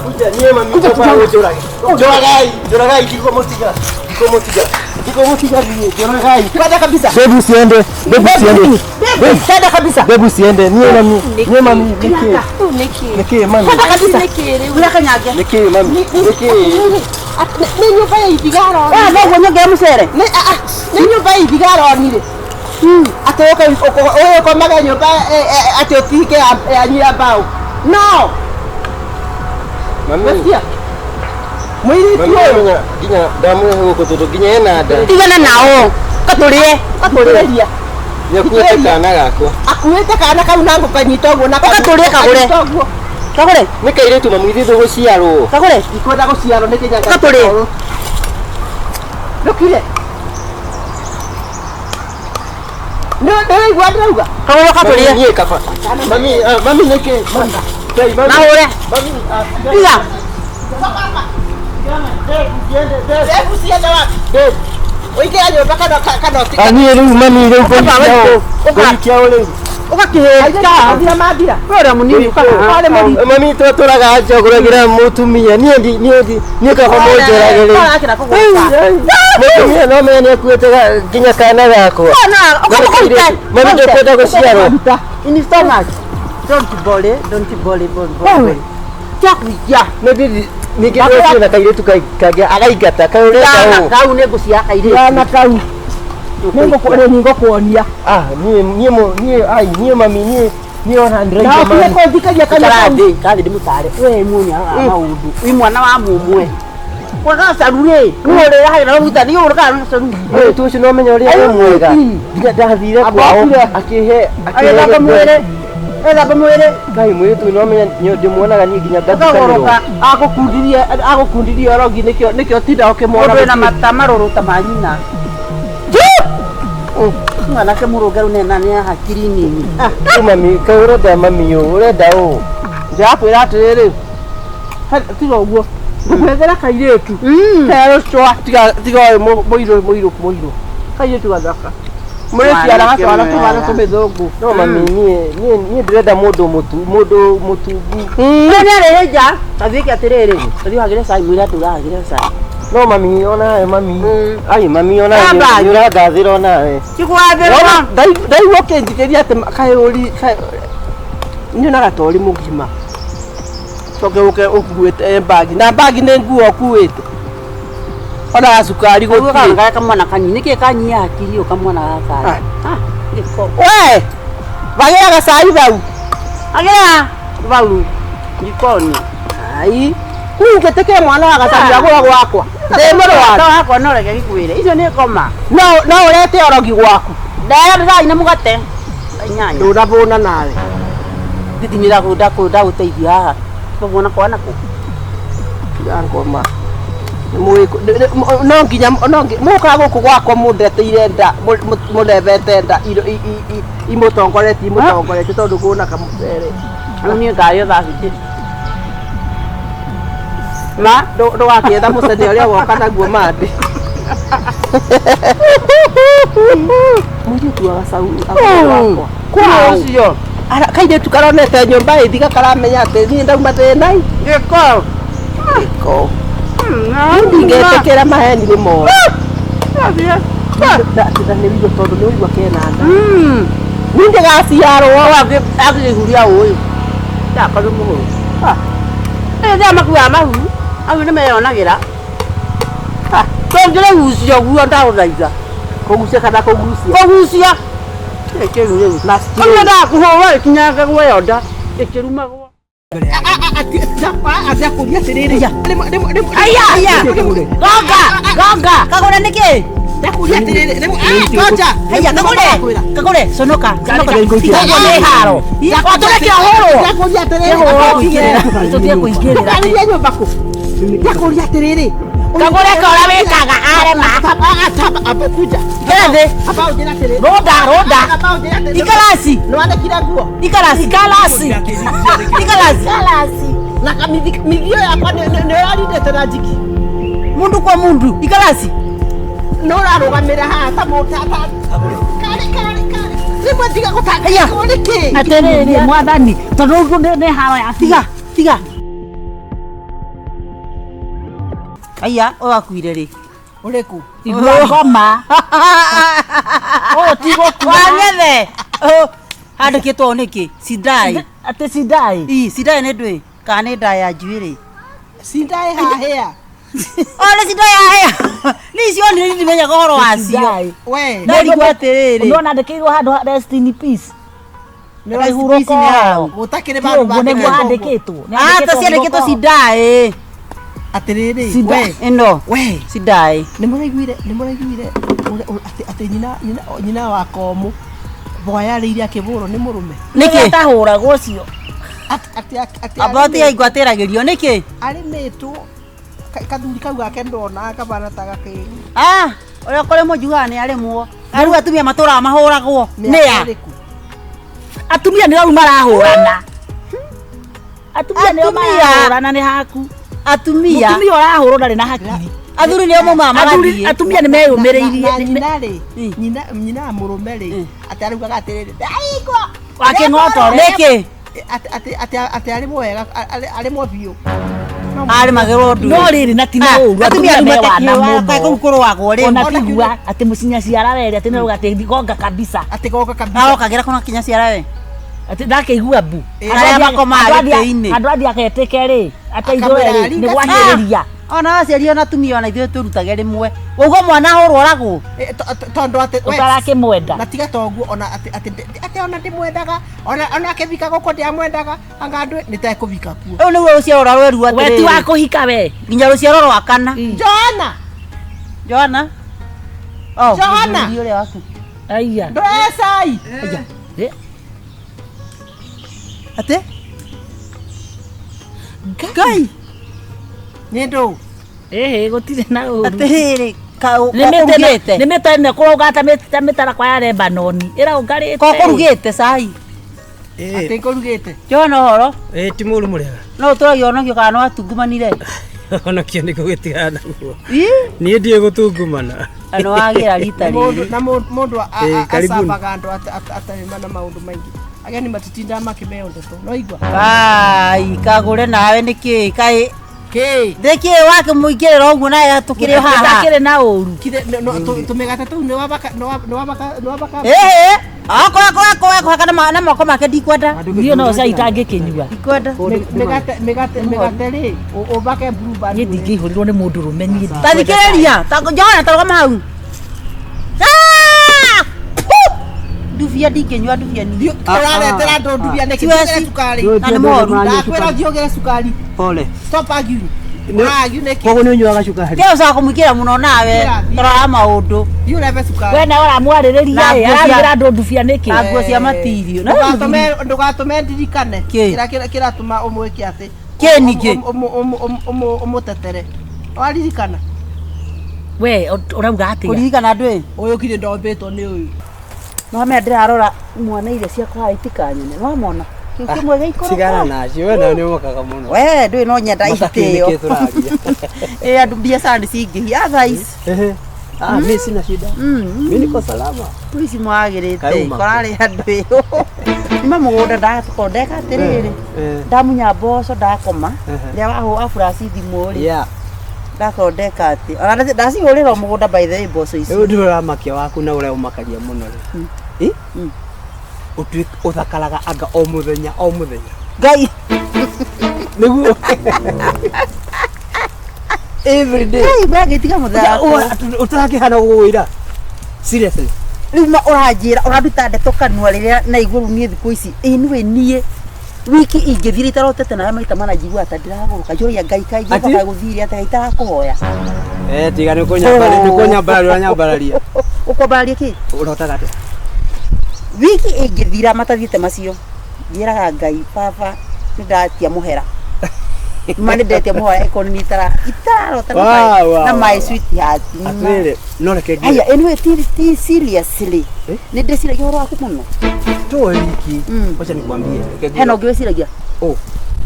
Kuja niĩ mami kaba ũnjũrage. Njũragai, njũragai ndikũmũtiga. Ndikũmũtiga. Ndikũmũtiga niĩ njũragai. Kwenda kabisa. Babe usiende. Babe usiende. Kwenda kabisa. Babe usiende. Niĩ mami. Niĩ mami nĩkĩ? Nĩkĩ mami? Kwenda kabisa. Ura kanyange. Nĩkĩ mami? Nĩkĩ? Nĩ nyũmba ya ithigaro. Wa no nyongera mũcere. Nĩ nyũmba ya ithigaro nire. Atĩ ũke ũkomaga nyũmba atĩ ũtike yanyu ya mbaũ. No. Mami. Mesia. Mũirĩtu ũyũ. Nginya ndamũrehe gũkũ tondũ nginya ena nda. Tigana nao. Katũrĩe. Katũrĩria. Nĩakuĩte kana gakwa. Akuĩte kana kau na ngũkanyita ũguo na Ũgatũrĩe kagũre. Kagũre. Nĩ kairĩtu mami ithuĩ tũgũciarwo. Kagũre. Ikwenda gũciarwo nĩ kĩnyanga. Ũgatũrĩe. Ndũkire. Nĩ ũraigua ndĩrauga? Kagũre ũgatũrĩe. Niĩ kaba. Mami, mami nĩkĩ? Mami. Mahũre. Mami. Piga. Ndevu ciende wapi? Ũingĩra nyũmba kana kana ũtige. Niĩ rĩu mami rĩu ngũikia ũ rĩu. Ũgakĩhĩta. Mathira mathira. Ũrĩa mũnini ũkaha. Mami twatũraga njagũragĩra mũtumia niĩ ndi niĩ ndi niĩ kaba mũnjũrage rĩu. Mũtumia no menya nĩakuĩte nginya kana gakwa. Mami ndũkwenda gũciarwo. In stomach. Don't worry, don't worry, don't worry. Tiakuikia. Ningĩ ndĩreciria na kairĩtu kangĩ againgata kaĩ ũrenda ũũ. Kau nĩ ngũcia kairĩtu. Kana kau. Nĩ ngũkuonia. Ah, niĩ niĩ niĩ ai niĩ mami niĩ niĩ ona ndĩraigua Na ũtige kũnjikagia kanua kau. Karathe, karathe ndĩmũtare. We muone aroraga maũndũ. Wĩ mwana wa mũmwe. Kwaga caru rĩ, nĩ ũrĩrahagĩra maguta, nĩ ũrĩkaga na caru. Mũirĩtu ũcio no menya ũrĩa wĩ mwega. Nginya ndathire kwao akĩhe Agĩthamba mwĩrĩ. Agĩthamba mwĩrĩ. Ngai mũirĩtu no menya ndĩmuonaga niĩ nginya ngatukanĩrwo. Ũkagũrũka. Agũkundirie agũkundirie orogi nĩkĩo nĩkĩo tinda ũkĩmuona. Mũndũ wĩna mata marũrũ ta ma nyina. Mwanake mũrũngaru nĩ nĩ hakiri nini. Rĩu mami kaĩ ũrenda mami ũũ ũrenda ũũ. Ndĩrakwĩra atĩrĩrĩ. Tiga ũguo. Ngũkwethera kairĩtu. Kerũ cwa tiga tiga ũyũ mũirũ mũirũ mũirũ. Kairĩtu gathaka. Mũrĩciaraga twana tũhana tũmĩthũngũ. No mami niĩ niĩ niĩ ndĩrenda mũndũ mũtu mũndũ mũtungu. Nĩ nĩarĩhe nja. Athiĩke atĩrĩrĩ, athiĩ ũhagĩre cai mwĩre atĩ ũrahagĩre cai. No mami onawe mami. Ai mami onawe Amba. nĩ ũrangathĩra onawe. Tikwathĩrwo. Ndaigua ũkĩnjikĩria atĩ kaĩ ũri nyonaga ta ũrĩ mũgima. Ũcoke ũke ũkuĩte mbagi na mbagi nĩ nguo ũkuĩte ona gacukari gũtirĩ. Gaka kamwana kanini nĩkĩ kanyia hakiri ũyũ kamwana gaka? Ah. We vagĩra gacai vau. Agĩra vau jikoni. Ai, niĩ ngĩtĩkĩre mwana wa gacai agũra gwakwa ndĩ mũrwaru. Wakwa no reke gĩkwĩre icio nĩ ngoma. No no ũrete ũrogi gwaku. Ndaya thai na mũgate inyanya. Ndũnabũna nawe. Nditinira ndagũteithia haha tũmuona kwana kũ. Tiga ngoma. No nginya no mũkaga gũkũ gwakwa mũndeteire nda mũndebete nda imũtongoretie imũtongoretie tondũ ngũna kamũcere. Rĩu niĩ ngarĩo thaa citi. Ma ndũgakĩetha mũcene ũrĩa woka naguo mandĩ. Mũirĩtu wa gacau agũra gwakwa. Ũcio. Kairĩtu karonete nyũmba ĩthiga karamenya atĩ niĩ ndauma thĩna-inĩ. Gĩko. Gĩko. Ndingĩtĩkĩra maheni nĩ moru. Na nĩ wĩigua tondũ nĩ ũigua kena nda. Niĩ ndĩgaciarwo. Akĩhuria ũyũ. Ndakorwo mũhũrũ. Ĩĩ makuaga mahu. Au nĩ meyonagĩra. Tũngĩrĩgucia ũguo ndagũthaitha. Kũgucia kana kũgucia? Kũgucia. Kĩu rĩu. Ona ndakũhũra ĩkinyange guoya nda ĩkĩrumagwo. Ndakũria atĩrĩrĩ. Aya. Gonga, gonga. Kagũre nĩkĩ? Ndakũria atĩrĩrĩ. Ngoja. Haya, kagũre. Kagũre, conoka. Conoka. Tigagwo nĩ haro. Watũreke ahũrwo. Ndakũria atĩrĩrĩ. Tũtige kũingĩrĩra. Ndũkarĩrie nyũmba kũ. Ndakũria atĩrĩrĩ. Kagũre ka ũrĩa wĩkaga arema. Amba kuja. Ngera thĩ. Amba ũnjĩre atĩrĩrĩ. Rũnda, rũnda. Amba ũnjĩre atĩrĩrĩ. Ikarasi. Nĩwandĩkire nguo? Ikarasi. Ikalasi. Ikarasi. Ikalasi. Na kamithio yakwa nĩ ũrarindĩte na njiki. Mundu kwa mundu. Ikarasi. Nĩ ũrarũgamĩra haha ta karĩ karĩ karĩ. Rĩmwe tiga gũtangĩkwo nĩkĩ? Atĩrĩrĩ mwathani tondũ ũguo nĩ haro ya Tiga, tiga. Aya, ũyũ akuire rĩ? Ũrĩkũ? Igua ngoma. Ũyũ ti gũkua. Wang'ethe. Handĩkĩtwo nĩkĩ? Sidai. Atĩ sidai. Ii, sidai nĩ ndũĩ? Kana nĩ nda ya njuĩrĩ? Sidai hahĩa. O nĩ sidai ya hĩa. Nĩ icio nĩ ndimenyaga ũhoro wacio. We. Ndarigwo atĩrĩrĩ. Nĩwona andĩkĩirwo handũ rest in peace. Rest in peace nĩ hau. Gũtakĩrĩ vandũ Ũguo nĩguo handĩkĩtwo. Ah, ta ciandĩkĩtwo sidai. Atĩrĩrĩ, we. Ĩno. We. Sidai. Nĩ mũraiguire nĩ mũraiguire atĩ nyina nyina nyina wa Komũ bwa yarĩire akĩbũrwo nĩ mũrũme. Nĩkĩ? Atahũragwo ũcio. Atĩ Amba tiga atĩragĩrio nĩkĩ? Arĩmĩtwo kathuri kau gake ndona kabana ta gakĩ. Ah, ũrĩa kũrĩmwo njugaga nĩ arĩmwo. Rĩu atumia matũraga mahũragwo. Nĩa? Atumia nĩo rĩu marahũrana. Atumia nĩo marahũrana nĩ haku. Atumia. Mũtumia ũrahũrwo ndarĩ na hakiri. Athuri nĩo maumaga magathiĩ. Atumia nĩ meyũmĩrĩirie. Nyina rĩ, nyina nyina wa mũrũme rĩ, atĩ araugaga atĩrĩrĩ, ndaigua. Wakĩng'otore. Nĩkĩ? Atĩ atĩ arĩmwo wega, arĩmwo biũ. Arĩmagĩrwo nduĩ. No rĩrĩ na ti na ũru. Atumia Atumia me wana kaĩ kũu mũno. kũrũagwo rĩ. Ona tigua atĩ mũcinyaciara werĩ atĩ nĩarauga atĩ gonga kabisa. Atĩ gonga kabisa. Arokagĩra kuna kinya ciara we. Atĩ ndakĩigua mbu. Arĩa makomaga gĩtĩ-inĩ. Andũ athiĩ agetĩke rĩ, ateithũre rĩ, nĩ gwakĩrĩria. Ona aciari ona atumia ona ithuĩ twĩrutage rĩmwe. Ũguo mwana ahũrwo oragwo. Tondũ atĩ Ũtarakĩmwenda. Na tiga toguo ona atĩ atĩ atĩ ona ndĩmwendaga ona ona akĩvika gũkũ ndiamwendaga anga andũ nĩ tekũvika kuo. Rĩu nĩguo rũciaro rũrĩa rweru atĩrĩrĩ. We ti wa kũhika we. Nginya rũciaro rwa kana. Joana. Joana. Oh, Joana. mũthuri ũrĩa waku. Aya. Ndũre cai. Aya. Atĩ? Ngai. Nĩ ndũ. Ĩhĩ gũtirĩ na ũru. Atĩrĩrĩ Nĩ mĩtĩ ĩno kũrũga ta mĩtarakwa ya Lebanoni. Ĩraũngarĩte. Ko kũrugĩte cai. Atĩ kũrugĩte. Joana ũhoro? Ĩĩ ti mũru mũrĩega. No ũtũragia onakio kana nĩwatungumanire? Onakio nĩ gũgĩtigana naguo. Niĩ ndiĩ gũtungumana. Na nĩwagĩra rita rĩrĩ. Na mũndũ acambaga andũ atarĩ na maũndũ maingĩ. Ageni matitindaga makĩmeo ndeto. No igua. Kai kagũre nawe nĩkĩ kaĩ Kĩ? Nĩkĩ wakĩmũingĩrĩra ũguo nawe tũkĩrĩ haha? Ũtakĩrĩ na ũru. Tũmĩgate tũu nĩ wabaka nĩ wabaka nĩ wabaka. Ĩhĩ. Akorwo akũhaka na moko make ndikwenda. Niĩ no cai itangĩkĩnyua. Ndikwenda. Mĩgate mĩgate mĩgate rĩ ũbake blue band. Niĩ ndingĩihũrĩrwo nĩ mũndũ rũme niĩ Ta thikĩrĩria, ta Johana ta rũgama hau. Ah! Puh! Ndubia ndingĩnyua ndubia niĩ. Ũraretera andũ ndubia nĩkĩ? Siwezi. Thiĩ ũgĩre cukari. Na nĩ moru. Ndakwĩra thiĩ ũgĩre cukari. Pole. Stop arguing. Ũra-argue nĩkĩ? Koguo nĩ ũnyuaga cukari. Kĩo ũcoka kũmũingĩra mũno nawe torora maũndũ. Thiĩ ũrebe cukari. We nawe ũramwarĩrĩria Na ĩ, nguo cia- ararugĩra andũ ndubia nĩkĩ? Na nguo cia matirio. Na Ndũgatũme ndirikane Kĩ? kĩrĩa kĩratũma ũmwĩke atĩ Kĩ ningĩ? ũmũtetere. Waririkana? We ũrauga atĩa? Kũririkana ndũĩ? Ũyũ kirĩ ndombĩtwo nĩ ũyũ. Nĩwamenya ndĩrarora mwana irio ciakwa itikanyone. Nĩwamona? Kĩu kĩmwe gĩikũrũka. Tigana nacio we nawe nĩ ũmakaga mũno. We ndũĩ no nyenda Matakĩ itĩo. nĩkĩ tũraria? Ĩ andũ biacara nĩ cingĩhia otherwise. Ehe. Ah, mimi sina shida. Mimi niko salama. Tu ici mwagĩrĩte Kauma. korarĩ andũ ĩyo. Nima mũgũnda ndakorwo ndeka atĩrĩrĩ. Ndamunya mboco ndakoma. Rĩrĩa waburaci thimũ rĩ. Yeah. Ndakorwo ndeka atĩ. Ona ndacihũrĩra o mũgũnda by the way mboco ici. Rĩu ndĩ ũramakia waku na ũrĩa ũmakagia mũno rĩ. Ĩ? Ũtuĩke ũthakaraga anga o mũthenya o mũthenya. Ngai. Nĩguo. Every day. Ngai wagĩtiga mũthako. Ũtarakĩhana gũgũira. Seriously. Rĩu ma ũranjĩra ũranduta ndeto kanua rĩrĩa naigua rĩu niĩ thikũ ici ĩ nĩwe niĩ wiki ingĩthira itarotete nawe maita mana njiguaga ta ndĩragũrũka njũria Ngai kaingĩ Ati? baka gũthire atĩ Ngai itarakũhoya. Eh, tiga nĩ kũnyambararia nĩ kũnyambararia ũranyambararia. Ũkwambararia kĩ? Ũrotaga atĩa? Wiki ĩngĩthira matathiĩte macio njĩraga Ngai baba nĩ ndatia mũhera. Ma nĩ ndetia mũhera ĩkorwo nĩ itararota Wow, wow, na my wow. sweetheart. Atĩrĩrĩ, no reke ngwĩre. Aya, anyway, ti seriously. Nĩ ndĩciragia ũhoro waku mũno. Toe wiki. Wacha nikwambie. Reke ngwĩre. Hena ũngĩ wĩciragia? Oh.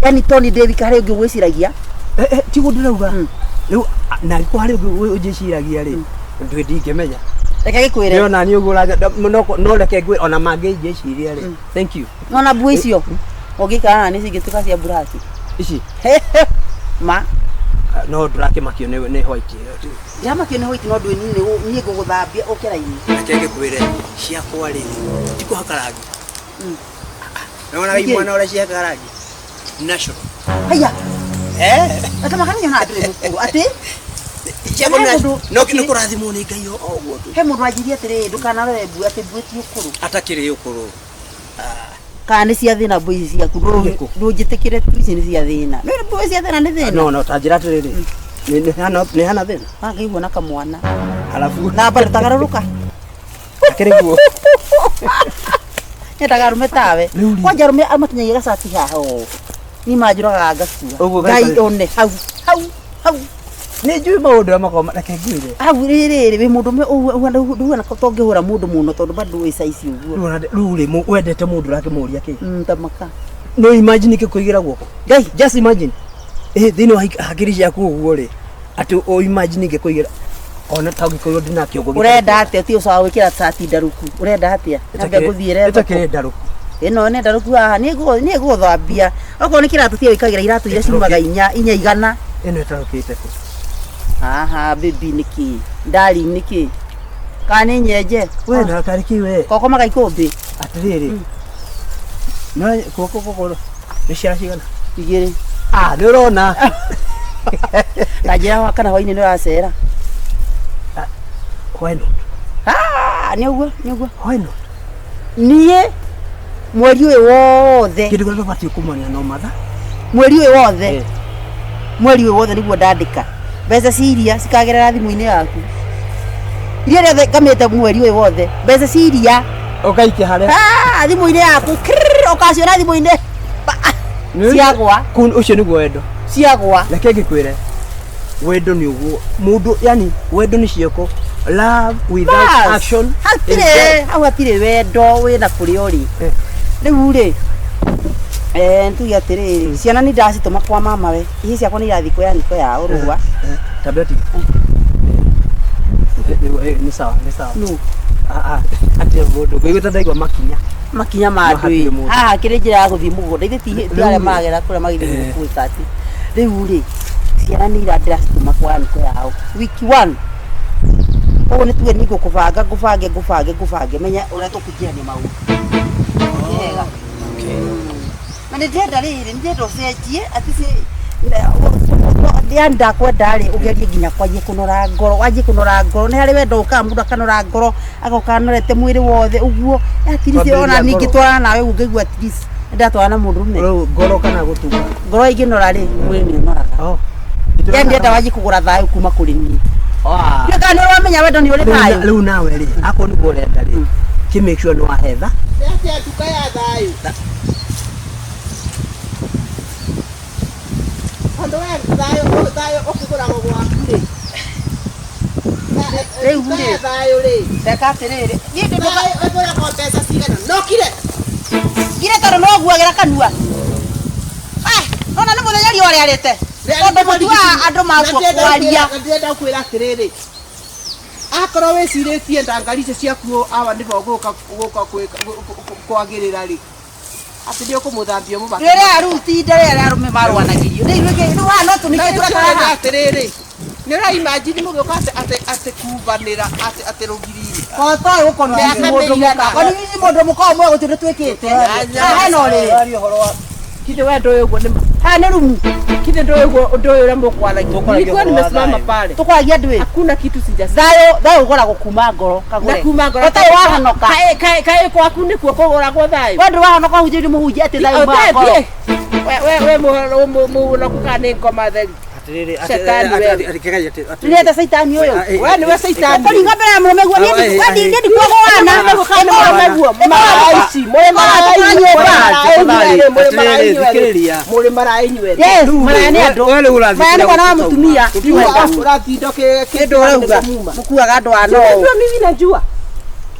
Yani Tony ndĩ wika harĩ ũngĩ ũgwĩciragia? Eh, eh, tiguo ndĩrauga. Rĩu na angĩkorwo harĩ ũngĩ ũnjĩciragia rĩ, ndũĩ ndingĩmenya. Reke gĩkwĩre. Ndĩrona niĩ ũguo no reke ngwĩre ona mangĩnjĩciria rĩ. Thank you. Nona mbua icio ũngĩikara na nĩ cingĩtuĩka cia mburaki. Ici? Ma. No ndũrakĩmakio nĩ white ĩyo tu. Ndĩramakio nĩ white no ndũĩ niĩ niĩ ngũgũthambia ũke raini. Reke ngĩkwĩre ciakwa rĩ ti kũhaka rangi. Nĩwonaga Nĩkĩ? imwana ũrĩa cihakaga rangi? Natural. Haiya. Eh? Gatama nyonaga ndũrĩ mũkũrũ atĩ Ciakwa He nĩ mũndũ- no nĩ kũrathimwo nĩ Ngai o ũguo tu. he mũndũ wanjirie atĩrĩrĩ ndũkanarore mbue atĩ mbue ti ũkũrũ. Atakĩrĩ ũkũrũ. Kana nĩ cia thĩna mbue ici ciaku ndũnjĩtĩkĩre tu ici nĩ cia thĩna. Nĩ mbue cia thĩna nĩ thĩna. No no ta njĩra atĩrĩrĩ. Nĩ hana thĩna. Wangĩigua na kamwana. Alafu Na bado tagarũrũka. Akĩrĩ guo. Nyendaga arũme tawe. Kwanja arũme makinyagia gacati haha ũũ. Niĩ manjũragaga ngakua. Ũguo Ngai gaikare- one hau hau hau. Nĩ njũĩ maũndũ marĩa makoragwo reke ngwĩre. Hau rĩrĩ wĩ mũndũ ũme ndũhuana ta ũngĩhũra mũndũ mũno tondũ bado wĩ size ũguo. Rĩu rĩ wendete mũndũ ũrakĩmũria kĩ? Tamaka. No imagine kĩkũigĩra guoko. Ngai. Just imagine. Eh, thĩinĩ wa hakiri ciaku ũguo rĩ atĩ o imagine ngĩkũigĩra ona ta ũngĩkorwo ndĩna kĩongo gĩtarĩ Ũrenda atĩa ti ũcaga gwĩkĩra cati ndarũku. Ũrenda atĩa? Nyambe ngũthiĩre thoko. ĩtakĩrĩ ndarũku. Ĩno nĩ ndarũku haha niĩ ngũgũthambia. Okorwo nĩ kĩratũ tiga wĩkagĩra iratũ iria ciumaga inya inya igana. Ĩno ĩtarũkĩte kũ? Haha baby nĩkĩ? Darling nĩkĩ? Kana nĩ nyenje? We na karĩ kĩ we? Kokomaga ikũmbĩ. Atĩrĩrĩ. No guoko gũkũ nĩ ciara cigana? Igĩrĩ. Ah, nĩ ũrona. Ta njĩra kana hwainĩ nĩ ũracera. Why not? Ah, nĩ ũguo, nĩ ũguo. Why not? Niĩ mweri ũyũ wothe. Kĩndũ kĩrĩa tũbatiĩ kũmania no matha. Mweri ũyũ wothe. Mweri ũyũ wothe nĩguo ndandĩka. Mbeca cia iria cikagerera thimũ-inĩ yaku. Iria rĩothe ngamĩte mweri ũyũ wothe. Mbeca cia iria. Ũgaikia harĩa. Ah, thimũ-inĩ yaku. Krrrr, ũkaciona thimũ-inĩ. Ciagwa. Ũcio nĩguo wendo. Ciagwa. Reke ngĩkwĩre. Wendo nĩ ũguo. Mũndũ yani wendo nĩ ciĩko. Love without Bas, action. is hatirĩ death. hau hatirĩ wendo wĩna kũrĩa ũrĩ. Rĩu rĩ ntuge atĩrĩrĩ ciana nĩ ndacitũma kwa mama we ihi ciakwa nĩ irathiĩ kwĩ aniko yao rũa. Tableti. Nĩ sawa, nĩ sawa. No. Ah ah, atĩ mũndũ ngũigua ta ndaigua makinya. Makinya ma andũ Hatirĩ ĩ. mũndũ. Haha hakĩrĩ njĩra ya gũthiĩ mũgũnda ithe ti arĩa magera kũrĩa magĩthiĩ gwĩka atĩ. Rĩu rĩ ciana nĩ ndĩracitũma kwa aniko yao wiki one. Koguo nĩ tuge niĩ ngũkũbanga ngũbange ngũbange ngũbange menya ũrĩa tũkũingĩrania maũndũ. Wega. Na nĩ ndĩrenda rĩrĩ, nĩ ndĩrenda ũcenjie atĩ yani ndakwenda rĩ ũgerie nginya kwanjia kũnora ngoro, wanjie kũnora ngoro. Nĩ harĩ wendo ũkaga mũndũ akanora ngoro agoka anorete mwĩrĩ wothe ũguo. At least Kwambĩrĩria ona ngoro. ningĩ twarana nawe ũguo ngaigua at least nĩ ndatwarana na mũndũrũme. Rĩu ngoro kana gũtunga? Ngoro ĩngĩnora rĩ, mwĩrĩ nĩ ũnoraga. Oh. Yani ndĩrenda wanjie kũgũra thayũ kuma kũrĩ niĩ. Ah. Ndiũĩ kana nĩ ũramenya wendo nĩ ũrĩ thayũ. Rĩu nawe rĩ, akorwo nĩguo ũrenda rĩ, kĩ make sure nĩ wahetha. Nĩ atĩa nduka ya thayũ? Tondũ we thayũ thayũ ũkĩgũragwo gwaku rĩ. Rĩu Nduka rĩ. ya thayũ rĩ. Reka atĩrĩrĩ, niĩ ndĩ nduka Thayũ ĩgũragwo mbeca cigana? No kire. ngire tondũ no nguagĩra kanua. Ah, nona nĩ mũthenya riũa rĩarĩte. Tondũ mũtuaga andũ makua kwaria. Na ndĩrenda gũkwĩra atĩrĩrĩ, akorwo wĩcirĩtie ndangari icio ciaku awa nĩbo gũka gũka kwagĩrĩra rĩ, atĩ nĩ ũkũmũthambia ũmũbake. Rĩrĩa rĩu ti ihinda rĩrĩa arũme marũanagĩrio. Rĩu rĩu haha no tũnike tũreka atĩrĩrĩ, nĩ ũra imagine mũgĩũka atĩ atĩ atĩ kumbanĩra atĩ atĩ rũgiri-inĩ. Kotoĩ gũkorwo Mĩaka mũndũ mũka. mĩigana. Kwani hihi mũndũ mũka ũmwe gũtirĩ twĩkĩte. Haha hena ũrĩrĩ. Waria ũhoro wa Kithe we ndũĩ ũguo nĩ Haha nĩ rumu. kithe ndũĩ ũguo ũndũ ũyũ ũrĩa mũkwaragia. Tũkwaragia Nilikuwa ũhoro wa nimesimama thayũ. pale. Tũkwaragia andũ ĩ. Hakuna kitu sijasikia. Thayũ thayũ ũgũragwo kuma ngoro kagũre. Na kuma ngoro. Ũtarĩ wahonoka. Kaĩ kaĩ kaĩ gwaku nĩkuo kũgũragwo thayũ. We ndũrĩ wahonoka ũhunjĩirio mũhunjia atĩ thayũ umaga ngoro. We we we mũhonoku kana nĩ ngoma theri. atĩrĩrĩ, Shetani wewe. atĩrĩrĩ, atĩrĩrĩ, atĩrĩrĩ. Nĩ eta caitani ũyũ. We nĩwe caitani. Ũkũringa mbere ya mũrũme guo. Niĩ ndikuagwo wana. Thikĩrĩria. Mũrĩ maraĩ inyuerĩ. Yes, maraya nĩ andũ. Wewe rĩu ũrathiĩ Maya nĩ mwana wa mũtumia. Ũratinda Nĩ ndũ ũrauga. Mũkuaga andũ a no. Unajua mimi najua.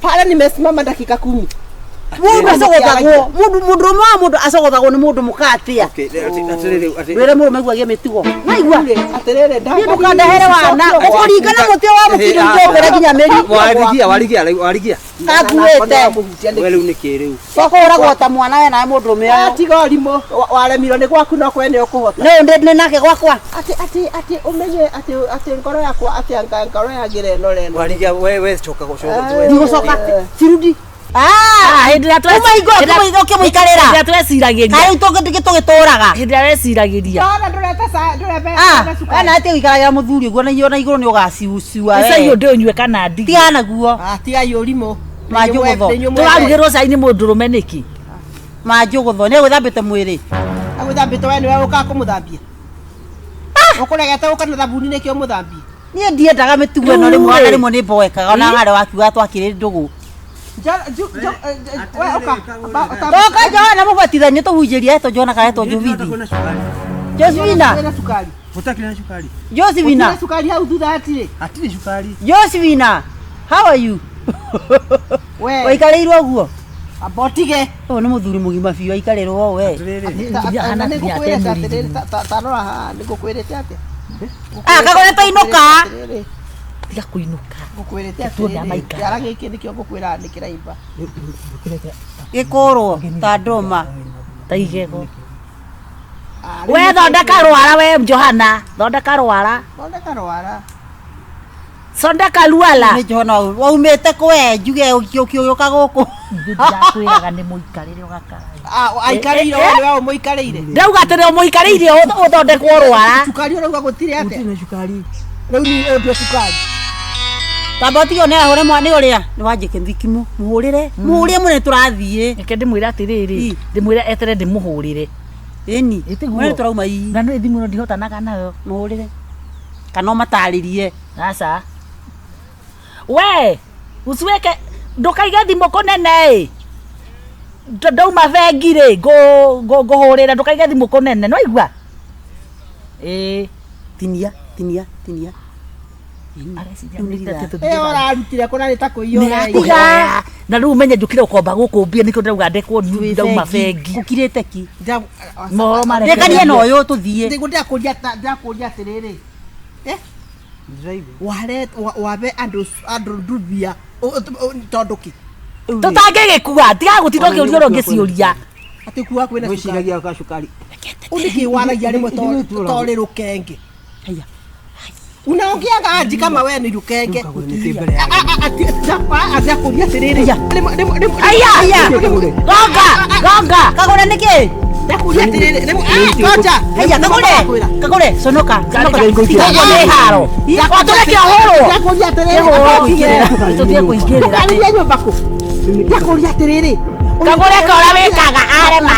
Pale nimesimama dakika 10. Mũndũ acogothagwo. Mũndũ mũndũrũme wa mũndũ acogothagwo nĩ mũndũ mũka atĩa. Okay, atĩrĩrĩ, atĩrĩrĩ. Wĩre mũrũme guo agĩe mĩtugo. Waigua? Atĩrĩrĩ Niĩ ndũkandehere wana. Ũkũringa na mũtĩ wa mũkindo njũngũre nginya mĩri. Warigia, warigia, rĩu, warigia. Kakuĩte. We rĩu nĩkĩ rĩu? Ũkũhũragwo ta mwana we nawe mũndũrũme ũyũ. Tiga ũrimũ waremirwo nĩ gwaku no kwene ũkũhota. Nĩ ndĩ nake gwakwa. Atĩ atĩ atĩ ũmenye atĩ atĩ ngoro yakwa atĩ anga ngoro yagĩre ĩno reno. Warigia, we we coka gũcoka. Ndigũcoka. Cirudi. Ah, hĩndĩ ĩrĩa Kuma hingo ĩyo ũkĩmũikarĩra. Hĩndĩ ĩrĩa tweciragĩria. Kaĩ rĩu tũgĩtũraga. Hĩndĩ ĩrĩa weciragĩria. Ndona ndũreta ndũrebe Ah, we nawe tiga gũikaragĩra mũthuri ũguo na igũrũ nĩ ũgaciuciua we. Icai ũndũ ũnyue kana ndige. Tigana naguo. Ah, tigai ũrimũ. Manjũgũtho. Tũrarugĩrwo cai nĩ mũndũrũme nĩkĩ? Manjũgũtho. Nĩ agwĩthambĩte mwĩrĩ. Agwĩthambĩte we nĩwe ũkaga kũmũthambia. Ũkũregete ũka na thabuni nĩkĩo ũmũthambie. Niĩ ndiendaga mĩtugo ĩno rĩmwe ona rĩmwe nĩ mboekaga ona harĩa wakiuga twakĩrĩ ndũgũ. We ũka. Toka Johana mũbatithanie tũhunjĩrie etwo Johana kana etwo Jovithi. Josephina. Kwĩna cukari. Gũtakĩrĩ na cukari. Josephina. Gũtirĩ cukari hau thutha hatirĩ. Hatirĩ cukari. Josephina. How are you? We. Waikarĩirwo ũguo? Amba ũtige. Ũyũ nĩ mũthuri mũgima biũ aikarĩrwo we. Na nĩngũkwĩrĩte atĩrĩrĩ ta rora haha nĩngũkwĩrĩte atĩa. Ah, kagũre tũinũka. Tiga kũinũka. Ngũkwĩrĩte Tuone atĩrĩrĩ amaikara. kĩara gĩkĩ nĩkĩo ngũkwĩra nĩ kĩraimba. Gĩkũrwo ta ndũma. Ta igego. We thondeka rwara we Johana, thondeka rwara. Thondeka rwara. Thondeka ruala. Nĩ Johana waumĩte kwe njuge ũgĩũka gũkũ. Ndirakwĩraga nĩ mũikarĩre ũgakara. Ah, aikarĩire we nĩwe ũmũikarĩire. Ndauga atĩrĩ ũmũikarĩire ũthondekwo rwara. Cukari ũrauga gũtirĩ atĩa? Gũtirĩ na cukari. Rĩu nĩ ũndũ cukari. Tamba ũtige nĩ ahũre mwana ũrĩa nĩ wanjĩke thikimu mũhũrĩre mũhũrĩre mũnene tũrathiĩ. Reke ndĩmwĩre atĩrĩrĩ, ndĩmwĩre etere ndĩmũhũrĩre. Ĩni Ĩtiguo. mũnene tũrauma ii. Na nĩ thimũ ĩno ndihotanaga nayo. Mũhũrĩre kana ũmatarĩrie. Aca. We, usiweke ndũkaige thimũ kũnene ĩ. Ndauma bengi rĩ, ngũhũrĩra ndũkaige thimũ kũnene, nĩwaigua? Ĩĩ. Tinia tinia tinia. Ĩyo ũrarutire kũna nĩ ta kũiywo Tiga. Na rĩu ũmenye njũkire gũkomba gũkũ mbia nĩkĩo ndĩrauga ndekwo ndauma bengi. Gũkirĩte ki. Mohoro marekererio. Rĩkanie na ũyũ tũthiĩ. Nĩguo ndĩrakũria ndĩrakũria atĩrĩrĩ. Eh? Ware wabe andũ andũ ndubia tondũ kĩ? Tũtangĩgĩkua, tiga gũtinda ũkĩũria ũrĩa ũngĩciũria. Atĩ kuga kwĩna cukari. Gwĩciragia ka cukari. Ũ nĩkĩ waragia rĩmwe torĩ rũkenge. Haya. Unaongeaga aji kama wewe ni rukenge. Ati atiriri. Aya. Gonga, gonga. Kagure niki? Ndakuria atiriri. Ngoja. Haya, kagure. Kagure, sonoka. Sonoka. Tiga nĩ haro. Watũreke ũhũrwo. Ndakuria atiriri. Tũthiĩ kũingĩrĩra. Ndũkarĩrie nyũmba kũ. Ndakuria atiriri. Kagure kora wĩkaga arema.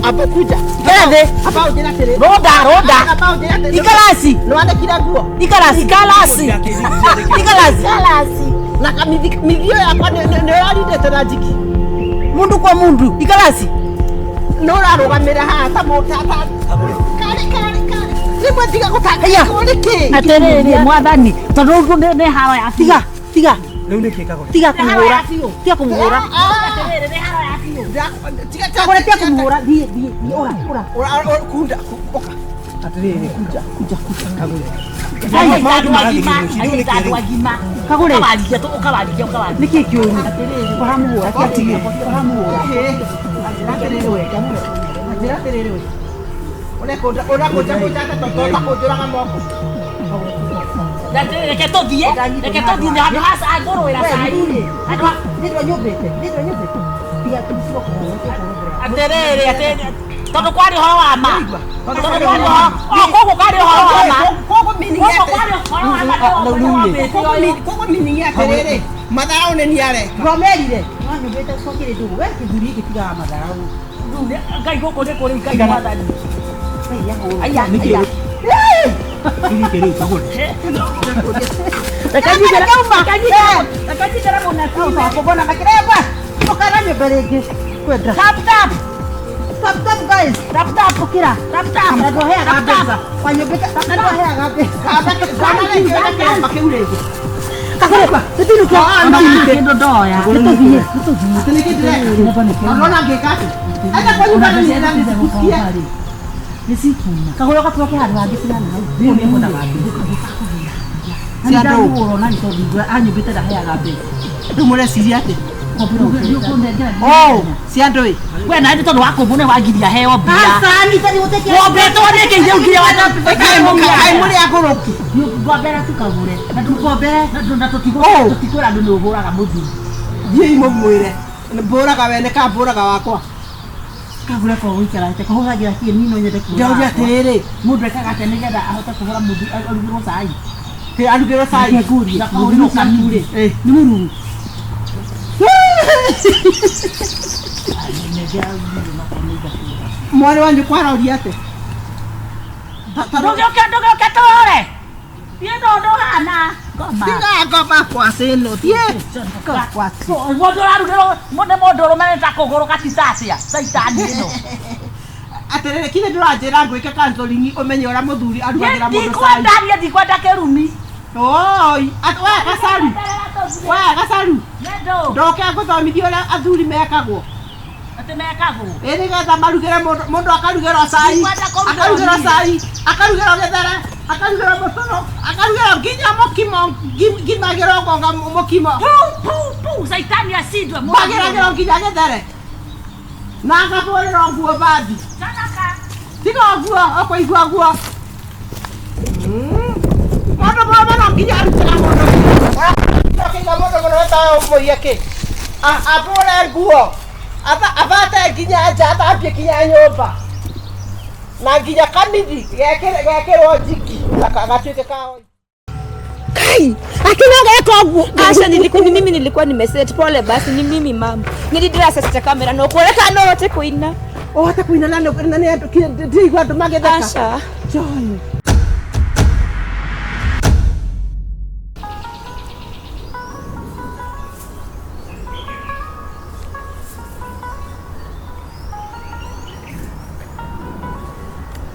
Aba kuja. Ikara thĩ. Aba ũnjĩre atĩrĩrĩ. Rũnda, rũnda. Aba ũnjĩre atĩrĩrĩ. Ikarasi. Nĩwandĩkire nguo. Ikarasi. Ikalasi. Ikarasi. Ikalasi. Na mithio yakwa nĩ ũrarindĩte na njiki. Mundu kwa mundu. Ikarasi. Nĩ ũrarũgamĩra haha ta karĩ karĩ karĩ. Rĩmwe tiga gũtangĩkwo nĩkĩ? Atĩrĩrĩ mwathani, tondũ ũguo nĩ haro ya Tiga, tiga. Rĩu nĩkĩ Kagure? Tiga kũmũhũra. Tiga kũmũhũra. Atĩrĩrĩ nĩ haro ya biũ. Kagure tiga kũmũhũra. Thiĩ, thiĩ, thiĩ, ũra, ũra. Ura kunda oka. Atĩrĩrĩ kuja kuja kuja Kagure. Maũndũ agima, andũ agima. Kagure. Ũkawarigia tu, ũkawarigia, ũkawarigia. Nĩkĩ kĩũru? Ũramũhũra. Ũramũhũra. Atĩrĩrĩ we. Njĩra atĩrĩrĩ we. Ũrekũnja ũrakũnja kũnja ta kũnjũraga moko. Reke tũthiĩ, reke tũthiĩ nĩ handũ ha ngũrũĩra cai. Handũ ha Nĩndĩro nyũmbĩte, nĩndĩro nyũmbĩte. Tiga tiga kũmũhũra. Atĩrĩrĩ, atĩrĩrĩ. Tondũ kwarĩ ũhoro wa ma. Tondũ kwarĩ ũhoro, o koguo kwarĩ ũhoro wa ma. Koguo meaning Koguo kwarĩ ũhoro wa ma. Koguo meaning atĩrĩrĩ. Matharau nĩ niĩ areka. Ngomerire. No nyũmbĩte cokire ndũgũ. We kĩthuri gĩkĩ tigaga matharau. Ngai gũkũ nĩ kũrĩ Ngai mwathani. Aya, aya. Nĩkĩ rĩu Kagure? Reke nyingĩre, reke nyingĩre mũnabii. Kũbona makĩremba. Ũkara nyũmba rĩngĩ. Kwenda. Tap tap. Tap tap guys. Tap tap. Ũkĩra. Tap tap. Na ndũheaga mbeca. Wanyũmbĩte na ndũheaga mbeca. Kĩu rĩngĩ. Kagure, tũtinũke. Kĩndũ ndoya. Nĩtũthiĩ, nĩtũthiĩ. Nĩkĩ ndĩreka? Ũrona ngĩka atĩ? Enda kwa nyũmba nĩ nĩcikusikia. Nĩcikuma. Kagure ũgatũke handũ hangĩ cigana hau. Cia ndũũ. Ndamũhũra na nĩ tondũ anyũmbĩte ndaheaga mbeca. Rĩu mũreciria atĩ? Oh, cia ndũĩ. We na nĩ tondũ wa kũmbwo nĩ wangiria heo mbia. Aca, nĩ gũtekĩa. Wombĩtwo nĩkĩ ithe ũngire wa Kaĩ mũrĩ agũrũki. Ngombera tu Kagure. Na Ngombe. na tũtikwĩra andũ nĩ ũhũraga mũthuri. Thiĩi mũmwĩre. Mbũraga wene ka mbũraga wakwa. Kagure ko gũikarĩte kũhũragĩra kĩ niĩ no nyende kũhũra. Ndauria atĩrĩrĩ. Mũndũ ekaga atĩa nĩgetha ahote kũhũra mũthuri arugĩrwo cai? Kĩ arugĩrwo cai? Ngũrie. Mũthuri ũcio Eh. Nĩ mũruru. Mwarĩ wa nyũkwa aroria atĩ? Ndũgĩũke, ndũgĩũke tũhũre. Thiĩ ndũhana. Ngoma. Tiga ngoma kwacĩ ĩno. Thiĩ. Mũndũ ũrarugĩrwo nĩ mũndũ ũrũme nĩ ta kũgũrũ gatitacia. Caitani ĩno. Atĩrĩrĩ kile ndũranjĩra ngwĩke counseling ũmenye ũrĩa mũthuri arugagĩra mũndũ cai. Ndikwenda niĩ ndikwenda kĩrumi. Oi, we Gacaru. We Gacaru. Nĩ ndũ. Ndoke ngũthomithie ũrĩa athuri mekagwo. Atĩ mekagwo. Ĩ nĩgetha marugĩre mũndũ mũndũ akarugĩrwo cai, Ndikwenda kũrugĩrwo akarugĩrwo niĩ. cai, akarugĩrwo gĩthere, akarugĩrwo mũcũrũ, akarugĩrwo nginya mũkimo, ngimagĩrwo ngonga mũkimo. Pu pu pu caitani acindwe. Magĩragĩrwo nginya gĩthere. Na akahũrĩrwo nguo bathi. Conoka. Tiga ũguo, ũkũigua ũguo. Mũndũ mũrũme no nginya arutĩra mũndũ. Ũkĩiga mũndũ mũrũme ta ũmũiye kĩ? Ahũre nguo. Abate nginya nja, athambie nginya nyũmba. Na nginya kamithi gekĩrwo njiki gatuĩke ka Kai, akinaga yako ũguo. Aca ni mimi nilikuwa nimeset. Pole basi ni mimi mama. Nilidira sasa kamera no kuoneka no hote kuina. Ũhote kũina na nĩ andũ ndiraigua andũ magĩtheka. Aca. Joy.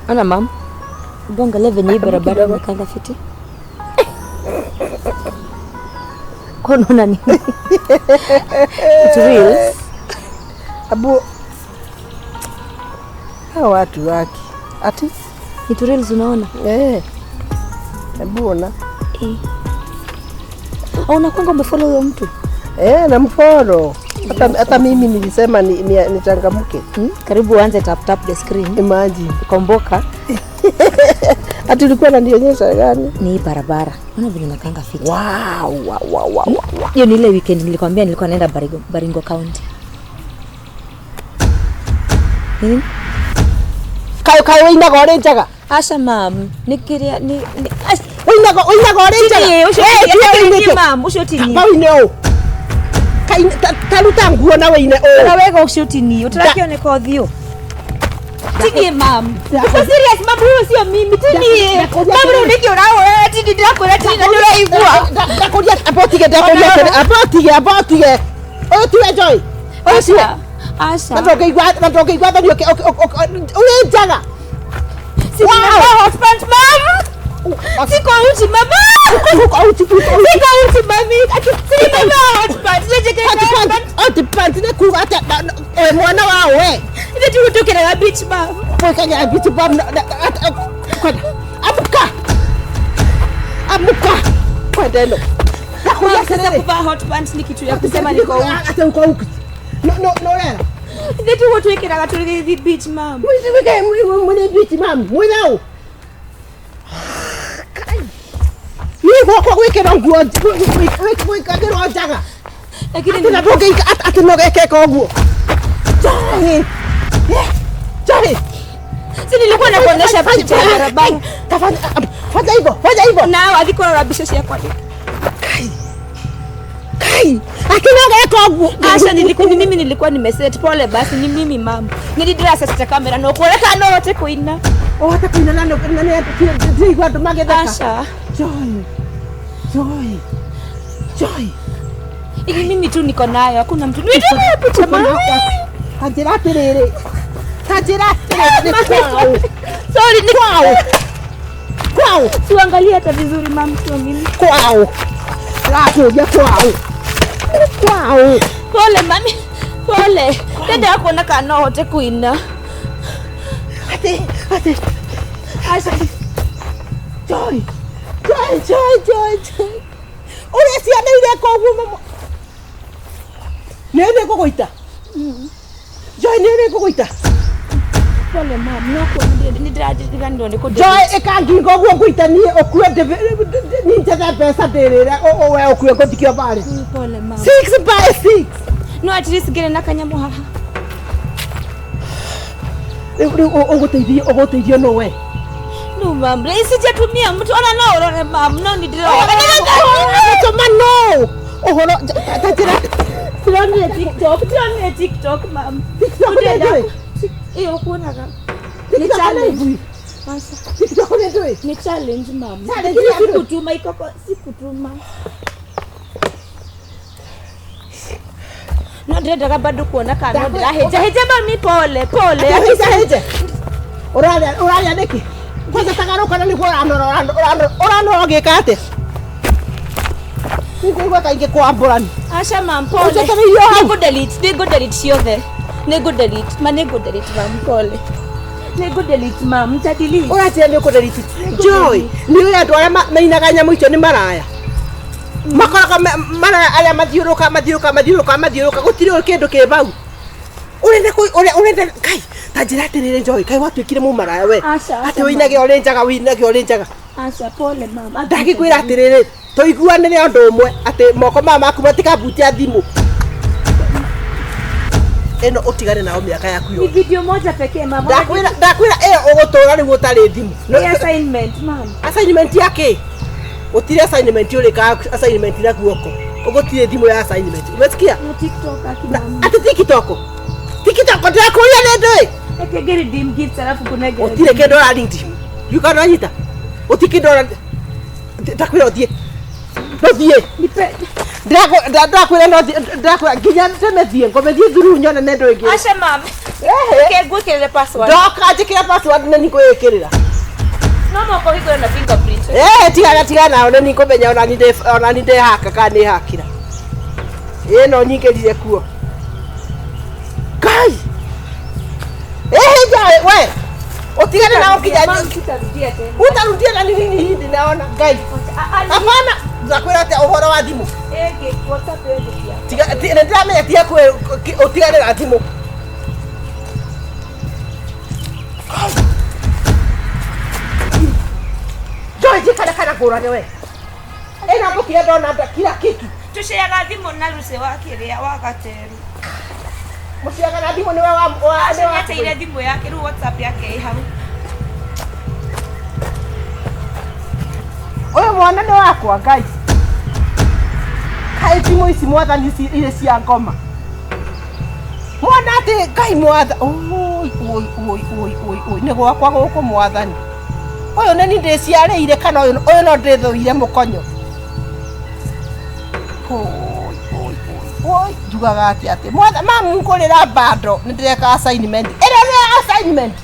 Ona mam. Bonga venye hii barabara imekanga fiti. Kwa unaona nini? It real. Abu hawa watu wake. Ati It real unaona? Eh. Hebu ona. Eh. Au unakwanga umefollow huyo mtu? Eh, namfollow. Hata mimi nilisema nichangamke. Karibu uanze tap tap the screen. Imagine. Komboka. Ati ulikuwa unanionyesha gani? Ni hii barabara. Unaona vile nakanga fiti. Wow. Hiyo ni ile weekend nilikwambia nilikuwa naenda Baringo County. Nini? Kayo wĩinaga ũrĩ njaga? Aca mam, nĩ kĩrĩa ni Wĩinaga ũrĩ njaga? Ti ũcio ti niĩ mam, ũcio ti niĩ. Kaba wĩine ũũ. Taruta nguo na wĩine ũũ. Na wega ũcio ti niĩ, ũtarakĩoneka ũthiũ. Ti niĩ mam. Uko serious mam, huyo sio mimi, ti niĩ. Mam, rĩu nĩkĩ ũrahoya? Ti niĩ ndĩrakwĩra ti niĩ na nĩ ũraigua. Ndakũria, amba ũtige, ndakũria atĩrĩ, amba ũtige. Ũyũ tiwe Joy. Ũyũ tiwe. Aca. Na ndũngĩigua thoni ũrĩ njaga. Si nimevaa hot pants mam. Siko uchi mama. Uko uchi. Siko uchi mami. Ati si nimevaa hot pants. Nijekera hot pants. Hot pants nĩ kuga atĩa mwana wa we. Ithe tũgũtũkĩraga beach mam. Gwĩkagĩra beach mam. Amuka. Amuka. Kwenda ĩno. Ndakũria sasa kuvaa hot pants ni kitu ya kusema niko uchi. Ate uko uchi. No rera. Ithe tũgũtwĩkĩraga tũgĩthiĩ beach mam. Mwĩ beach mam. Mwĩ nau. Niĩ gwakwa gwĩkĩrwo nguo gwĩkagĩrwo njaga. Lakini atĩ na ndũngĩika atĩ no gekeka ũguo. Joy. Joy. Si nilikuwa nakuonyesha picha ya barabara. Fanya hivyo, fanya hivyo. Na athi kũrora mbica ciakwa. Kai. Akina geka ũguo. Aca nilikuwa mimi nilikuwa nimeset pole basi ni mimi mam. Nilidress sasa kamera no kuona no hote kuina. Ũhote kuina na nĩ ndĩraigua andũ magĩtheka. Aca. Joy. Joy. Joy. Ili mimi tu niko nayo, hakuna mtu. Ndio picha mama. Tanjĩra atĩrĩrĩ. Tanjĩra atĩrĩrĩ kwao. Sorry ni kwao. Kwao. Tuangalie hata vizuri mam, sio mimi. Kwao. Ndĩrakũria kwao. Kwao. Pole mami. Pole. Ndenda kuona kana no hote kuina. Ate. Aca. Joy. Joy, Joy, Joy, Joy. Ũrĩa ciana ireka ũguo mama. Nĩ ngũgũita. Joy nĩ ngũgũita. Pole mam, no kuona nĩ ndĩrariganĩrwo nĩ kũ Joy ĩka ngingo ũguo ngũita niĩ ũkue niĩ njethe mbeca ndĩrĩre we ũkue ngũthikio barĩ. Pole mam. 6 by 6. No at least ngĩrĩ na kanyamũ haha. Rĩu ũgũteithio no we. No mam, sijatumia mtu ona no urore mam, no ni ndĩrona. Tũma no. Ũhoro ta njĩra. Turonire TikTok, turonire TikTok mam. TikTok nĩ ndũĩ? Ĩyo kuonaga. Ni challenge. Aca. TikTok nĩ ndũĩ? Ni challenge mam. Challenge ya ndũĩ? Sikutuma ikoko, sikutuma. No ndĩrendaga bado kuona kana no ndĩrahĩnja. Hĩnja mami pole, pole. Hĩnja hĩnja. Ũrarĩa nĩkĩ? Kwanza tagarũka na nĩguo ũranora ũgĩka atĩa? Nĩngũigua ta ingĩkwambũrani. Aca mam, pole. Ũnjetereirio hau. Nĩngũ delete ciothe. Nĩngũ delete, ma nĩngũ delete mam, pole. Nĩngũ delete mam, nita delete. Ũranjĩra nĩ ũkũ delete. Joy, nĩ ũĩ andũ arĩa mainaga nyamũ icio nĩ maraya. Makoraga maraya arĩa mathiũrũka mathiũrũka mathiũrũka mathiũrũka gũtirĩ kĩndũ kĩ bau. Ũrenda ũrenda kai ta njĩra atĩrĩrĩ Joy, kai watuĩkire mũmaraya we. Atĩ wĩinage ũrĩ njaga wĩinage ũrĩ njaga. Aca pole mam. Ndagĩkwĩra atĩrĩrĩ tũiguanĩre ũndũ ũmwe atĩ moko maya maku matikabutia thimũ. Ĩno ũtigane nao mĩaka yaku Ni yothe. video moja pekee mam. Ndakwĩra ĩyo ũgũtũra rĩu ũtarĩ thimũ. Ni assignment mam. Assignment ya kĩ? Gũtirĩ assignment ũrĩkaga assignment na guoko. Ũgũtirĩ thimũ ya assignment. Umesikia? No TikTok aki mam. Atĩ TikTok. TikTok ndĩrakũria nĩ ndũĩ? Eke ngĩ redeem gifts alafu kunegera. Gũtirĩ kĩndũ ũra redeem. Ndiũĩ ũranyita. Gũtirĩ kĩndũ ũra ndakwĩra ũthiĩ. Ndũthiĩ. Nipe. Ndakwĩra no ndakwĩra nginya ndeme thiĩ ngome thiĩ thuru nyone nĩ ndũ ĩngĩ. Aca mam. Reke ngwĩkĩrĩre password. Ndoka njĩkĩre password nĩ nĩngwĩĩkĩrĩra. No moko hingũre na fingerprint. Tigana tigana nao nĩ nĩngũmenya ona ni ndehaka kana nĩ hakĩra. Ĩno nyingĩrire kuo. Kai. Joy, we. Utigane nao nginya sitarudia tena. Utarudia na nini hii ndinaona Ngai. Hapana, ndakwĩra atĩa ũhoro wa thimũ. Ege WhatsApp ege pia. Tiga nĩndĩramenya tiga ũtigane na thimũ. Ngũrage we. Ĩno ngũkire ndona kila kitu. Tũceaga thimũ na Lucy wa kĩrĩa wa Gateru. Mũciaga na thimũ nĩwe wa wa Acio nĩateire thimũ yake rĩu WhatsApp yake ĩ hau. Ũyũ mwana nĩ wakwa Ngai. Kaĩ thimũ ici mwathani ici irĩ cia ngoma. Mwana atĩ Ngai mwatha oi oi oi oi oi oi nĩ gwakwa gũkũ mwathani. Ũyũ nĩ niĩ ndĩciarĩire kana ũyũ ũyũ no ndĩthũire mũkonyo. Oi oi oi oi njugaga atĩ atĩ mwatha mamu ngũrĩra bando nĩ ndĩreka assignment. Ĩno nĩ assignment.